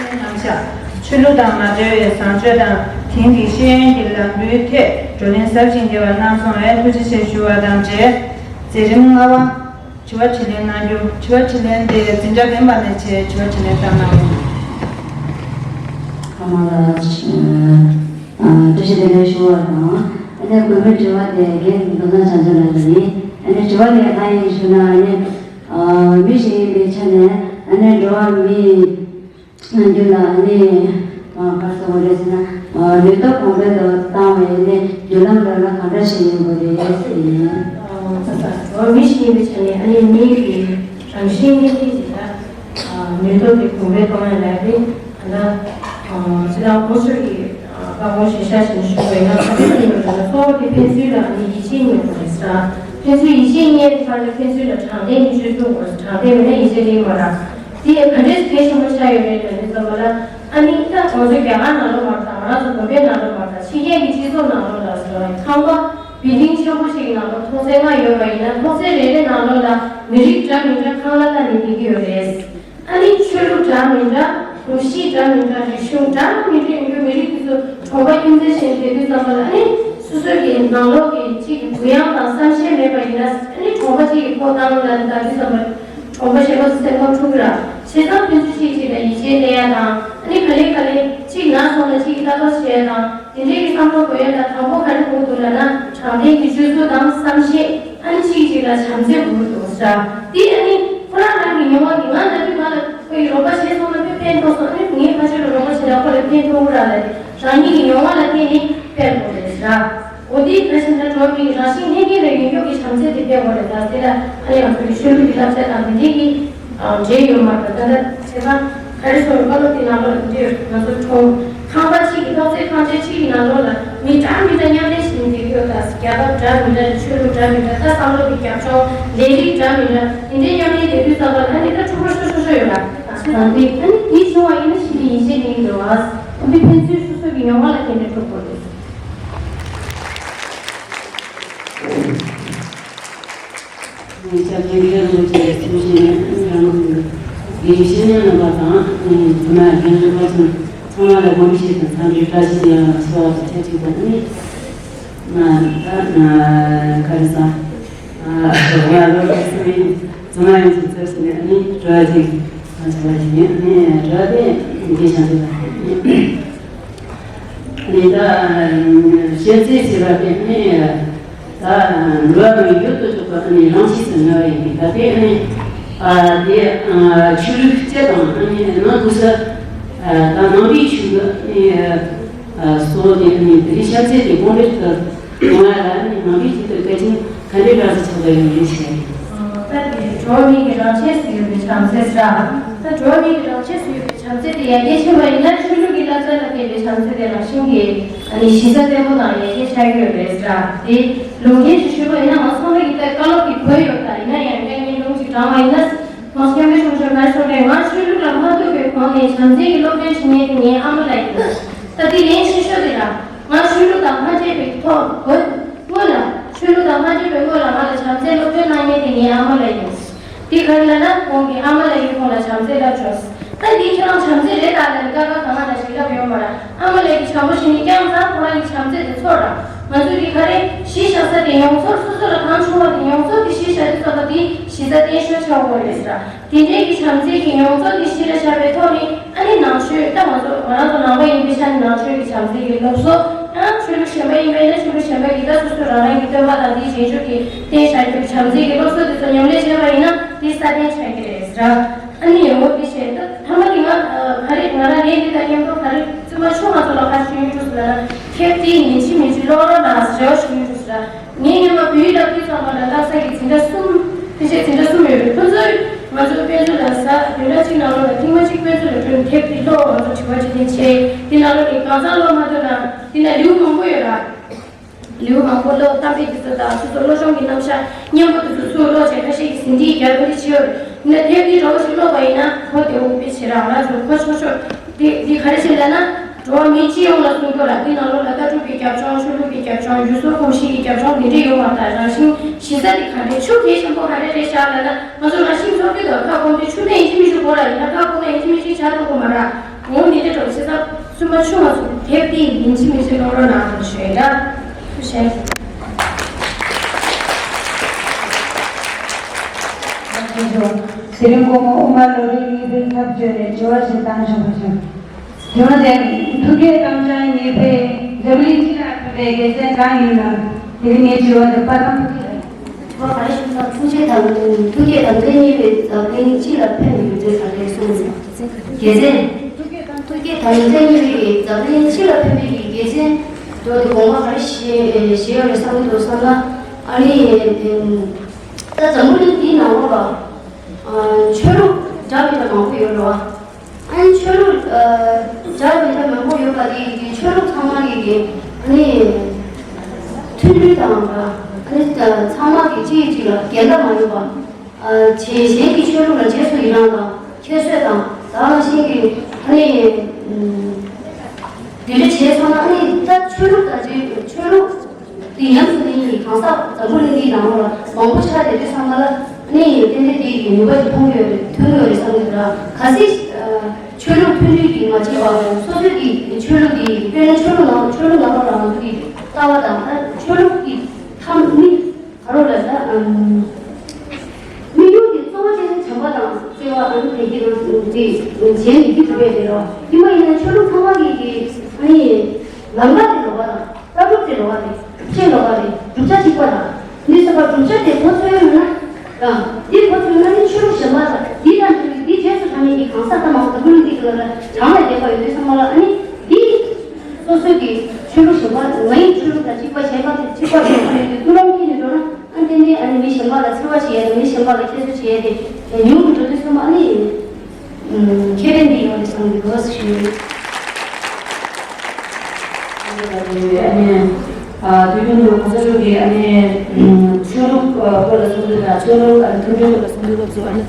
རྣམ་གཞག་ཆོས་ལུགས་དང་མ་འབྲེལ་བའི་བཟང་སྤྱོད་དང་དེང་གི་ཤེས་ཡོན་གྱི་ལམ་བུའི་ཐད་བགྲོ་གླེང་ཟབ་ཅིང་རྒྱས་པ་གནང་སོང་བས་ཐུགས་རྗེ་ཆེ་ཞུ་བ་དང་འབྲེལ། མཛད་རིམ་ལྔ་པ། དྲི་བ་དྲིས་ལན་གནང་རྒྱུ། དྲི་བ་དྲིས་ལན་དེ་འཛིན་གྲྭ་རིམ་པ་ནས་བྱས་དྲི་བ་དྲིས་ལན་བཏང་གནང་རོགས། ཐོག་མར་ལ་ཨ་བཀྲ་ཤིས་བདེ་ལེགས་ཞུ་བ་དང་། ཨ་ནི་དགོས་པའི་དྲི་བ་དེ་རྒན་མདོ་བཟང་བྱང་ཆུབ་ལགས་ལ་ཡིན། ཨ་ནི་དྲི་བ་དེ་གང་ཡིན་ཞུ་ན་ཨ་ནི་ཨ་མི་ཞིག་ཡིན་པའི་ཆ་ནས་ཨ་ནི་འགྲོ་བ་མི་རྒྱུད་ལ་ཨ་ནི་ཨ་ག་རེ་ཟེར་དགོས་རེད་ཟེར་ན་ཨ་ལུས་སྟོབས་གོང་འཕེལ་དུ་བཏང་བའི་ཨ་ནི་བརྒྱུད་ལམ་རབ་ལ་གང་འདྲ་ཞིག་ཡིན་དགོས་རེད་ཟེར་ཡིན། ཨ་ས་ས་འགྲོ་བ་མི་ཞིག་ཡིན་པའི་ཆ་ནས་ཨ་ནི་མི་གི་རང་བཞིན་གནས་ཚུལ་ཞིག་ལ། ལུས་སྟོབས་དེ་གོང་འཕེལ་གཏོང་ཡ་ལ་དེ་ད་ལྟ་སྤྱི་བཏང་ཁོང་ཚོས་ཀྱི་བཀའ་དགོངས་ཞིག་ཤ་ཞིག་ཞུ་བས་ན་ཁ་ཚིག་ཉིད་ལ་གཙོ་བོ་དེ་ཕན་ཚུན་ལ་ནི་ཡིད་ཆེས་ཉོ་དགོས་རེད་ཟེར། ཕན་ཚུན་ཡིད་ཆེས་རྙེད་དེ་ག་ལ་ཕན་ཚུན་ལ་དྲང་བདེན་གྱི་སྤྱོད་ཚུལ་དགོས་རེད། དྲང་བདེན་མེད་ན་ཡིད་ཆེས་རྙེད་མ་རེད། དེ་ག་འདྲས་གལ་ཆེན་པོ་ཆགས་ཡོད་རེད་ལབ་དུས་ཙམ་པ་ལ་ཨ་ནི་ད་ང་ཚོ་རྒྱ་གར་ནང་ལོགས་མ་རེད་ད་ང་ཚོ་བོད་པའི་ནང་ལོགས་མ་རེད་ད་ཕྱི་རྒྱལ་གྱི་སྤྱི་ཚོགས་ནང་ལོགས་ལ་ཟེར་བ་ཁང་པ། བིལ་ཌིང་ཆེན་པོ་ཞིག་ནང་ལ་ཐོག་བརྩེགས་ལྔ་ཡོད་པ་ཡིན་ན་ཐོག་བརྩེགས་རེ་རེ་ནང་ལོགས་ལ་མི་རིགས་འདྲ་མི་འདྲ་ཁང་གླ་ལ་ནས་བསྡད་ཀྱི་ཡོད་རེད། ཨ་ནི་ཆོས་ལུགས་འདྲ་མི་འདྲ་གོམས་གཤིས་འདྲ་མི་འདྲ་རིག་གཞུང་འདྲ་མི་འདྲ་ཡོད་མི་རིགས་དེ་ཚོ་གྲོང་པ་ཁྱིམ་མཚེས་བྱས་བསྡད་དུས་ཙམ་པ་ལ་ཨ་ནི་སོ་སོ་གི་ནང་ལོགས་ཀྱི་གཅིག་གི་གུ་ཡངས་དང་བསམ་ཤེས་མེད་པ་ཡིན་ན་ཨ་ནི་གྲོང་པ་གཅིག་གི་ཕོ་བྲང་ལ་ལྟ་དུས་ཙམ་པ་གྲོང་པ་གཞན་པ་ཚོ་སེམས་ཁམས་འཁྲུག་གི་ར་བྱས་ཙང་ཕན་ཚུན་གཅིག་གཅིག་ལ་ཡིད་ཆེས་གནས་ཡ་དང་ཨ་ནི་ག་ལེ་ག་ལེ་གཅིག་ན་སོང་ན་གཅིག་གི་ལྟ་རྟོག་བྱེད་ཡ་དང་། དེ་འདྲའི་གི་བསམ་བློ་དགོས་ཡ་ད་དང་པོ་ག་རེ་དགོས་འདུག་ལབ་ན་དྲང་བདེན་གྱི་སྤྱོད་ཚུལ་དང་བསམ་ཤེས་ཨ་ནི་གཅིག་གཅིག་ལ་བྱམས་བརྩེ་དགོས་འདུག་ཟེར། དེ་ཨ་ནི་ཁོ་རང་རང་གི་མྱོང་བ་གི་ང་ན་དུས་ང་ལ་ཁོ་ཡི་རོགས་པ་བྱས་སོང་ན་དཔེ་ཕན་ཐོགས་སོང་ཨ་ནི་ངས་ཕ་ཆོས་ལ་རོགས་པ་བྱས་ན་ཁོ་ལ་ཕན་ཐོགས་གི་ར་ལབ་རང་ཉིད་ཀྱི་མྱོང་བ་ལ་བརྟེན་ནས་སྤེལ་དགོས་རེད་ཟེར། འོ་དེའི་བར་ཕྱིན་ན་འགྲོ་བ་མིའི་རང་བཞིན་གནས་སྐབས་ལ་ཡོད་ཡོད་ཀྱི་བྱམས་བརྩེ་དེ་སྤེལ་དགོས་རེད། ད་དེ་ལ་ཨ་ནི་ང་ཚོ་གི་ཆོས་ལུགས་ཀྱི་བསླབ་བྱ་དང་དེ་འདྲའི་གི་འབྲེལ་ཡོད་མ་རེད། ད་ལྟ་ཚེ་དང་ག་རེ་ཟེར་བཀའ་སློབ་དེ་ནང་ལོགས་ལ་དེ་འདྲ་ཡོད་རེད། ང་ཚོ་གྲོང་ཁང་པ་གཅིག་གི་ཐོག་བརྩེགས་ཁང་ཆེན་གཅིག་གི་ནང་ལོགས་ལ་མི་འདྲ་མི་འདྲ་མཉམ་འབྲེལ་བྱེད་མི་དེ་གི་ཡོད། ད་རྒྱལ་ཁབ་འདྲ་མི་འདྲ་ཆོས་ལུགས་འདྲ་མི་འདྲ་ད་བསམ་བློ་གི་རྒྱབ་ལྗོངས་ལས་རིགས་འདྲ་མི་འདྲ་དེ་འདྲའི་མཉམ་འབྲེལ་དེ་དུས་ཙམ་པ་ལ་ཨ་ནི་ད་འཁྲུག་པ་ཤོར་ཤོར་ཤོར་ཡོད་ལ། ད་དེ་ཨ་ནི་དེ་བྱུང་བ་ཡིན་ན་ཞི་བདེ་ཡིན་ཞེས་ལེན་གྱི་འདུག་བ། ཨ་ནི་ཕན་ཚུན་སོ་སོ་གི་མྱོང་བ་ལ་བརྟེན་ནས་འཁྲུག་དགོས་རེད། སྐྱབས་མགོན་རྒན་རིན་པོ་ཆེ་ཐུགས་རྗེ་ཆེ། རང་དགེ་བཤེས་གཉེན་རྣམ་པ་དང་། ཨུམ། བུ་མོ་རྒན་རིན་པོ་ཆེ་ཚང་མ་ལ་དགོངས་བཞེས་དང་འཚམས་འདྲི་བཀྲ་ཤིས་བདེ་ལེགས་གསོལ་བ་དང་ཆབས་ཅིག་ཏུ་ནི། ང་ད་ང་ག་རེ་ཟ། ང་ལོ་རྒས་སོང་ཡིན། ཚང་མ་ཡོངས་སུ་ཚར་སོང་ནས་ནི་དྲི་བ་ཅིག་ང་ཚོ་བ་ཞིག་ཡིན། ནི་དྲི་བ་དེ་འདི་བྱང་ཆུབ་ལ་ནི་ད་ཞལ་རྩེད་ཟེར་བ་དེ་ནི། ད་འགྲོ་བ་མིའི་ཡུལ་དུ་གྱུར་པ་ནི་རང་ཆས་སུ་ངལ་བ་ཡིན་པས། ད་དེ་ནི་ཨ་དེ་ཨ་ཆོས་ལུགས་སྤྱི་དང་ཨ་ནི་ནང་སྒོས་སུ་ཨ་ད་ནང་པའི་ཆོས་ལུགས་ནི་ཨ་སོགས་ནི་ཨ་ནི་དེ་རིང་ཞལ་རྩེད་དེ་དགོངས་འགྲེལ་དུ་ཡོང་བ་ལ་ནི་ནང་པའི་ཆོས་ལུགས་སྐད་ཆ་ག་འདྲའི་སྐབས་སུ་ཆགས་པ་ཡོང་རེད་ཞེས། ད་དེ་འགྲོ་བ་མིའི་རང་ཆས་སུ་ཡོད་པའི་བྱམས་བརྩེ་ཟེར། ད་འགྲོ་བ་མིའི་རང་ཆས་སུ་ཡོད་པའི་བྱམས་བརྩེ་དེ་ཡར་རྒྱས་ཕྱིན་པ་ཡིན་ན་ཆོས་ལུགས་ཀྱི་བསླབ་བྱ་ལ་བརྟེན་པའི་བྱམས་བརྩེ་དེ་རང་བཞིན་གྱིས་ཨ་ནི་གཞི་རྩ་བརྟན་པོ་དང་ཡར་རྒྱས་ཆགས་ཀྱི་ཡོད་རེད་ཟེར། དེ་ལུང་འདྲེན་ཞིག་ཞུས་པ་ཡིན་ན་ང་ཚང་མ་གི་ད་བཀའ་སློབ་ཀྱི་དགོས་ཡོད། ད་ཡིན་ན་ཡང་བཀའ་ཉན་ལུང་ཅིག་དྲངས་པ་ཡིན་ན་ང་སྐྱབས་མགོན་ཆེན་པོ་མཆོག་ག་རེ་གསུངས་རེད། ང་ཆོས་ལུགས་ལ་མ་ཐུག་པའི་གོང་ནས་བྱམས་བརྩེ་གི་སློབ་སྟོན་བྱེད་མཁན་དེ་ངའི་ཨ་མ་ལགས་ཡིན། ད་དེ་ལན་ཆེ་ཤོས་དེ་ལ་ང་ཆོས་ལུགས་དང་མ་འདྲེས་པའི་ཐོག་སྔོན་ལ་ཆོས་ལུགས་དང་མ་འདྲེས་པའི་སྔོན་ལ་ང་ལ་བྱམས་བརྩེ་སློབ་སྟོན་གནང་མཁན་དེ་ངའི་ཨ་མ་ལགས་ཡིན། དེ་ག་རེ་ལབ་ན་ཁོང་གི་ཨ་མ་ལགས་ཀྱིས་ཁོང་ལ་བྱམས་བརྩེ་བསླབས་བྱུང་། ད་འདི་ཁྱེད་རང་བྱམས་བརྩེ་རེད་ད་ལབ་ནས་ཀ་ཁ་གང་ང་ལ་ཞིག་ལབ་ཡོང་མ་རེད། ཨ་མ་ལགས་ཀྱིས་བྱམས་པོ་བྱས་ནས་བསྐྱངས་ཙང་ཁོ་རང་གི་བྱམས་བརྩེ་དེ་ཚོར་ར། ང་ཚོས་འདི་ག་རེ་གཞི་བཞག་ས་དེ་མྱོང་ཚོར་སོ་སོ་ལ་གང་བྱུང་བ་དེ་མྱོང་ཚོར་དེ་གཞི་བཞག་དུས་ཙམ་པ་དེ་གཞི་རྩ་བརྟན་ཤོས་ཆགས་དགོས་རེད་ཟེར། དེ་འདྲའི་གི་བྱམས་བརྩེ་གི་མྱོང་ཚོར་དེ་གཞི་ལ་བཞག་པའི་ཐོག་ནས་ཨ་ནི་ནང་ཆོས་ད་ང་ཚོ་ང་རང་ཚོ་ནང་པ་ཡིན་པའི་ཆ་ནས་ནང་ཆོས་ཀྱི་བྱམས་བརྩེ་གི་སློབ་གསོ། ཡང་ཆོས་ལུགས་གཞན་པ་ཡིན་པས་ན་ཆོས་ལུགས་གཞན་པ་གི་ད་སོ་སོ་རང་རང་གི་སྟོན་པ་དང་དེའི་རྗེས་འཇུག་གི་བསྟན་བཞག་རྒྱུ་བྱམས་བརྩེ་གི་སློབ་གསོ་དེ་ཚོ་ཉམས་ལེན་བྱས་པ་ཡིན་ན་དེ་སྲ་བརྟན་ཆགས་ཀྱི་རེད་ཟེར། ཨ་ནི་འོ་དེ་བྱས་ད་ཐ་མ་དེ་ང་ག་རེ་ང་རང་ལན་དེ་དང་མཉམ་དུ་ག་རེ་བཙུན་མ་ཆུང་ང་ཚོ་ལ་ག་རེ་ཞུ་ཡོད་འདུག་ཟེར་ན་ཁེབས་དེ་ཉིན་གཅིག་མིན་གཅིག་ཀློག་རོགས་གནང་ཟེར་རེ་བ་ཞུ་ཡོད་འདུག་ཟེར། ངས་སྔོན་མ་བོད་ཡིག་བསླབ་དུས་ཙམ་པ་ལ་བསླབ་ས་ཀྱི་འཛིན་གྲྭ་གསུམ། ཕལ་ཆེར་འཛིན་གྲྭ་གསུམ་ཡོད་རེད། ཁོ་ཚོས་ང་ཚོ་དཔེ་མཛོད་ལ་ཟ་བདུན་ཕྲག་གཅིག་ནང་ལོགས་ལ་ཐེངས་མ་གཅིག་དཔེ་མཛོད་ལ་འགྲོ་ནས་དེབ་དེ་ཀློག་ང་ཚོ་དྲི་བ་དྲིས་ལན་བྱས། དེ་ནང་ལོགས་ནས་གང་ཚང་ཀློག་མ་ཐུབ་ན་དེ་ན་ལེའུ་མང་པོ་ཡོད་ར། ལེའུ་མང་པོ་ཀློག་གཏམ་དཔེ་དེ་ཚོ་དང་སོ་སོ་བློ་སྦྱོང་གི་རྣམ་གཞག་སྙན་པོ་དེ་ཚོ་ཚུར་ཀློག་བྱས་ཁ་ཤས་ཀྱིས་ཟིན་བྲིས་རྒྱག་པ་འདི་བྱས་ཡོད་རེད། ཡིན་ན་དེབ་འདི་འདྲ་བོ་ཞིག་ཀློག་པ་ཡིན་ན་གོ་བདེ་བོ་དཔེ་བྱེད་ར་ང་ཚོ་གོ་ཆོག་ཆོག་དེ་འདི་ག་རེ་བྱེད་ལབ་ན། འགྲོ་བ་མི་སྤྱི་ཡོངས་ལ་གསུང་རྒྱུ་ལ་འདི་ནང་ལོགས་ལ་ལྟ་གྲུབ་ཀྱི་རྒྱབ་ལྗོངས་ཆོས་ལུགས་ཀྱི་རྒྱབ་ལྗོངས་ཡུལ་སྲོལ་གོམས་གཤིས་ཀྱི་རྒྱབ་ལྗོངས་འདི་འདྲ་ཡོད་པ་དང་རང་བཞིན་གཞི་རྩ་དེ་ག་འདྲའི་ཆུ་གལ་ཆེན་པོ་ག་འདྲ་རེད་ཤག་ལབ་ན་ང་ཚོ་རང་བཞིན་ཚོར་གྱི་འདུག་ཁ་སྐོམ་དུས་ཆུ་ལྡན་ཡིན་གཅིག་མིན་གཅིག་དགོས་ར་ཡིན་ན་ཁ་སྐོམ་ན་ཡིན་གཅིག་མིན་གཅིག་ཇ་འཐུང་དགོས་མ་ར། འོ་འདི་འདྲ་འགྲོ་བྱེད་ས་བཙུན་མ་ཆུང་བ་ཚོ་དེབ་འདི་ཡིན་གཅིག་མིན་གཅིག་ཀློག་རོགས་གནང་ཞུ་ཡ་འདྲ། ཐུགས་རྗེ་ཆེ། དེ་རིང་དགོང་མོ་དབུ་མ་ལོ་རེ་གཉིས་པའི་ཐབས་བརྗོད་ནས་དྲི་བ་ཞིག་བཏང་ཆོག་པ་བྱུང་། དྲི་བ་དེ་ནི་ཐུགས་བསྐྱེད་དམ་བཅའ་གཉིས་པའི་འཛམ་གླིང་སྤྱི་ལ་ཕེབས་པའི་དགེ་མཚན་གང་ཡིན་ནམ། དེ་རིང་ངའི་དྲི་བ་དེ་པ་དང་པོ་དེ་རེད། དྲི་བ་ག་རེ་ཞུ་ན་ཐུགས་བསྐྱེད་དམ་ཐུགས་བསྐྱེད་དམ་བཅའ་གཉིས་པའི་འཛམ་གླིང་སྤྱི་ལ་ཕན་པའི་ཡོན་ཏན་ག་རེ་གསུངས་ཡོད། དགེ་མཚན། ཐུགས་བསྐྱེད་དམ་བཅའ་གཉིས་པའི་འཛམ་གླིང་སྤྱི་ལ་ཕན་པའི་དགེ་མཚན་དོ་དེ་དགོངས་པ་ག་རེ་བཞེས་བཞེས་ཡོད་རེད་བསམ་གྱི་འདུག་བསམ་ན། ཨ་ནི་ད་འཛམ་བུ་གླིང་འདིའི་ནང་ལོགས་ལ་ཆོས་ལུགས་འདྲ་མི་འདྲ་མང་པོ་ཡོད་རེད་བ། ཨ་ནི་ཆོས་ལུགས་ཨ་འདྲ་མི་འདྲ་མང་པོ་ཡོད་པ་དེ་གི་ཆོས་ལུགས་ཚང་མ་གི་གི་ཨ་ནི་མཐུན་སྒྲིལ་དང་ཨ་ནི་ཚང་མ་གི་གཅིག་གིས་གཅིག་ལ་འགལ་ཟླ་མ་ཡོང་བ། ཨ་གཞན་གཞན་གྱི་ཆོས་ལུགས་ལ་རྗེས་སུ་ཡི་རང་དང་ཁྱད་གསོད་དང་ད་ག་ནང་བཞིན་གྱི་ཨ་ནི་འདི་འདྲ་བྱས་ཚང་མ་ཨ་ནི་ད་ཆོས་ལུགས་དང་རྗེས་ཆོས་ལུགས། དེ་ཉམས་སུ་ལེན་གྱི་གང་ཟག་འཛམ་བུ་གླིང་འདིའི་ནང་ལ་མང་པོ་ཆགས་བསྡད་དུས་ཚང་མ་ལ་གནས་ཡོད་ཏན་ཏན་དེ་ཡི་ནུས་པ་ཞིག་མཐོང་གི་ཡོད་རེད། ཐོན་གྱི་ཡོད་རེད་བསམ་གྱི་འདུག་ར། གལ་སྲིད་ཆོས་ལུགས་མཐུན་སྒྲིལ་གྱིས་མ་བྱས་པ་སོ་སོའི་གི་ཆོས་ལུགས་འདི་དཔེར་ན་ཆོས་ལུགས་ནང་ཆོས་ལུགས་ནང་ལོགས་ལ་ང་ཚོ་གི་ལྟ་བ་དང་ད་ཆོས་ལུགས་ཀྱི་ཐབས་མི་ག་རེ་ལབ་ན་དམིགས་ཡུལ་གྱི་གཙོ་བོ་ཅན་ནི་བྱམས་པ་དང་བརྩེ་བ་ཨ་ནི་དེ་གྱི་ནང་དེ་གཞན་གྱི་སྒྲུབ་པའི་དེ་རོ་ཡིན་པ་ཡིན་ན་ཆོས་ལུགས་ཚང་མ་གི་གི་ཨ་ནི་ལམ་ཁ་དེ་ལོགས་པ་དང་། ལྟ་གྲུབ་དེ་ལོགས་པ་རེད། སྒྲུབ་བྱེད་ལོགས་པ་རེད། བསྒྲུབ་བྱ་གཅིག་པ་དང་། འདི་ཟེར་བ་བསྒྲུབ་བྱ་དེ་གོ་ཚོད་ཡོད་ན། དང་། འདི་གོ་ཚོད་ཡོད་ན་ནི་ཆོས་ལུགས་གཞན་པ་དང་། འདི་དང་འདི་འདི་རྗེས་སུ་འབྲང་མཁན་གྱི་གང་ཟག་ད་མང་པོ་ཀུན་འདི་ག་ལ་གྲངས་ལས་འདས་པ་ཡོད་དུས་ཚང་མ་ལ་ཨ་ནི་འདི་སོ་སོའི་གི་ཆོས་ལུགས་གཞན་པ་ང་ཡི་ཆོས་ལུགས་དང་གཅིག་པ་གཞན་པ་ བྱས་ཏེ་མི་གཞན་པ་ལ་ཁྱད་གསོད་བྱས་ཏེ་ཉུང་དུ་འགྲོ་དུས་ཙམ་པ་ཨ་ནི་ཁེ་ཕན་འདི་ཡོང་དེ་བསམ་གྱི་འདུག་ཞུ། ཨ་ནི་དུས་རྒྱུན་དུ་གོང་ས་མཆོག་གིས་ཨ་ནི་ཆོས་ལུགས་སྐོར་ལ་གསུང་དུས་དང་ཆོས་ལུགས་ཨ་ནི་མཐུན་སྒྲིལ་སྐོར་ལ་གསུང་དུས་སྐབས་སུ་ཨ་ནི་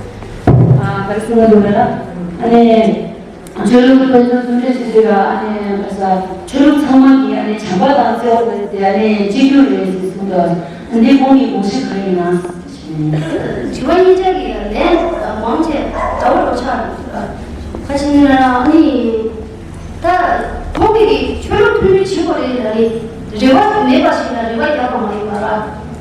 ག་རེ་གསུང་གི་འདུག་ལབ་ན། ཨ་ནི། ཆོས་ལུགས་ཕན་ཚུན་མཐུན་སྒྲིལ་བྱེད་དུས་ལ་ཨ་ནི་ཆོས་ལུགས་ཚང་མ་གི་ཨ་ནི་བྱམས་པ་དང་བརྩེ་བ་དེ་ཨ་ནི་གཅིག་གྱུར་རེད་ཟེར་གསུངས་འདུག་འདི་ཁོང་གི་དགོངས་གཞི་ག་རེ་ཡིན་ན། དྲི་བ་གཉིས་ཆ་གི་ལན་མང་ཆེ་འདྲ་བོ་འདྲ་ཆགས་འདུག་ཁ་ཤས་ནི་ཨ་ནི་ད་ཁོང་གི་ཆོས་ལུགས་མཐུན་སྒྲིལ་བྱེད་དགོས་རེད་ལ་ནི་རེ་བ་མེད་པ་ཞིག་ལ་རེ་བ་རྒྱག་པ་མ་ཡིན་པ་ར།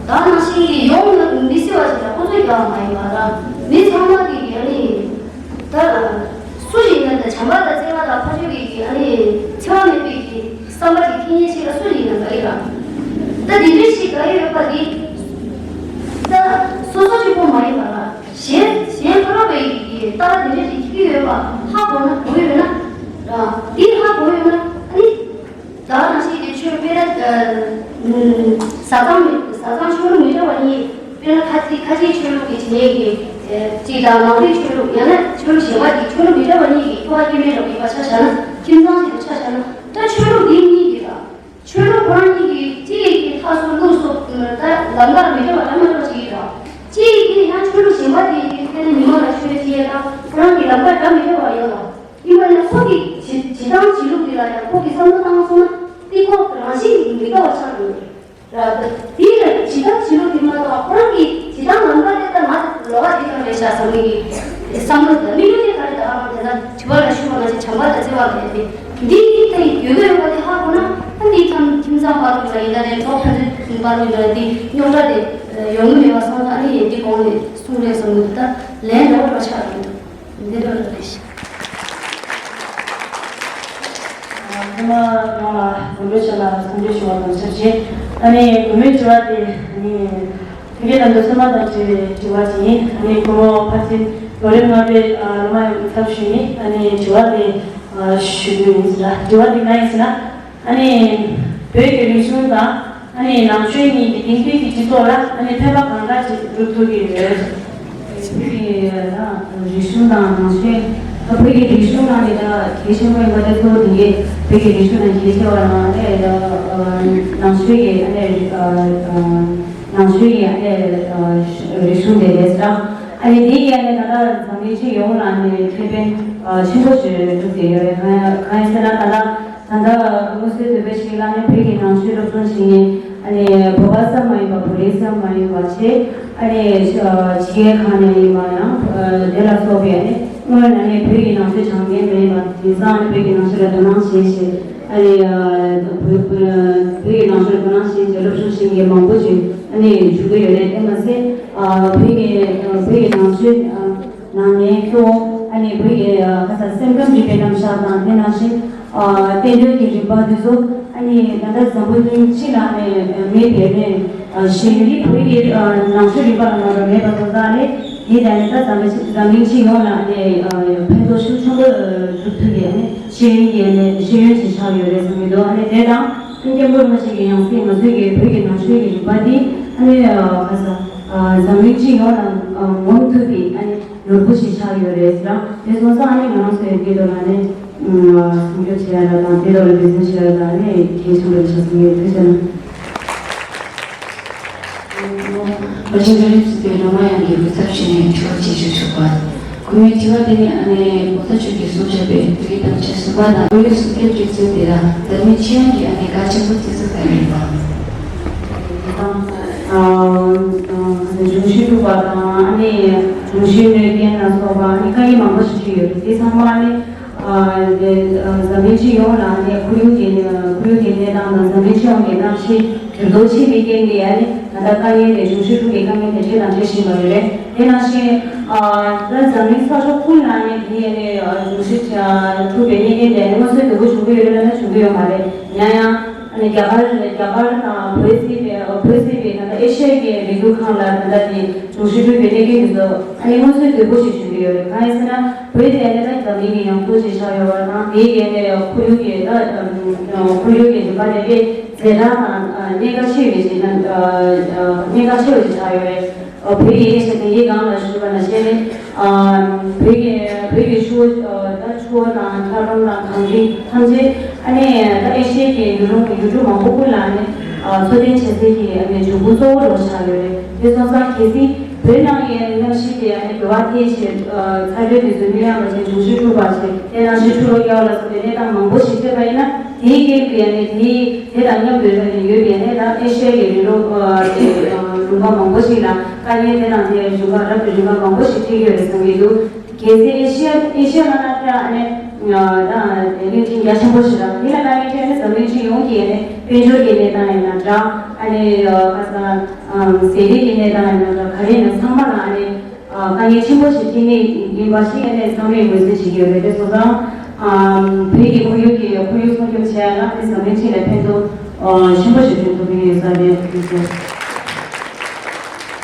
ད་ནང་བཞིན་གྱི་ཡོང་ན་མི་སྲིད་པ་ཞིག་ལ་ཁོང་ཚོས་རྒྱག་པ་མ་ཡིན་པ་ར། མི་ཚང་མ་གི་ཨ་ནི། ད་སུ་ཞིག་ཡིན་ན་ད་བྱམས་པ་དང་བརྩེ་བ་དང་ཕ་ཆོས་ཀྱི་ཨ་ནི་འཚེ་བ་མེད་པའི་གི་བསམ་པ་ཅིག་འཁྱེར་མཁན་ཞིག་ལ་སུ་ཞིག་ཡིན་ན་དགའ་ཡི་ར། ད་འདི་འདྲའི་ཞིག་དགའ་ཡི་ཡོད་པ་འདི་ད་སོ་སོ་གཅིག་པོ་མ་ཡིན་པ་ར། གཞན་གཞན་ཕ་རོལ་པོའི་གི་ལྟ་བ་འདི་འདྲ་ཞིག་འཁྱེར་གྱི་ཡོད་པ་ཧ་གོ་ན་གོ་ཡོད་ན་ར། འདི་ཧ་གོ་ཡོད་ན་ཨ་ནི། ད་ནང་བཞིན་གྱི་ཆོས་དཔེར་ན་ཨ་ཨ་བཟའ་ཚང་མི་བཟའ་ཚང་ཆོས་ལུགས་མི་འདྲ་བ་གཉིས། དཔེར་ན་ཁ་ཆེ་ཁ་ཆེའི་ཆོས་ལུགས་ཀྱི་བྱེད་ཡས་ཀྱི་ཨ་གཅིག་དང་ནང་པའི་ཆོས་ལུགས་ཡང་ན་ཆོས་ལུགས་གཞན་པ་གྱི་ཆོས་ལུགས་མི་འདྲ་བ་གཉིས་ཀྱི་འཁོར་བ་སྐྱེ་དམན་རབ་ཡིན་པ་ཆ་བཞག་ན། ཁྱིམ་ཚང་གཅིག་ཏུ་ཆ་བཞག་ན། ད་ཆོས་ལུགས་འདི་གཉིས་ཀྱི་ད་ཆོས་ལུགས་ཁོ་རང་གཉིས་ཀྱི་གཅིག་གི་ལྷ་སོགས་ཀླུ་སོགས་ད་ལམ་ཁ་མི་འདྲ་བ་འདྲ་མི་འདྲ་བ་ཅིག་ཡོད་ར། གཅིག་གིས་ཡང་ཆོས་ལུགས་གཞན་པ་དེ་ཡི་ཐད་ནས་ཉི་མ་ལ་ཆོས་བྱེད་ཡས་དང་ཁོ་རང་གི་ལམ་ཁ་འདྲ་མི་འདྲ་བ་ཡོད་ར། ཡིན་པ་ཡིན་ན་ཁོ་གི་བྱེད་བྱེད་སྟངས་བྱེད་ལུགས་དེ་ལ་ཡང་ཁོ་གི་བསམ་བློ་བཏང་སོང་ན་དེ་ཁོ་རང་བཞིན་གྱིས་མི་དགའ་བ་ཆགས་འགྲོ་གི་རེད། དེ་ལ་བྱེད་སྟངས་བྱེད་ལུགས་དེ་མ་གཏོགས་ཁོ་རང་གི་བྱེད་སྟངས་ལམ་ཁ་དེ་ལྟར་མ་ལོགས་ཀ་དེ་ཙམ་རེད་ཤག་བསམ་གི་བསམ་བློ་དང་མི་ལུས་དེ་ག་རེ་ད་ག་རང་དེ་ལྟར་དྲི་བ་ལ་ཞུ་བ་ན་ཅིག་བྱམས་པ་དང་བརྩེ་བ་མེད་དེ་འདི་ཡིན་ད་ཡོད་ཀྱི་ཡོད་པ་དེ་ཧ་གོ་ན་ཨ་འདི་ཁྱིམ་ཁྱིམ་ཚང་བར་དུ་ལ་ཡིན་ན་རེད། གྲོགས་ཕན་ཚུན་བར་དུ་ལ་འདི་རྙོག་དྲ་དེ་ཡོང་གི་མེད་པ་སོང་ན་ཨ་ནི་འདི་གོང་ནས་གསུང་རེད་བསམ་གི་འདུག་ད་ལན་འདྲ་བོ་འདྲ་ཆགས་ཀྱི་འདུག་འདི་འདྲ་རེད། ཚང་མ་རང་ལ་འཛམ་བུ་གླིང་ལ་འཚམས་འདྲི་ཞུ་བ་དང་ཆབས་ཅིག་ཨ་ནི་དགོང་མོའི་དྲི་བ་དེ་ནི་ཕ་གི་དང་འདུག་སེ་མ་དང་འབྲེལ་བའི་དྲི་བ་ཅིག་ཡིན། ཨ་ནི་དགོང་མོ་ཕར་ཕྱིན་ལོ་རིམ་ལྔ་པའི་སློབ་མ་ཡོངས་ཀྱི་ཚབ་ཞུས་ནས་ཨ་ནི་དྲི་བ་དེ་ཞུ་རྒྱུ་ཡིན་ཟེར། དྲི་བ་དེ་གང་ཡིན་ཟེར་ན། ཨ་ནི་བོད་ཀྱི་རིག་གཞུང་དང་ཨ་ནི་ནང་ཆོས་གཉིས་ཀྱིས་དེང་དུས་ཀྱི་སྤྱི་ཚོགས་ལ་ཨ་ནི་ཕན་པ་གང་འདྲ་ཅིག་སྒྲུབ་ཐུབ་ཀྱི་ཡོད། བོད་ཀྱི་རིག་གཞུང་དང་ནང་ཆོས། བོད་ཀྱི་རིག་གཞུང་ནང་ནས་ད་གལ་ཆེན་པོ་ཡིན་པ་དེ་ཚོ་དེ་གའི་བོད་ཀྱི་རིག་གཞུང་ནང་གལ་ཆེ་བ་ནང་ཨ་ནི་ནང་ཆོས་ཀྱི་ཨ་ནི་ནང་ཆོས་ཀྱི་ཨ་ནི་རིག་གཞུང་དེ་རེད་ཟེར། ཨ་ནི་དེ་ཡིས་ཨ་ནི་ད་ལྟ་འཛམ་གླིང་སྤྱི་ཡོངས་ལ་ཨ་ནི་ཁེ་ཕན་ཆེན་པོ་ཞིག་སྒྲུབ་བསྡད་ཡོད་རེད། གང་ཡིན་ཟེར་ན་ད་ལྟ། ད་ལྟ་དངོས་སུ་དུས་བབ་ཞིག་ལ་ནི་བོད་ཀྱི་ནང་ཆོས་སློབ་སྦྱོང་བྱེད་མཁན་ཨ་ནི་བོད་པ་ཙམ་མ་ཡིན་པར་བོད་རིགས་ཙམ་མ་ཡིན་པར་ཆེ་ཨ་ནི་ཕྱི་རྒྱལ་ཁག་ནས་ཡིན་པ་ཡང་དེ་ལ་སོགས་པའི་ཨ་ནི་སྔོན་ལ་ནི་བོད་ཀྱི་ནང་ཆོས་སྦྱང་མཁན་མེད་པ་དེང་སང་ཨ་ནི་བོད་ཀྱི་ནང་ཆོས་ལ་དོ་སྣང་བྱེད་བྱེད་ཨ་ནི་བོད་བོད་ཀྱི་ནང་ཆོས་ལ་དོ་སྣང་བྱེད་བྱེད་སློབ་སྦྱོང་བྱེད་མཁན་མང་པོ་ཞིག་ཨ་ནི་བཞུགས་ཀྱི་ཡོད་རེད། དེ་མ་ཟད་བོད་ཀྱི་བོད་ཀྱི་ནང་ཆོས། ནང་ནས་ཁྱོད་ཨ་ནི་བོད་ཀྱི་ཁ་ས་སེམས་ཁམས་རིག་པའི་རྣམ་གཞག་དང་དེ་ནང་བཞིན་བསྟན་དོན་གྱི་རིག་པ་འདི་ཚོ་ཨ་ནི་ད་ལྟ་འཛམ་བུ་གླིང་སྤྱི་ལ་ནས་མེད་པའི་ནས་ཤེས་ཡོན་བོད་ཀྱི་ནང་ཆོས་རིག་པ་ལ་མ་གཏོགས་མེད་པ་དང་ད་ནི་འདི་ད་ནི་ད་འཛམ་བུ་འཛམ་གླིང་སྤྱི་ཡོངས་ལ་ནས་ཕན་ཐོགས་ཤུགས་ཆེན་པོ་སྒྲུབ་ཐུབ་པའི་ནས་ཤེས་ཡོན་གྱི་ནས་ཤེས་ཡོན་ཅིག་ཆགས་ཡོད་རེད་བསམ་གྱི་འདུག་ཨ་ནི་དེ་དང་སྐྱབས་མགོན་རིན་པོ་ཆེ་གི་ཡང་སྲིད་ང་ཚོའི་གི་བོད་ཀྱི་ནང་ཆོས་ཀྱི་རིག་པ་འདི་ཨ་ནི་ཁ་ས་འཛམ་གླིང་སྤྱི་ཡོངས་ལ་ངོམ་ཐུབ་པའི་ཨ་ནི། ནོར་བུ་ཞིག་ཆགས་ཡོད་རེད་ཟེར། དེ་སོང་ཙང་ཨ་ནི་ང་རང་ཚོའི་སྐད་དུ་ལ་ནི་སེམས་ཁུར་བྱེད་ཡ་ལ་དང་དེ་ལ་འབད་བརྩོན་བྱེད་ཡ་ལ་ནི་གལ་ཆེན་པོ་ཆགས་སོང་ཡོད་ཟེར་ན། བར་ཆད་འདྲ་རིམ་བྱེད་པའི་སློབ་མ་ཡོངས་ཀྱི་སྐུ་ཚབ་བྱས་ནས་དྲི་བ་དྲིས་ཞུ་ཞུ་བ། གོང་མའི་དྲི་བ་དེ་ནི་ཨ་ནི་གོང་ས་མཆོག་གིས་གསུངས་བཞག་པའི་བོད་ཀྱི་དམ་ཆོས་གསུམ་པ་དང་བོད་ཀྱི་སྲོལ་རྒྱུན་དེ་དག་འཛམ་གླིང་སྤྱི་ཡོངས་ཀྱི་ཨ་ནི་གལ་ཆེན་པོ་དེ་ཚོ་ག་རེ་ཡིན་པ། ཨ་ཨ་འབྱུང་བཞི་དཀྲུགས་པ་དང་ཨ་ནི་འབྱུང་བཞི་གནོད་རྐྱེན་ལ་སོགས་པ་ཨ་ནི་དཀའ་ངལ་མང་པོ་ཞིག་འཕྲད་ཡོད་རེད། དེ་ཚང་མ་ཨ་ནི་ཨ་དེ་ཨ་འཛམ་གླིང་སྤྱི་ཡོངས་ལ་ཨ་ནི་ཁོར་ཡུག་གི་ཁོར་ཡུག་གི་གནས་སྟངས་དང་འཛམ་གླིང་སྤྱི་ཡོངས་ཀྱི་གནམ་གཤིས་འགྱུར་ལྡོག་ཕྱིན་པའི་རྐྱེན་གྱིས་ཨ་ནི་ད་ལྟ་དཀའ་ངལ་དེ་འབྱུང་བཞི་དཀྲུགས་པའི་དཀའ་ངལ་དེ་འཕྲད་དང་འཕྲད་བཞིན་པ་ཡོད་རེད། དེ་ནང་བཞིན་ཨ་ད་འཛམ་གླིང་ས་ཕྱོགས་ཀུན་ལ་ཨ་ནི་དེ་ཨ་ནི་འབྱུང་བཞི་ཨ་དཀྲུགས་པའི་གནད་དོན་དེ་ཨ་ནི་མངོན་གསལ་དོད་པོ་བྱུང་གི་ཡོད་རེད་ལབ་ན་བྱུང་གི་ཡོད་མ་རེད། ཡང་ཡང་། ཨ་ནི་རྒྱ་གར་རྒྱ་གར་དང་བོད་སྲིད་པའི་བོད་སྲིད་པའི་ད་ལྟ་ཨེ་ཤ་ཡའི་རིགས་རུས་ཁག་ལ་ད་ལྟ་དེ་འབྱུང་བཞི་དཀྲུགས་པའི་གནད་དོན་དེ་ཚོ་ཨ་ནི་མངོན་གསལ་དོད་པོ་ཞིག་བྱུང་གི་ཡོད་རེད། གང་ཡིན་ཟེར་ན་བོད་དེ་ཨ་ནི་ད་འཛམ་གླིང་གི་ཡང་སྤྲུལ་ཞིག་ཆགས་ཡོད་པ་དང་དེའི་གི་ཨ་ནི་ཁོར་ཡུག་གི་ད་ཁོར་ཡུག་གི་རིམ་པ་ནས་དཔེ་ཛ་དྲག་དང་གནད་འགག་ཆེ་བའི་ཞིག་ན་གནད་འགག་ཆེ་བ་ཞིག་ཆགས་ཡོད་རེད། བོད་ཀྱི་སྐད་ཆ་དེ་ཡིག་སྒང་ལ་ཞུས་པ་ནང་བཞིན་ནི། ཨ། བོད་ཀྱི་བོད་ཀྱི་ཆུ་བོ། ཨ། ད་ཆུ་བོ་དང་ལྷ་ལུང་དང་གངས་རི་ཐམས་ཅད། ཨ་ནི་ད་ཨེ་ཤི་ཡའི་གི་ཡུལ་ལུང་ཡུལ་གྲུ་མང་པོ་ཀུན་ལ་ནི། ཨ། འཚོ་རྟེན་བྱེད་སའི་གི་ཨ་ནི་འབྱུང་ཁུངས་གཙོ་བོ་རུ་ཆགས་ཡོད་རེད། དེ་སོང་ཙང་གལ་སྲིད་བོད་ནང་གི་ཨ་ནི་གནམ་གཤིས་དེ་ཨ་ནི་འགྱུར་བ་ཐེབས་བྱས། ཨ། ཚ་དྲོད་དེ་ཚོ་མི་ཡོང་བ་བྱས། འབྱུང་བཞི་འཁྲུགས་པ་བྱས། དེ་ནང་བཞིན་འཁྲུག་རོགས་རྒྱག་ལ་སོགས་པའི་གནས་སྟངས་མང་པོ་ཞིག་ཐེབས་པ་ཡིན་ན། དེའི་རྐྱེན་གྱིས་ཨ་ནི་དེའི་དེ་དང་མཉམ་དུ་ཨ་ནི་ཡོད་པའི་ཨ་ནི་ད་ཨེ་ཤི་ཡའི་གི་རི་ལུང་། ཨ། དེ། ཨ། ལུང་པ་མང་པོ་ཞིག་ལ་དཀའ་ངལ་དེ་དང་དེ་རིམ་པ་རབ་ཏུ་རིམ་པ་མང་པོ་ཞིག་འཕྲད་ཀྱི་ཡོད་རེད་བསམ་གྱི་འདུག་གལ་སྲིད་ཨེ་ཤི་ཡ་ཨེ་ཤི་ཡ་ལ་ན་ད་ཨ་ནི། ཨ། ད་བརྙན་འཕྲིན་རྒྱ་ཆེན་པོ་ཞིག་ལ་དེ་ལ་དཀའ་ངལ་འཕྲད་ན་འཛམ་གླིང་སྤྱི་ཡོངས་ཀྱི་ཨ་ནི་དཔལ་འབྱོར་གྱི་གནས་སྟངས་ཡིན་ན་འདྲ། ཨ་ནི། ཨ། ཁ་སང་། ཨ། ཟས་རིགས་ཀྱི་གནས་སྟངས་ཡིན་ན་འདྲ། ག་རེ་ཡིན་ན་ཚང་མ་ལ་ཨ་ནི། ཨ། དཀའ་ངལ་ཆེན་པོ་ཞིག་འཕྲད་ངེས་ཡིན་པ་ཞིག་ཨ་ནི་ཚང་མས་ངོས་འཛིན་བྱེད་ཀྱི་ཡོད་རེད། དེ་སོང་ཙང་། ཨ། བོད་ཀྱི་ཁོར་ཡུག་གི་ཁོར་ཡུག་སྲུང་སྐྱོབ་བྱེད་ཡ་ལ་ཨ་ནི་འཛམ་གླིང་སྤྱི་ལ་ཕན་ཐོགས། ཨ། ཆེན་པོ་ཞིག་འབྱུང་ཐུབ་ཀྱི་ཡོད་ས་རེད། ཐུགས་རྗེ་ཆེ།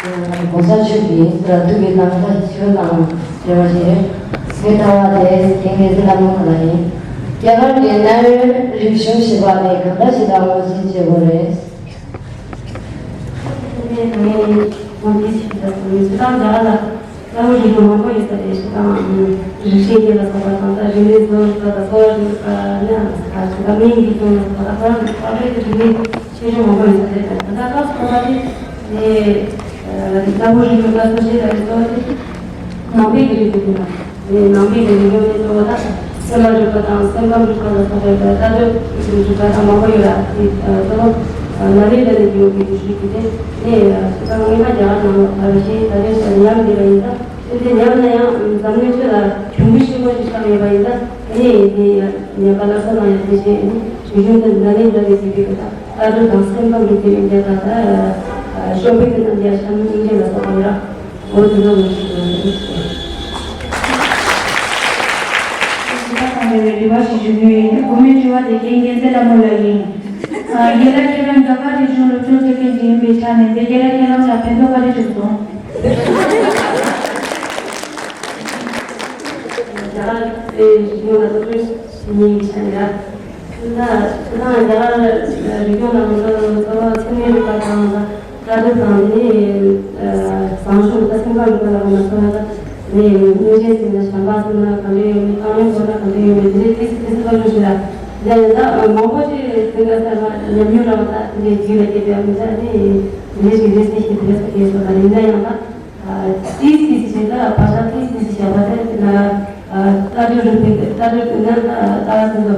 ༸གོང་ས་མཆོག་གིས་ཐུགས་ཀྱི་དམ་བཅའ་ཞུ་དང་ཟེར་བ་ཞིག་རེད། ངས་ལྟ་བ་དེ་རྒན་ངེས་ཟིན་ལ་མོ་ལ་ཡིན། རྒྱ་གར་གྱི་གནའ་བོའི་རིག་གཞུང་ཞེས་པ་དེ་གང་འདྲ་ཞིག་ལ་ངོས་འཛིན་བྱེད་དགོས་རེད། ངས་ངོས་འཛིན་བྱེད་དུས་སུ་ང་ཚོ་རྒྱ་གར་ལ་གནའ་བོའི་རིག་གཞུང་མང་པོ་ཡོད་ས་རེད། ཞེ་དྲག་རིག་བྱེད་ཀྱི་ལ་སོགས་པ་དང་། ད་རིག་གནས་སོགས་ད་ད་གསོ་བ་རིག་པ་ནས་ད་ད་སྨན་གྱི་ཐོག་ད་ད་ཁོ་རང་གི་ཁོ་རང་གི་རིག་གནས་ཆེ་ཆུང་མང་པོ་ཡོད་ས་རེད། ད་ད་ད་སོགས་པ་དེ་དེ་གནའ་བོའི་རིག་གཞུང་ལ་སོགས་བྱེད་ད་རེད། སོགས་དེ་ནང་པའི་གི་རིག་གཞུང་དེ་ན། ནང་པའི་གི་རིག་གཞུང་ནི་གཙོ་བོ་ད་སེམས་པ་རིག་པ་དང་སེམས་ཁམས་རིག་པ་ལ་སོགས་པའི་ལྟ་གྲུབ་རིག་པ་དང་མང་པོ་ཡོད་ལ། དེ་གཙོ་བོ་ནཱ་ལེནྡྲ་ནས་བརྒྱུད་པའི་རིག་གཞུང་དེ་ནི་སྤྱིར་བཏང་སྔོན་མ་རྒྱ་གར་ནང་ལ་བབས་ཤིང་། ད་ལྟའི་ཆར་ཉམས་བསྡད་པ་ཡིན་ཙང་། དེ་ཚོ་ཉམས་ན་ཡང་འཛམ་གླིང་ཁྲོད་ལ་གྱོང་གུད་ཆེན་པོ་ཞིག་ཆགས་ཡོད་པ་ཡིན་ཙང་། དེ་ནི་དེ་ཉམས་པ་སླར་གསོ་གནང་ཡ་དེ་བཞིན་རིག་གཞུང་དེ་ནཱ་ལེནྡྲ་ནས་བརྒྱུད་པའི་ལྟ་གྲུབ་དང་སེམས་ཁམས་རིག་པའི་གནས་ལུགས་དང་། ད་ཤོ་ཕིང་གི་རྣམ་རྒྱལ་ཤམ་སྙིང་རྗེ་ལ་སོགས་པ་ཡོད་ར། འོ་དེ་ཚོ་ངོ་ཤེས་དགོས་རེད། ཞེ་དྲག་དང་འབྲེལ་བའི་དྲི་བ་ཞིག་ཞུ་རྒྱུ་ཡིན། དགོས་མེད་དྲི་བ་དེ་རྒན་རྒྱལ་མཚན་ལྷ་མོ་ལགས་ཡིན། ཨ། རྒན་ལགས་ཁྱེད་རང་རྒྱ་གར་རིག་གཞུང་སློབ་སྦྱོང་བྱེད་མཁན་ཅིག་ཡིན་པའི་ཆ་ནས། དེ་རྒན་ལགས་ཁྱེད་རང་ལ་ཕན་ཐོགས་ག་རེ་བྱུང་སོང་། རྒྱ་གར་རིག་གཞུང་ལ་སློབ་སྦྱོང་བྱེད་མཁན་གྱི་ཆ་ནས་ར། ད་ད་རྒྱ་གར་རིག་གཞུང་ནང་གི་གཙོ་བོ་ཚད་མའི་རིག་པ་དང་། ལྟ་གྲུབ་དང་། དེ་ནས་བཟང་ཕྱོགས་ད་སེམས་ཁམས་རིག་པ་ལ་དགོངས་ན་སོང་ན། ད་དེ་ནས་སྔོན་ཆད་ཟིན་ན་བྱམས་པ་ཟིན་ན་ག་འདྲ་ཡོད་མེད། བཏང་སྙོམས་དགོས་ན་ག་འདྲ་ཡོད་མེད། དེ་འདྲའི་ཏིས་ཏིས་སློབ་སྦྱོང་ཞིག་ལ། ད་ཡང་ད་མང་པོ་ཞིག་ཟིན་ག་ས་མ་ཉམས་མྱོང་རང་ད་དེ་འདྲའི་རྒྱུད་ལ་སྐྱེས་པའི་མི་ཚད་དེ་དེ་འདྲའི་ཞིག་རེད་ཟེར་ཞིག་དེ་འདྲ་ཟེར་གྱི་ཡོད་ས་ད། ཡིན་ན་ཡང་ད་ཏིས་ཏིས་ཞིག་ད་བག་ཆགས་ཏིས་ཏིས་ཞིག་བཞག་པ་དེ་ད་ལྟ་གྲུབ་རིག་པའི་ལྟ་གྲུབ་ཡིན་ན་ད་ལྟ་བ་ཟིན་ཏོ།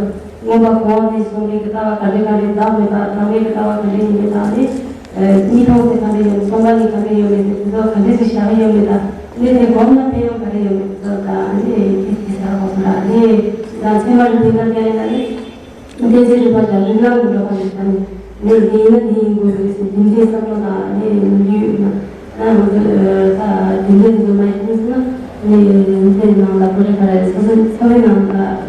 མངོན་པ་གོང་འོག་གཉིས་སོང་བའི་ལྟ་བ་ག་འདྲ་ག་འདྲ་འདང་མེད་པ། དང་བའི་ལྟ་བ་ག་འདྲ་ཡིན་མིན་དང་། ནི་གཉིས་མཐོང་དེ་ག་འདྲ་ཡོད་མེད། སོང་པ་ནི་ག་འདྲ་ཡོད་མེད། དེ་ཚོ་ག་འདྲ་ཞིག་བཞག་ཡོད་མེད་དང་། ནི་དེ་སྒོམ་ན་ཕན་ཡོན་ག་འདྲ་ཡོད་མེད། དེ་ཚོ་དང་ནི་དེ་དེ་བྱ་དགོས་ལ། ནི་ད་ཚད་མ་རིག་པའི་རྣམ་གཞག་ཡིན་ན་ནི་གཏན་ཚིགས་རིག་པ་དང་རིགས་ལམ་གྱི་འགྲོ་སྟངས་ཀྱི་ཆ་ནས་ནི་འདི་ཡིན་ན་འདི་ཡིན་དགོས་རེད་ཟེར་རྒྱུ་འབྲས་བསམ་བློ་དང་ནི་ལོ་རྒྱུས་ཡོད་ན། ད་ང་ཚོ་ད་དེ་འདྲའི་འདི་ཚོ་མ་ཡིན་ཟེར་ན། ནི་འདི་ནང་ལ་བོད་རིགས་ག་རེ་སོ་སོའི་ཚོ་བའི་ནང་ལ་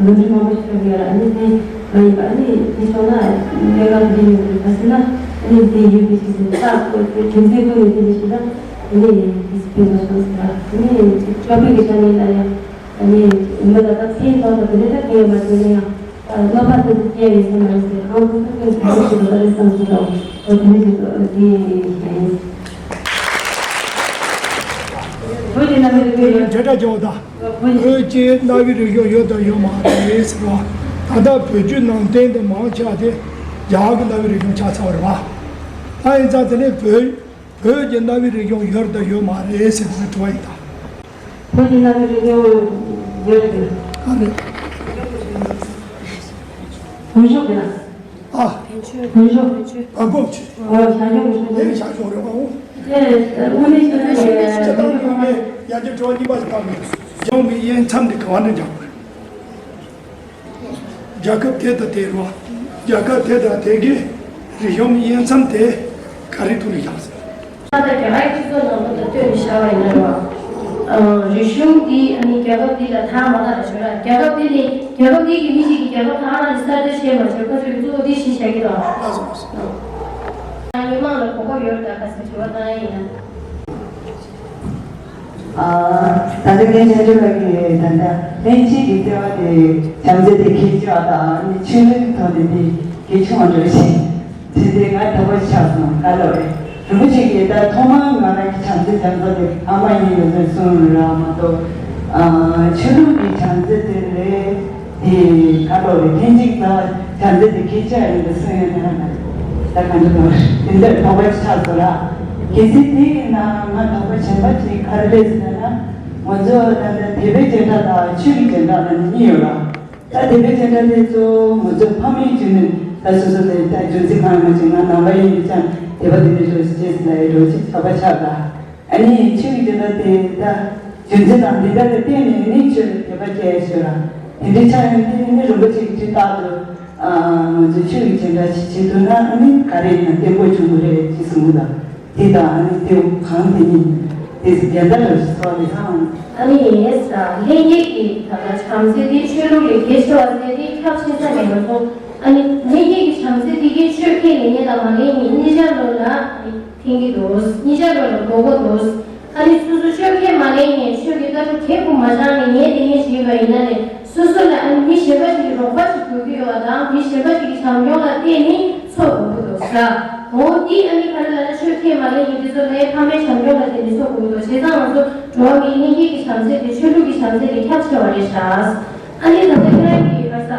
ལོ་རྒྱུས་མང་པོ་ཞིག་ཡོད་ར། ནི་དེ་མ་ཡིན་པ་ནི་དེ་ཕྱོགས་ན་གནད་འགག་དེ་ཡོད་རེད་པ་ཟེར་ན། ནི་དེ་ཡོད་པའི་ཕྱིར་ཟེར། ད་ཁོ་ཚོའི་དོན་ཚན་ཀུན་ནས་དེ་ནི་ཞིག་ད་ནི་དེ་ཕན་པ་བྱུང་ཟེར་ར། ནི་སྐྱོ་པོའི་གི་ཆ་ནས་ལ་ཡང་ནི་མི་ལ་ད་ཚེ་ཐོག་ཏུ་དེ་འདྲ་ད་གལ་ཡོད་མ་བྱུང་ན་ཡང་། ཨ། བློ་ཕམ་དེ་ཚོ་སྐྱེ་ཡིན་ཟེར་མ་རེད་ཟེར། གང་ཐུབ་ཐུབ་ཀྱིས་གང་ཐུབ་ཐུབ་ཀྱིས་རེ་བསམ་ཟེར་དང་། ཨོ་དེ་འདྲ་ཞིག་ཏུ་དེ་ཡིན། བོད་ཀྱི་རྣམ་པའི་རིག་གཞུང་ཡོད། བྱེ་བྲག་ཅན་པོ་དང་། བོད་ཀྱི་རྣམ་པའི་རིག་གཞུང་ཡོད་དང་ཡོད་མ་རེད་ཟེར་བ། ད་ལྟ་བོད་བརྒྱུད་ནང་བསྟན་དེ་མང་ཆེ་བ་དེ་རྒྱ་གར་གྱི་རྣམ་པའི་རིག་གཞུང་ཆགས་ཚར་བ་རེད་བ། ད་ཡིན་ཙང་དེ་ནས་བོད་བོད་ཀྱི་རྣམ་པའི་རིག་གཞུང་ཡོད་དང་ཡོད་མ་རེད་ཟེར་བའི་དྲི་བ་ཡིན་ད། བོད་ཀྱི་རྣམ་པའི་རིག་གཞུང་ཡོད་རེད། ཨ་རེད། བོད་གཞུང་གི་ན། ཨ། བོད་གཞུང་། བོད་གཞུང་། ཨ། བོད་ཀྱི། ཨོ། བྱ་ལྗོངས་ཀྱི་གཞུང་དེ་ལུགས། བྱ་ལྗོངས་རེད་པ། འོ། དེ་དངོས་གནས་བྱ་ལྗོངས་ཀྱི་སྤྱི་བཏང་དངོས་གནས་ཡར་རྒྱས་འགྲོ་བ་གཉིས་པ་ཞིག་བཏང་མེད། ལྗོངས་པའི་དབྱེ་མཚམས་དེ་ག་བ་ནས་འཇོག་དགོས་རེད། རྒྱལ་ཁབ་དེ་དང་དེ་རེད་པ། རྒྱལ་ཁབ་དེ་དང་དེ་གའི་རིག་གཞུང་གི་དབྱེ་མཚམས་དེ་ག་རེ་ཐོག་ནས་བཞག་ཟེར། ད་ལྟ་རྒྱ་གར་སྤྱི་ཚོགས་ནང་ལོགས་ལ་ལྟོས་ནས་བཞག་པ་ཡིན་ན་རེད་པ། ཨ། རིག་གཞུང་འདི་ཨ་ནི་རྒྱལ་ཁབ་འདི་ལ་ཐ་མ་ཐག་ལ་བྱོས་ར། རྒྱལ་ཁབ་འདི་ནི་རྒྱལ་ཁབ་འདི་གི་མི་ཞིག་གིས་རྒྱལ་ཁབ་ད་ག་རང་ནས་གསར་གཏོད་བྱས་མ་བྱས། ཁོ་ཚོས་གཙོ་བོ་འདི་གཞི་བཞག་གི་འདུག། ལགས་སོ། ལགས་སོ། ཨ། མི་མང་ལ་གོ་སྐབས་ཡོད་རེད་ད། ག་ཚོད་དྲི་བ་བཏང་ཡ་ཡིན་ན། ཨ། ད་ལྟ་རྒན་ཆོས་སྒྲོན་ལགས་ཀྱིས་ད་ལྟ་ལྷན་སྐྱེས་ཀྱི་བརྩེ་བ་དེ་བྱམས་བརྩེ་དེ་གལ་ཆེ་བ་དང་། ནི་ཆོས་ལུགས་ཀྱི་ཐོག་ནས་དེ་གལ་ཆུང་བ་འགྲོ་བཞིན་དེ་དེ་ང་དག་པོ་ཆགས་སོང་། བཀའ་སློབ་རེད། རིན་པོ་ཆེ་གིས་ད་ཐོག་མར་ང་རང་གི་བྱམས་བརྩེ་རྒྱ་མཚོ་དེ་ཨ་མ་ཡིན་ལ་ཟེར་གསུངས་ར་མ་གཏོགས། ཨ། ཆོས་ལུགས་ཀྱི་བྱམས་བརྩེ་དེ་ལས་དེ་ག་ལོ་རེ་ལྷན་ཅིག་ལ་བྱམས་བརྩེ་དེ་གལ་ཆེ་ཡིན་པ་གསུངས་ཡོད་ན་ར། ད་ག་འདྲ་དང་དེ་འདྲ་དོགས་པ་ཆགས་སོང་ར། གལ་སྲིད་དེ་ཡིན་ན་ང་དོགས་པ་གཞན་པ་ཅིག་ག་རེ་རེད་ཟེར་ན། ང་ཚོ་ད་ལྟ་དད་པའི་བྱེ་བྲག་དང་ཆོས་ཀྱི་བྱེ་བྲག་ལ་ནི་གཉིས་ཡོད་ར། ད་དད་པའི་བྱེ་བྲག་དེ་ཚོ་ང་ཚོ་ཕ་མའི་རྒྱུད་ནས་ད་སོ་སོ་དེ་ད་རྒྱུ་མཚན་གང་ཡང་མ་བྱུང་ང་ནང་པ་ཡིན་ཙང་དད་པ་དེ་འདྲ་ཞིག་ཅེས་ལ་ཡི་རོ་ཅིག་ཆགས་པ་ཆགས་ད། ཨ་ནི་ཆོས་ཀྱི་དེ་ད་དེ་ད་རྒྱུ་མཚན་དང་དེ་འདྲ་དེ་བརྟེན་ནས་ནི་ཆོས་ལ་དད་པ་སྐྱེ་ཡ་ཞོར་ར། དེ་འདྲའི་ཆ་ཡང་དེ་ནི་རིན་པོ་ཆེ་གི་དུས་རྟག་ཏུ་ང་ཚོ་ཆོས་ཀྱི་བྱེ་བྲག་ཅིག་བྱེད་ཐུབ་ན་ཨ་ནི་ག་རེ་ཡིན་ན་བརྟན་པོ་བྱུང་གི་རེད་ཅེས་གསུངས་གི་འདུག་དེ་དང་ཨ་ནི་དེ་གང་དེ་ཉིད་དེ་ཚོ་རྒྱལ་དར་ལ་སོགས་ཏེ་དང་། ཨ་ནི་ཡིན་ད་ལྷན་སྐྱེས་ཀྱི་ད་ལྟ་བྱམས་བརྩེ་དེ་ཆོས་ལུགས་ལས་གལ་ཆེ་བ་ཟེར་དེ་ཁྱབ་ཆེ་ས་ནས་ང་ཚོ་ཨ་ནི་ལྷན་སྐྱེས་ཀྱི་བྱམས་བརྩེ་དེ་གའི་ཆོས་ཁས་ལེན་མཁན་དང་མ་ལེན་མཁན་གཉིས་ཆར་ལོ་ལ་ཐེན་གྱི་འདུག་གཉིས་ཆར་ལོ་ལ་དགོས་མཁོ་འདུག་ཨ་ནི་སོ་སོ་ཆོས་ཁས་མ་ལེན་མཁན་ཆོས་ཀྱི་ལྟ་གྲུབ་གལ་དགོས་མ་བྱང་ནས་ངས་དེ་ངས་བྱས་པ་ཡིན་ན་ནས་སོ་སོ་ལ་ཨ་ནི་མི་གཞན་པ་ཞིག་གི་རོགས་པ་ཞིག་དགོས་ཀྱི་ཡོད་པ་དང་མི་གཞན་པ་ཞིག་གི་བྱམས་སྐྱོང་ལ་བརྟེན་ནས་འཚོ་དགོས་ཀྱི་འདུག་ས། འོ་འདི་ཨ་ནི་ག་རེ་ལབ་ན་ཆོས་ཁས་མ་ལེན་གྱི་འདི་ཚོ་ལས་ཕ་མའི་བྱམས་སྐྱོང་ལ་བརྟེན་ནས་འཚོ་དགོས་ཀྱི་འདུག་བྱས་ཙང་ང་ཚོ་འགྲོ་བ་མིའི་ལྷན་སྐྱེས་ཀྱི་བྱམས་བརྩེ་དེ་ཆོས་ལུགས་ཀྱི་བྱམས་བརྩེ་ལས་ཁྱབ་ཆེ་བ་རེད་ཤག་ཨ་ནི་ད་ལྟ་ཁྱེད་རང་གིས་ག་ས།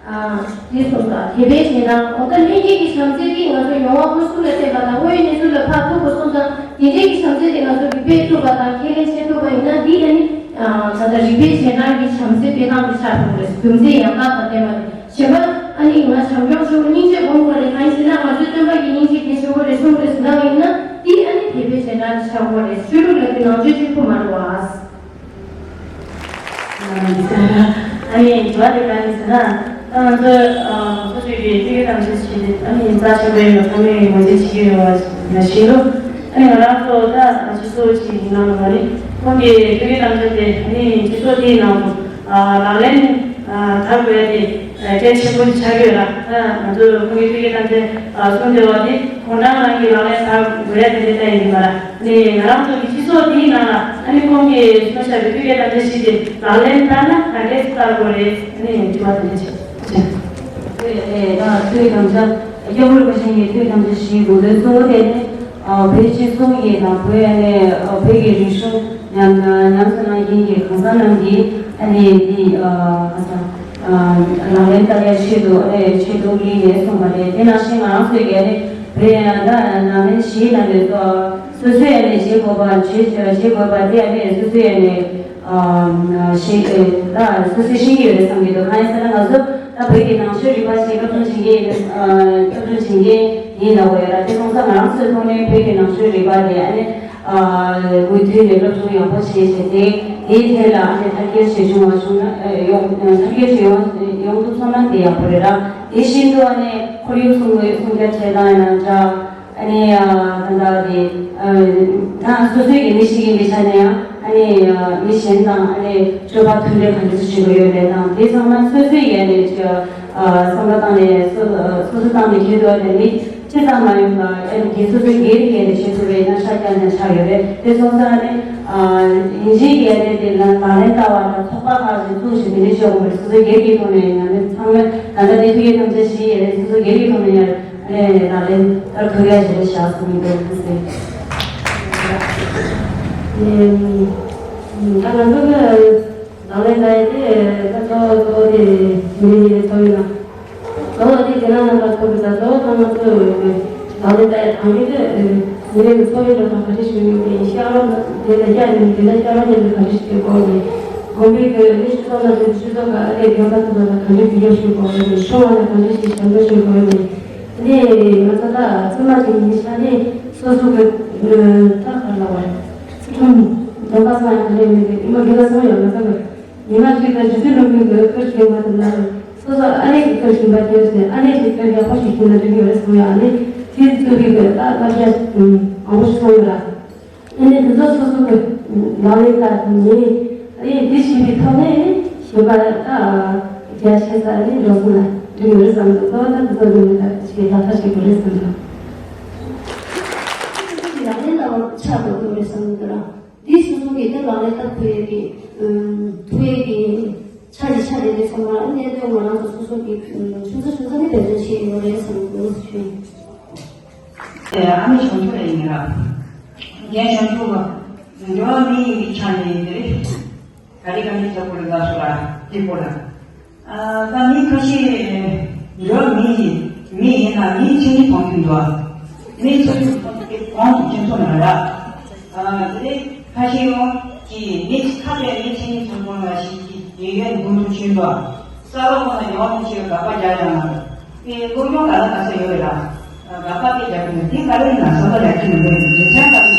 ཨ། འདི་སོང་ཙང་དད་པའི་རྗེས་འབྲང་འོ་ད་ལྷན་སྐྱེས་ཀྱི་བྱམས་བརྩེ་འདི་ང་ཚོ་མྱོང་བ་ཕུན་སུམ་ལ་བརྟེན་པ་དང་དངོས་ཡོད་གནས་ཚུལ་ལ་ཕར་ཐུག་པ་སོང་ཙང་དེ་འདྲའི་གི་བྱམས་བརྩེ་དེ་ང་ཚོ་གི་སྤེལ་ཐུབ་པ་དང་ཁས་ལེན་བྱེད་ཐུབ་པ་ཡིན་ན་འདི་ཨ་ནི་ད་ལྟ་རིག་པའི་རྗེས་འབྲང་གི་བྱམས་བརྩེ་སྤེལ་སྟངས་དེ་ཆགས་ཐུབ་རེད། རྒྱུ་མཚན་ཡང་དག་དང་ལྡན་པ་དེ་གཞན་པ་ཨ་ནི་ང་བྱམས་སྐྱོང་ཆེ་བོ་སྙིང་རྗེ་སྒོམ་དགོས་རེད། གང་ཡིན་ཟེར་ན་ང་ཚོའི་སྟོན་པ་གི་སྙིང་རྗེ་གལ་ཆེ་བོ་རེད་གསུངས་རེད་ཟེར་ན་ཡིན་ན་འདི་ཨ་ནི་དད་པའི་རྗེས་འབྲང་དེ་ཆགས་དགོས་རེད། ཆོས་ལུགས་ལ་དེ་ནང་ཆོས་གཅིག་པུ་མ་རེད་བ། ཨ་ནི་དྲི་བ་དེ་ག་རེ་ཟེར་ན། ད་ང་ཚོ་སོ་སོའི་གི་ཐུགས་ཀྱི་དམ་བཅའ་བྱས་ཏེ་ཨ་ནི་རྩ་ཆེན་པོའི་ཕ་མའི་ངོས་འཛིན་བྱེད་ཀྱི་ཡོད་པ་ནང་བཞིན་དུ། ཨ་ནི་ང་རང་ཚོ་ད་སྤྱི་ཚོགས་ཅིག་ཡིན་ནའང་རེད། ཁོང་གི་ཐུགས་ཀྱི་དམ་བཅའ་དེ་ཨ་ནི་སྤྱི་ཚོགས་དེའི་ནང་དུ་ལག་ལེན་བསྟར་དགོས་ཡ་དེ་གལ་ཆེན་པོ་ཆགས་ཀྱི་ཡོད་ལ། ད་ང་ཚོ་ཁོང་གི་ཐུགས་ཀྱི་དམ་བཅའ་གསུངས་བསྡད་པ་དེ་ཁོང་རང་རང་གིས་ལག་ལེན་བསྟར་དགོས་ཡ་དེ་འདྲ་ད་ཡིན་གྱི་མ་རེད། ནས་ང་རང་ཚོ་གི་སྤྱི་ཚོགས་འདིའི་ནང་ལ་ཨ་ནི་ཁོང་གིས་གསུངས་བཞག་པའི་ཐུགས་ཀྱི་དམ་བཅའ་བཞི་དེ་ལག་ལེན་བསྟར་ན་ག་འདྲས་བསྟར་དགོས་རེད། ཨ་ནི་དྲི་བ་དེ་འདྲ་བྱས། ཨེ་ཨེ་ད་ཐུགས་ཀྱི་དམ་བཅའ། སྐྱབས་མགོན་རིན་པོ་ཆེ་གི་ཐུགས་ཀྱི་དམ་བཅའ་བཞིའི་དགོངས་དོན་གཙོ་བོ་དེ་ནི་བོད་སྤྱི་ཚོགས་ཀྱི་དང་བོད་ཨ་ནི་བོད་ཀྱི་རིག་གཞུང་ཉམས་ཉམས་སུ་བླང་མཁན་གྱི་གང་ཟག་རྣམས་ཀྱིས་ཨ་ནི་འདི་ག་ས་ལག་ལེན་བསྟར་ཡ་ཆེད་དུ་ཨ་ནི་ཆེད་དུ་ལས་ནས་གསུངས་པ་རེད། དེ་ནང་བཞིན་ང་རང་ཚོའི་གི་ཨ་ནི་བོད་ཡ་ད་ལག་ལེན་བཞིའི་ནང་ནས་སོ་སོས་ཨ་ནི་བྱེད་དགོས་པ་བྱེད་བྱེད་དགོས་པ་དེ་ཨ་ནི་སོ་སོས་ཨ་ནི་ཤེས་ད་སོ་སོས་ཤེས་ཀྱི་ཡོད་རེད་བསམ་གྱི་འདུག་གང་ཡིན་ཟེར་ན་ང་ཚོ་ད་བོད་ཀྱི་ནང་ཆོས་རིག་པ་ཞེས་སློབ་སྦྱོང་བྱེད་མཁན་ཡིན། སློབ་སྦྱོང་བྱེད་མཁན་ཡིན་ལབ་དགོས་ཡོད་ར། དེ་སོང་ཙང་ང་རང་ཚོའི་ཐོག་ནས་བོད་ཀྱི་ནང་ཆོས་རིག་པ་དེ་ཨ་ནི་མུ་མཐུད་ནས་སློབ་སྦྱོང་ཡག་པོ་བྱས་བྱས་ཏེ་དེའི་ཐད་ལ་ཨ་ནི་དར་རྒྱས་ཆེ་བྱུང་བ་བྱུང་ན་ཡོང་དར་རྒྱས་ཆེ་ཡོང་ཡོང་ཐུབ་སོང་ན་དེ་ཡག་པོ་རེད་ར། དེ་བཞིན་དུ་ཨ་ནི་ཁོར་ཡུག་སྲུང་སྲུང་སྐྱོབ་བྱེད་སྟངས་ཡིན་ན་འདྲ། ཨ་ནི་ད་ལྟ་དེ་ད་སོ་སོའི་གི་མི་ཞིག་ཡིན་པའི་ཆ་ནས་ཡང་ཨ་ནི་མི་གཞན་དང་ཨ་ནི་སྤྱོད་པ་མཐུན་འབྲེལ་ག་འདྲ་བྱེད་དགོས་ཡོད་མེད་དང་དེ་ཚང་མ་སོ་སོའི་ཡ་ནས་བསམ་བློ་བཏང་ནས་སོ་སོ་བཏང་ནས་ཁྱེད་ཚོ་དེ་མི་གཅིག་ཙམ་མ་ཡིན་པ་ཨ་ནི་སོ་སོའི་སྒེར་གྱི་ཡ་ནས་བྱེད་ཐུབ་པའི་ན་ཆ་རྐྱང་རྐྱང་ཆགས་ཡོད་རེད། དེ་སོང་ཙང་ཨ་ནི་ཡིན་གཅིག་གི་ཡ་ནས་དེ་ལ་ལག་ལེན་བསྟར་བ་དང་ཚོགས་པ་ཁག་ཅིག་བཙུགས་བྱས་དེ་འདྲ་བྱེད་དགོས་པ་རེད། སོ་སོའི་སྒེར་གྱི་ཐོག་ནས་ཡ་ནས་ཚང་མས་ད་ལྟ་དེ་ཐུགས་ཀྱི་དམ་བཅའ་བཞི་ཡ་ནས་སོ་སོའི་སྒེར་གྱི་ཐོག་ནས་ཡ། ཨེ་ལག་ལེན་བསྟར་ཐུབ་ཡ་ཞིག་རེད་ཤག་གསུངས་འདུག་ཟེར། ཨེ་ད་ང་ཚོ་གི་ལག་ལེན་བསྟར་ཡ་དེ་ད་གཙོ་བོ་གཙོ་བོ་དེ་མི་རིགས་ཚོ་ཡིན་ན། གཙོ་བོ་དེ་དེ་ན་རྣམ་པ་ཚོ་གི་ད་གཙོ་བོ་ད་ང་ཚོ་ལག་ལེན་བསྟར་ཡ་དང་གི་དེ་མི་རིགས་ཚོ་ཡིན་ན་ད་ག་རེ་ཞིག་ཡོད་མེད་ཤ་རོགས་དེ་ལ་ཡ་ནི་དེ་ལ་ཤ་རོགས་དེ་ལ་ག་རེ་ཞིག་དགོས་མེད། དགོན་པའི་གི་ནི་སྤྱི་ཚོགས་ནང་དེ་སྤྱི་ཚོགས་ག་ཨ་ལས་དགོན་པ་ཚོ་ལ་ག་རེ་དགེ་སྦྱོར་ཞིག་དགོས་མེད། ཤོ་བ་ལ་ག་རེ་ཞིག་ཞབས་འདྲ་ཞིག་དགོས་མེད། ནས་ང་ཚོ་ད་ཚང་མ་གི་ཡིན་ཤ་ནས་སོ་སོ་གི་ད་ག་ལ་བ་ཚུལ་ཁྲིམས་སྡོམ་པ་ཚང་ཡང་ག་ལས་མི་དགོས་ཨི་མ་དགེ་ལ་ཚང་ཡང་ང་ཚོ་གི་ཉི་མ་གཅིག་ད་རྗེ་བཙུན་སློབ་དཔོན་གི་སྐུ་ཞིག་ཡོང་བ་དེ་ལ་སོ་སོ་ཨ་ལས་ཀྱི་སྐུ་ཞིག་ཡིན་པ་དེ་ནས་ཨ་ལས་ཀྱི་སྐུ་ཡག་པོ་ཞིག་ཡིན་ན་འགྲིག་གི་ཡོད་རེད་གསུངས་ཡ། ཨ་ལས་དེ་ཚོ་གི་གི་ད་བསླབ་བྱ་མང་པོ་ཞིག་གསུངས་ཡོད་ར། ཨ་ནི་དེ་ཚོ་སོ་སོ་གི་ལག་ལེན་བསྟར་ནས་ཨ་ནི་འདི་བྱས་པའི་ཐོག་ནས་ཨ་ནི་གཞན་པ་ད་རྒྱ་ཆེ་ས་ཨ་ནི་འགྲོ་སོང་ལ་འགྲིག་ཡོད་རེད་བསམ་འདུག་གཙོ་བོ་ད་དེ་ཚོ་གི་མི་ད་ཞིག་ལག་བསྟར་བྱེད་དགོས་རེད་བསམ་འདུག་སོ་སོ་གི་ལག་ལེན་བསྟར་བ་ཆགས་དགོས་ཀྱི་རེད་བསམ་འདུག་ར། འདི་སོ་སོ་གི་ད་ལག་ལེན་བསྟར་ཐུབ་ཡས་ཀྱི་ཐུབ་ཡས་ཀྱི་ཆ་ཞིག་ཆགས་བསྡད་དུས་ཚང་མ་གནད་དོན་ང་རང་ཚོ་སོ་སོ་གི་ཆུང་ཙག་ཆུང་ཙག་ནས་འབད་བརྩོན་བྱས་ཡོད་རེད་བསམ་འདུག་ཞུ། ཨ་མའི་བྱང་ཆུབ་ལ་ཡིན་ར། རྒན་བྱང་ཆུབ་ལ། འགྲོ་བ་མི་ཡིན་པའི་ཆ་ནས་དེ་རེད། ག་རེ་ག་འདི་ལྟ་བུ་རེད་ལབ་སོང་ར། དེ་པོ་ར། ཨ་ད་མི་ཁ་ཤས་འགྲོ་བ་མི་ཡིན། མི་ཡིན་ན་མིའི་མཚན་ཉིད་མཐོང་གི་འདུག་མིའི་མཚན་ཉིད་མཐོང་གི་མཐོང་གི་ཁྱེད་ཚོ་ན་ར། ཨ་དེ་རེད། ཁ་ཤས་ཡོང་གི་མི་ཁ་པའི་མི་མཚན་ཉིད་མཐོང་གི་ལ་ཞིག་གི་དགེ་རྒན་མགོ་འདུག་ཕྱིན་པ། ས་ལ་ཁོ་ན་ཡོང་ནས་ཅིག་དགག་པ་རྒྱག་ཡང་ན། དེ་སློབ་སྦྱོང་ག་ལ་ག་ས་ཡོད་རེད་ལ། དགག་པ་དེ་རྒྱག་གི་མེད། དེ་ག་རེ་ཡིན་ན་བསམ་པ་རྒྱག་གི་མི་འདུག་རྒྱུ་མཚན་ག་རེ་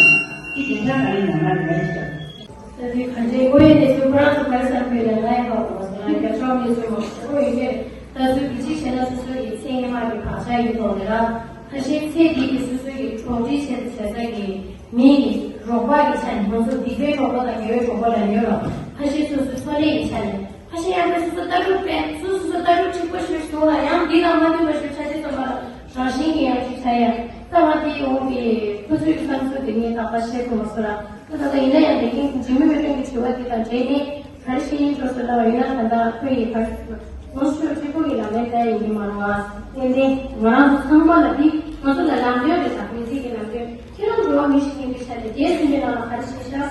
ཡིན། དེ་རྒྱུ་མཚན་ག་རེ་ཡིན་ན་ང་ནི་མེད་ཅིག་ད་དེ་ག་འདྲའི་དངོས་ཡོད་གནས་ཚུལ་ཁོ་རང་ཚོ་ག་རེ་བསམ་གྱི་ཡོད་ལ། ང་ཡི་བ་གོ་སོང་ང་རྒྱབ་ལྗོངས་གནས་ཚུལ་མང་པོ་ཡོད་ཀྱི་རེད། ད་ཚོད་ཀྱི་གཅིག་བྱས་ན་སོ་སོ་ཡི་ཚེ་སྔོན་མ་གི་བག་ཆགས་ཡིན་ཐོག་ནས་ར། ཁ་ཤས་ཚེ་འདི་གི་སོ་སོ་ཡི་གྲོགས་འདྲིས་བྱས་བྱས་ས་གི་མི་ཡི་རོགས་པ་གི་ཆ་ནས། ང་ཚོ་སྡིག་པའི་རོགས་པ་དང་དགེ་བའི་རོགས་པ་ལ་ཡོད་ར། ཁ་ཤས་སོ་སོའི་འཚོ་གནས་ཀྱི་ཆ་ནས། ཁ་ཤས་ཡང་སོ་སོ་ལྟ་གྲུབ་དཔེ་སོ་སོ་སོ་ལྟ་གྲུབ་གཅིག་པ་ཞིག་བྱུང་ལ། ཡང་འདི་དང་མ་མཐུན་པ་ཞིག་ཆ་ཆེ་ཙམ་པ་ལ་རང་བཞིན་གྱི་ཡང་ཞིག་ཆ་ཡ། ད་ང་དེའི་འོག་གི་ཁོ་ཚོའི་བསམ་ཚུལ་དེ་ངས་དག་པ་བཤད་ཐུབ་མ་སོང་ར། ད་ད་ལྟ་ཡིན་ན་ཡང་དེ་གིན་འཇིགས་མེད་དཔལ་སྒྲོན་གྱི་དྲི་བ་དེ་དང་འབྲེལ་ནས་ག་རེ་བཤད་ཡིན་འགྲོ་སོང་ལ་བ་ཡིན་ན། ད་ལྟ་ཁོ་ཡི་བར་ལོངས་སྤྱོད་སྤྲོད་པོ་གི་ལམ་ལས་ལྟ་ཡིན་གྱི་མ་རུང་བ། ཏན་ཏན་ང་རང་ཚོ་ཚང་མ་ལ་འདི་ང་ཚོ་ལ་ལམ་སྟོན་རེད། ད་མི་ཚེ་གི་ལམ་སྟོན། ཁྱེད་རང་འགྲོ་བ་མི་ཞིག་ཡིན་པའི་ཆ་ནས་རྒྱལ་སྲིད་པའི་ནང་ལ་ག་རེ་བྱེད་ཤག་ད་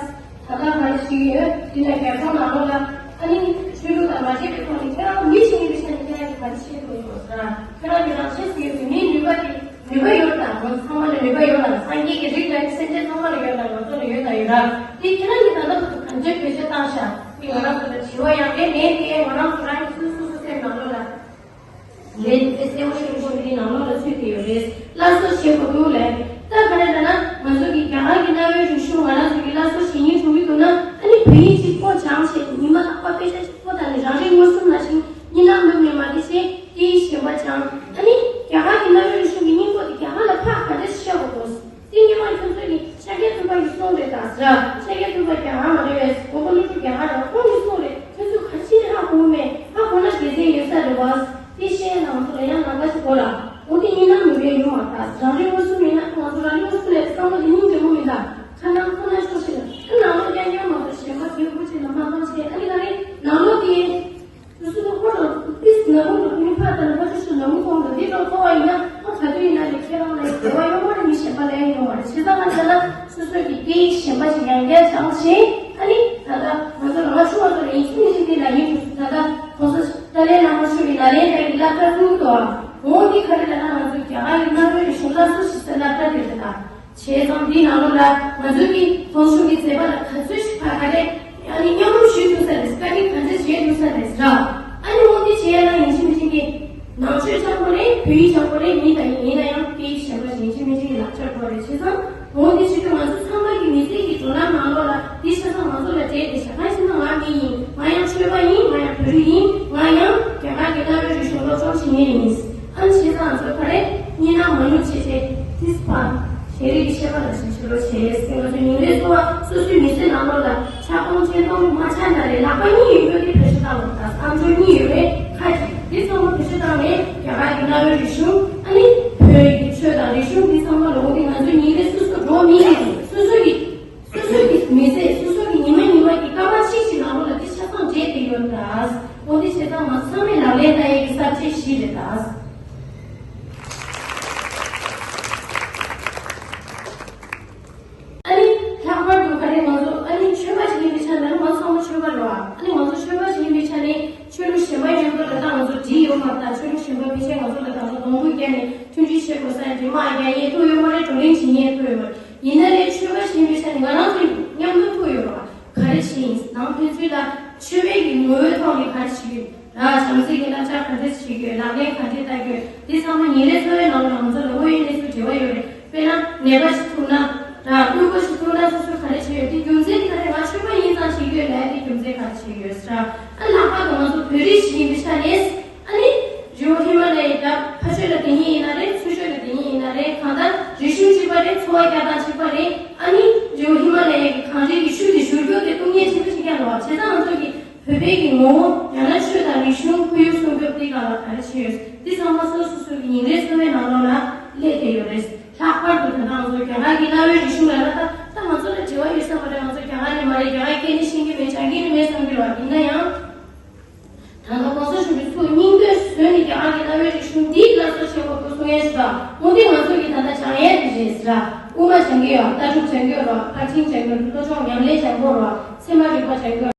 ལྟ་ག་རེ་བྱེད་ཀྱི་ཡོད། དེ་ནས་རྒྱལ་ཁབ་ནང་ལོགས་ལ་ཨ་ནི་ཆོས་ལུགས་དང་མ་འདྲེས་པའི་ཐོག་ནས་ཁྱེད་རང་མི་ཞིག་ཡིན་པའི་ཆ་ནས་ཁྱེད་རང་གིས་ག་རེ་བྱེད་དགོས་ཡོད་ཟེར། ཁྱེད་རང་གིས་རང་བཞིན་ཟེར་ཡོད་པའི་མིའི་ནུས་པ་དེ་ནུས་པ་ཡོད་དང་། ང་ཚོ་ཚང་མ་ལ་ནུས་པ་ཡོད་ལ། སངས་རྒྱས་ཀྱི་རིགས་ལ་ནི་སེམས་ཅན་ཚང་མ་ལ་ཡོད་ལ། ང་ཚོ་ལ་ཡོད་དང་ཡོད་ར། དེ་ཁྱེད་རང་གིས་ད་ལྟ་བར་དུ་གང་ཅི་བེད་སྤྱོད་བཏང་ཤག་དེ་ང་རང་ཚོ་ལ་དྲི་བ་ཡང་དེ་མེད་དེ། ང་རང་ཚོ་རང་གི་སོ་སོ་སོ་སེམས་ནང་ལོགས་ལ། ལས་དེ་གསལ་བོ་ཤེས་བོ་འདི་ནང་ལོགས་ལ་ཚུད་དེ་ཡོད་རེད། སླར་གསོ་བྱེད་དགོས་འདུག་ལས། ད་ག་རེ་ལབ་ན་ང་ཚོ་གི་རྒྱ་གར་གྱི་གནའ་བོའི་རིག་གཞུང་ང་རང་ཚོ་གི་སླར་གསོ་བྱེད་སྙིང་བྲོ་གི་འདུག་ན། ཨ་ནི་བོད་ཡིག་ཅིག་པོ་སྦྱངས་བྱས། ཉི་མ་རྟག་པར་དཔེ་ཆ་ཅིག་པོ་བལྟས་ནས་རང་རེའི་མངོན་སུམ་ནང་བཞིན་གཉིད་ལམ་ནུབ་ནས་མ་བསྡད་བྱས་སྐད་ཡིག་གཞན་པ་སྦྱངས། ཨ་ནི་རྒྱ་གར་གྱི་གནའ་བོའི་རིག་གཞུང་གི་སྙིང་པོ་དེ་རྒྱ་གར་ལ་ཕར་ག་འདྲ་ཤོག་དགོས། དེ་སྔོན་མ་ཁྱོད་ཚོ་གི་ཤཱཀྱ་ཐུབ་པ་གིས་གསུངས་རེད་ད་ཟེར། ཤཱཀྱ་ཐུབ་པ་རྒྱ་གར་མ་རེད་པས། མགོན་པོ་ཀླུ་སྒྲུབ་རྒྱ་གར་རེད། ཁོང་གིས་གསུངས་རེད། ཁྱོད་ཚོ་ག་རེ་བྱས་ནས་ཧ་གོ་མེད། ཧ་གོ་ན་དགེ་མཚན་ཡོད་ས་རེད་པ། དེ་བཤད་ན་ང་ཚོ་ལ་ཡང་ནང་པ་ཞིག་དགོས་ལ། འོ་དེ་གཉིས་སྣང་མི་འདྲ་ཡོད་མ་རེད་ད། རང་རེའི་མངོན་སུམ་ཡིན་ན་ང་ཚོ་རང་རེའི་མངོན་སུམ་ལས་བསམ་བློ་དེ་སྙིང་རྗེ་མོ་མིན་ད། ཁ་ནང་ཁོ་ན་ཤོར་ཞིག་ལ། ཁ་ནང་ལོགས་རྐྱང་རྐྱང་མ་གཏོགས་གཞན་པ་སྐྱེ་བོ་ཅིག་ལ་མ་གཏོགས་བྱས། ཨ་ནི་ག་རེ་ནང་ལོགས་དེ། སོ་སོ་ལ་ཧོར་དང་ཏིས་ནག་མོ་དང་ཀུན་ཕ་དང་ཕ་ཆུ་ཤུ་ནག་མོ་ཁོང་དང་འདི་ལྟར་མཐོང་བ་ཡིན་ན། ཨ་ག་དུས་ཡིན་ན་ལས་ཁྱེད་རང་ལ་དགེ་བ་ཡོད་མ་རེད། མི་གཞན་པ་ལ་ཡང་ཡོད་མ་རེད། བྱས་ཙང་ང་ཚོ་ལ་སོ་སོ་གི་སྐད་ཡིག་གཞན་པ་ཞིག་ཡང་བསྐྱར་སྦྱངས་བྱས། ཨ་ནི་ད་ལྟ་ང་ཚོ་རང་ཆུང་བ་ཚོ་ལ་ཡིན་གཅིག་མིན་གཅིག་འདི་ལ་ཡིན་དགོས། ད་ལྟ་གོང་ས་ཏཱ་ལའི་བླ་མ་མཆོག་གིས་ནཱ་ལེནྡྲ་གི་སློབ་གྲྭ་བཙུགས་འདུག་འོ་འདི་ག་རེ་ལབ་ན་ང་ཚོ་རྒྱ་གར་གྱི་གནའ་བོའི་རིག་གཞུང་སླར་གསོ་བྱེད་སའི་སློབ་གྲྭ་དེ་རེད་ད། བྱས་ཙང་འདིའི་ནང་ལོགས་ལ་ང་ཚོའི་གི་གོང་ཞུས་ཀྱི་མཛད་པ་ལ་ག་ཚོད་ཞིག་ཕར་ག་རེ་ཨ་ནི་མཉམ་རུབ་ཞུས་ཐུབ་ས་རེད། བཀའ་དྲིན་ག་ཚོད་བཞེས་ཐུབ་ས་རེད་ཟེར། ཨ་ནི་འོ་འདི་བྱས་ན་ཡིན་གཅིག་མིན་གཅིག་གི་ནང་ཆོས་སྦྱང་དགོས་རེད། བོད་ཡིག་སྦྱང་དགོས་རེད། མི་དང་ཡིན་ན་ཡང་སྐད་ཡིག་གཞན་པ་ཞིག་ཡིན་གཅིག་མིན་གཅིག་གི་ལག་ཆ་དགོས་རེད། བྱས་ཙང་འོ་འདི་བྱེད་དུས་ང་ཚོ་ཚང་མ་གི་མི་ཚེ་གི་འགྲོ་ལམ་ནང་ལོགས་ལ་འདི་ཆ་ཚང་ང་ཚོ་ལ་འབྲེལ་ཏེ་ཞག་གང་ཞིག་ན་ང་མི་ཡིན། ང་ཡང་ཆོས་པ་ཡིན། ང་ཡང་བོད་རིགས་ཡིན། ང་ཡང་རྒྱ་གར་གྱི་གནའ་བོའི་རིག་གཞུང་སློབ་སྦྱོང་བྱེད་མཁན་ཡིན། ཨ་ནི་བྱས་ཙང་ང་ཚོ་ག་རེ་གཉིས་སྣང་མ་ནུབ་བྱས་བྱས་ཏིས་པ་ཤེས་རིག་གི་ཤེས་པ་ལ་ཞིག་ཕྱི་ལོགས་བྱས་ཟེར། ང་ཚོ་ཉིན་རེ་འཚོ་བ་སོ་སོའི་མི་ཚེ་ནང་ལོགས་ལ་ཆག་སྒོ་ཆེ་མཐོང་མ་ཆགས་ན་རེ་ལག་པ་གཉིས་ཡོད་རྒྱུ་དེ་བེད་སྤྱོད་བཏང་དགོས། ད་བསམ་སྦྱོར་གཉིས་ཡོད་རེད། ཁ་ཅིག་འདི་ཚང་མ་བེད་སྤྱོད་བཏང་ནས་རྒྱ་གར་གྱི་གནའ་བོའི་རིག་གཞུང་། ཨ་ནི་བོད་ཀྱི་ཆོས་དང་རིག་གཞུང་འདི་ཚང་མ་ལ་འོ་དེ་ང་ཚོ་ཉིན་རེ་སོ་སོ་འགྲོ་མི་ཡིན། སོ་སོ་གི་སོ་སོ་གི་མི་ཚེ། སོ་སོ་གི་ཉི་མ་ཉི་མ་གི་སྐར་མ་གཅིག་གི་ནང་ལོགས་ལ་འདི་ཆ་ཚང་འདྲེས་ཏེ་ཡོད་ད། འོ་འདི་བྱས་ཙང་ང་ཚང་མས་ལག་ལེན་བསྟར་ཡས་ཀྱི་ས་བཅད་བཞི་རེད་ད། ཨ་ནི་ལྷག་པར་དུ་ག་རེ་ང་ཚོ་ཨ་ནི་ཆོས་པ་ཞིག་ཡིན་པའི་ཆ་ནས་ང་ཚོ་ཚང་མ་ཆོས་པ་རེད་བ། ཨ་ནི་ང་ཚོ་ཆོས་པ་ཞིག་ཡིན་པའི་ཆ་ནས་ཆོས་ལུགས་གཞན་པ་ཡོད་མདོག་ལ་ད་ང་ཚོ་འདྲིས་ཡོད་མ་རེད་ད། ཆོས་ལུགས་གཞན་པ་ཕལ་ཆེར་ང་ཚོ་ལ་ད་ལྟ་གདོང་ཐུག་བརྒྱབ་ནས་མཐུན་སྒྲིལ་བྱེད་དགོས་ས་ཡིན། དྲི་མ་རྒྱག་ཡས་ཐུག་ཡོད་མ་རེད། བགྲོ་གླེང་བྱེད་ཡས་ཐུག་ཡོད་མ་རེད། ཡིན་ན་ལས་ཆོས་པ་ཞིག་ཡིན་པའི་ཆ་ནས་ང་རང་ཚོའི་མཉམ་དུ་ཐུག་ཡོད་རེད་བ། ག་རེ་བྱེད་ཡིན་ནང་ཕན་ཚུན་ལ་ཆོས་པའི་གི་ངོ་བོའི་ཐོག་ནས་ག་རེ་བྱེད་ཀྱི་ཡོད་ར། བྱམས་བརྩེ་གི་བསླབ་བྱ་ག་འདྲས་བྱེད་ཀྱི་ཡོད། ལག་ལེན་ག་འདྲས་བསྟར་གྱི་ཡོད། འདི་ཚང་མ་ཉིན་རེའི་འཚོ་བའི་ནང་ལ་ང་ཚོ་ལ་དངོས་ཡོད་གནས་ཚུལ་འབྲེལ་བ་ཡོད་རེད། དཔེར་ན་ནད་པ་ཞིག་ཐུག་ན་ར། དངུལ་སྒོར་ཞིག་ཐུག་ན་སོ་སོ་ག་རེ་བྱེད་ཡོད། དེ་རྒྱུ་མཚན་དེ་ག་རེ། ང་ཆོས་པ་ཡིན་ཙང་བྱེད་ཀྱི་ཡོད་ལ། དེ་རྒྱུ་མཚན་ག་རེ་བྱེད་ཀྱི་ཡོད་ཟེར་ར། ཨ་ལྷག་པར་དུ་ང་ཚོ་བོད་རིགས་ཤིག་ཡིན་པའི་ཆ་ནས། ཨ་ནི་རི་བོ་ཧི་མ་ལ་ཡའི་ད་ཕ་ཤོད་ལ་དེ་ཉིད་ཡིན་ན་རེད། ཚུར་ཤོད་ལ་དེ་ཉིད་ཡིན་ན་རེད། གང་ལྟར་རིག་གཞུང་གཅིག་པ་རེད། འཚོ་བ་བསྐྱལ་སྟངས་གཅིག་པ་རེད། ཨ་ནི་རི་བོ་ཧི་མ་ལ་ཡའི་གངས་རི་གི་ཤུལ་དེ་བཞུར་རྒྱུ་དེ་སྟོང་ཉིད་ཆེན་པོ་ཞིག་ཀྱང་རེད་བ། བྱས་ཙང་ང་ཚོ་གི་བོད་པའི་གི་ངོ་བོ་ཡང་ན་ཆོས་དང་རིག་གཞུང་ཁོར་ཡུག་སྲུང་སྐྱོབ་དེ་སྒང་ལ་ག་རེ་བྱས་ཡོད། འདི་ཚང་མ་སོ་སོ་སོ་གི་ཉིན་རེའི་འཚོ་བའི་ནང་ལོགས་ལ་སླེབས་བསྡད་ཡོད་རེད། ལྷག་པར་དུ་ད་ལྟ་ང་ཚོ་རྒྱ་གར་གྱི་གནའ་བོའི་རིག་གཞུང་ལ་ལ་ད་ད་ང་ཚོ་ལ་འབྲེལ་བ་ཡོད་ས་མ་རེད། ང་ཚོ་རྒྱ་གར་ནས་མ་རེད། རྒྱ་གར་སྐད་ནི་ཤེས་ཀྱི་མེད། སྦྱང་གི་ནི་མེད་བསམ་གྱི་རེད་བ། ཡིན་ན་ཡང་ད་ལྟ་གོང་ས་མཆོག་གིས་ཚུར་སྙིང་འདོད་བཟོས་ནས་རྒྱ་གར་གྱི་གནའ་བོའི་རིག་གཞུང་འདི་སླར་གསོ་བྱེད་དགོས་འདུག་གསུང་ཡས་ཞིག་དང་། འོ་འདི་ང་ཚོ་གིས་ད་ལྟ་སྦྱང་ཡས་དེ་ རེད་ཟེར། དབུ་མ་སྦྱང་གི་ཡོད། ལྟ་གྲུབ་སྦྱང་གི་ཡོད་རོ། ཕར་ཕྱིན་སྦྱང་གི་ཡོད། བློ་སྦྱོང་ཉམས་ལེན་སྦྱང་གི་ཡོད་རོ། ཚད་མ་རིག་པ་སྦྱང་གི་ཡོད།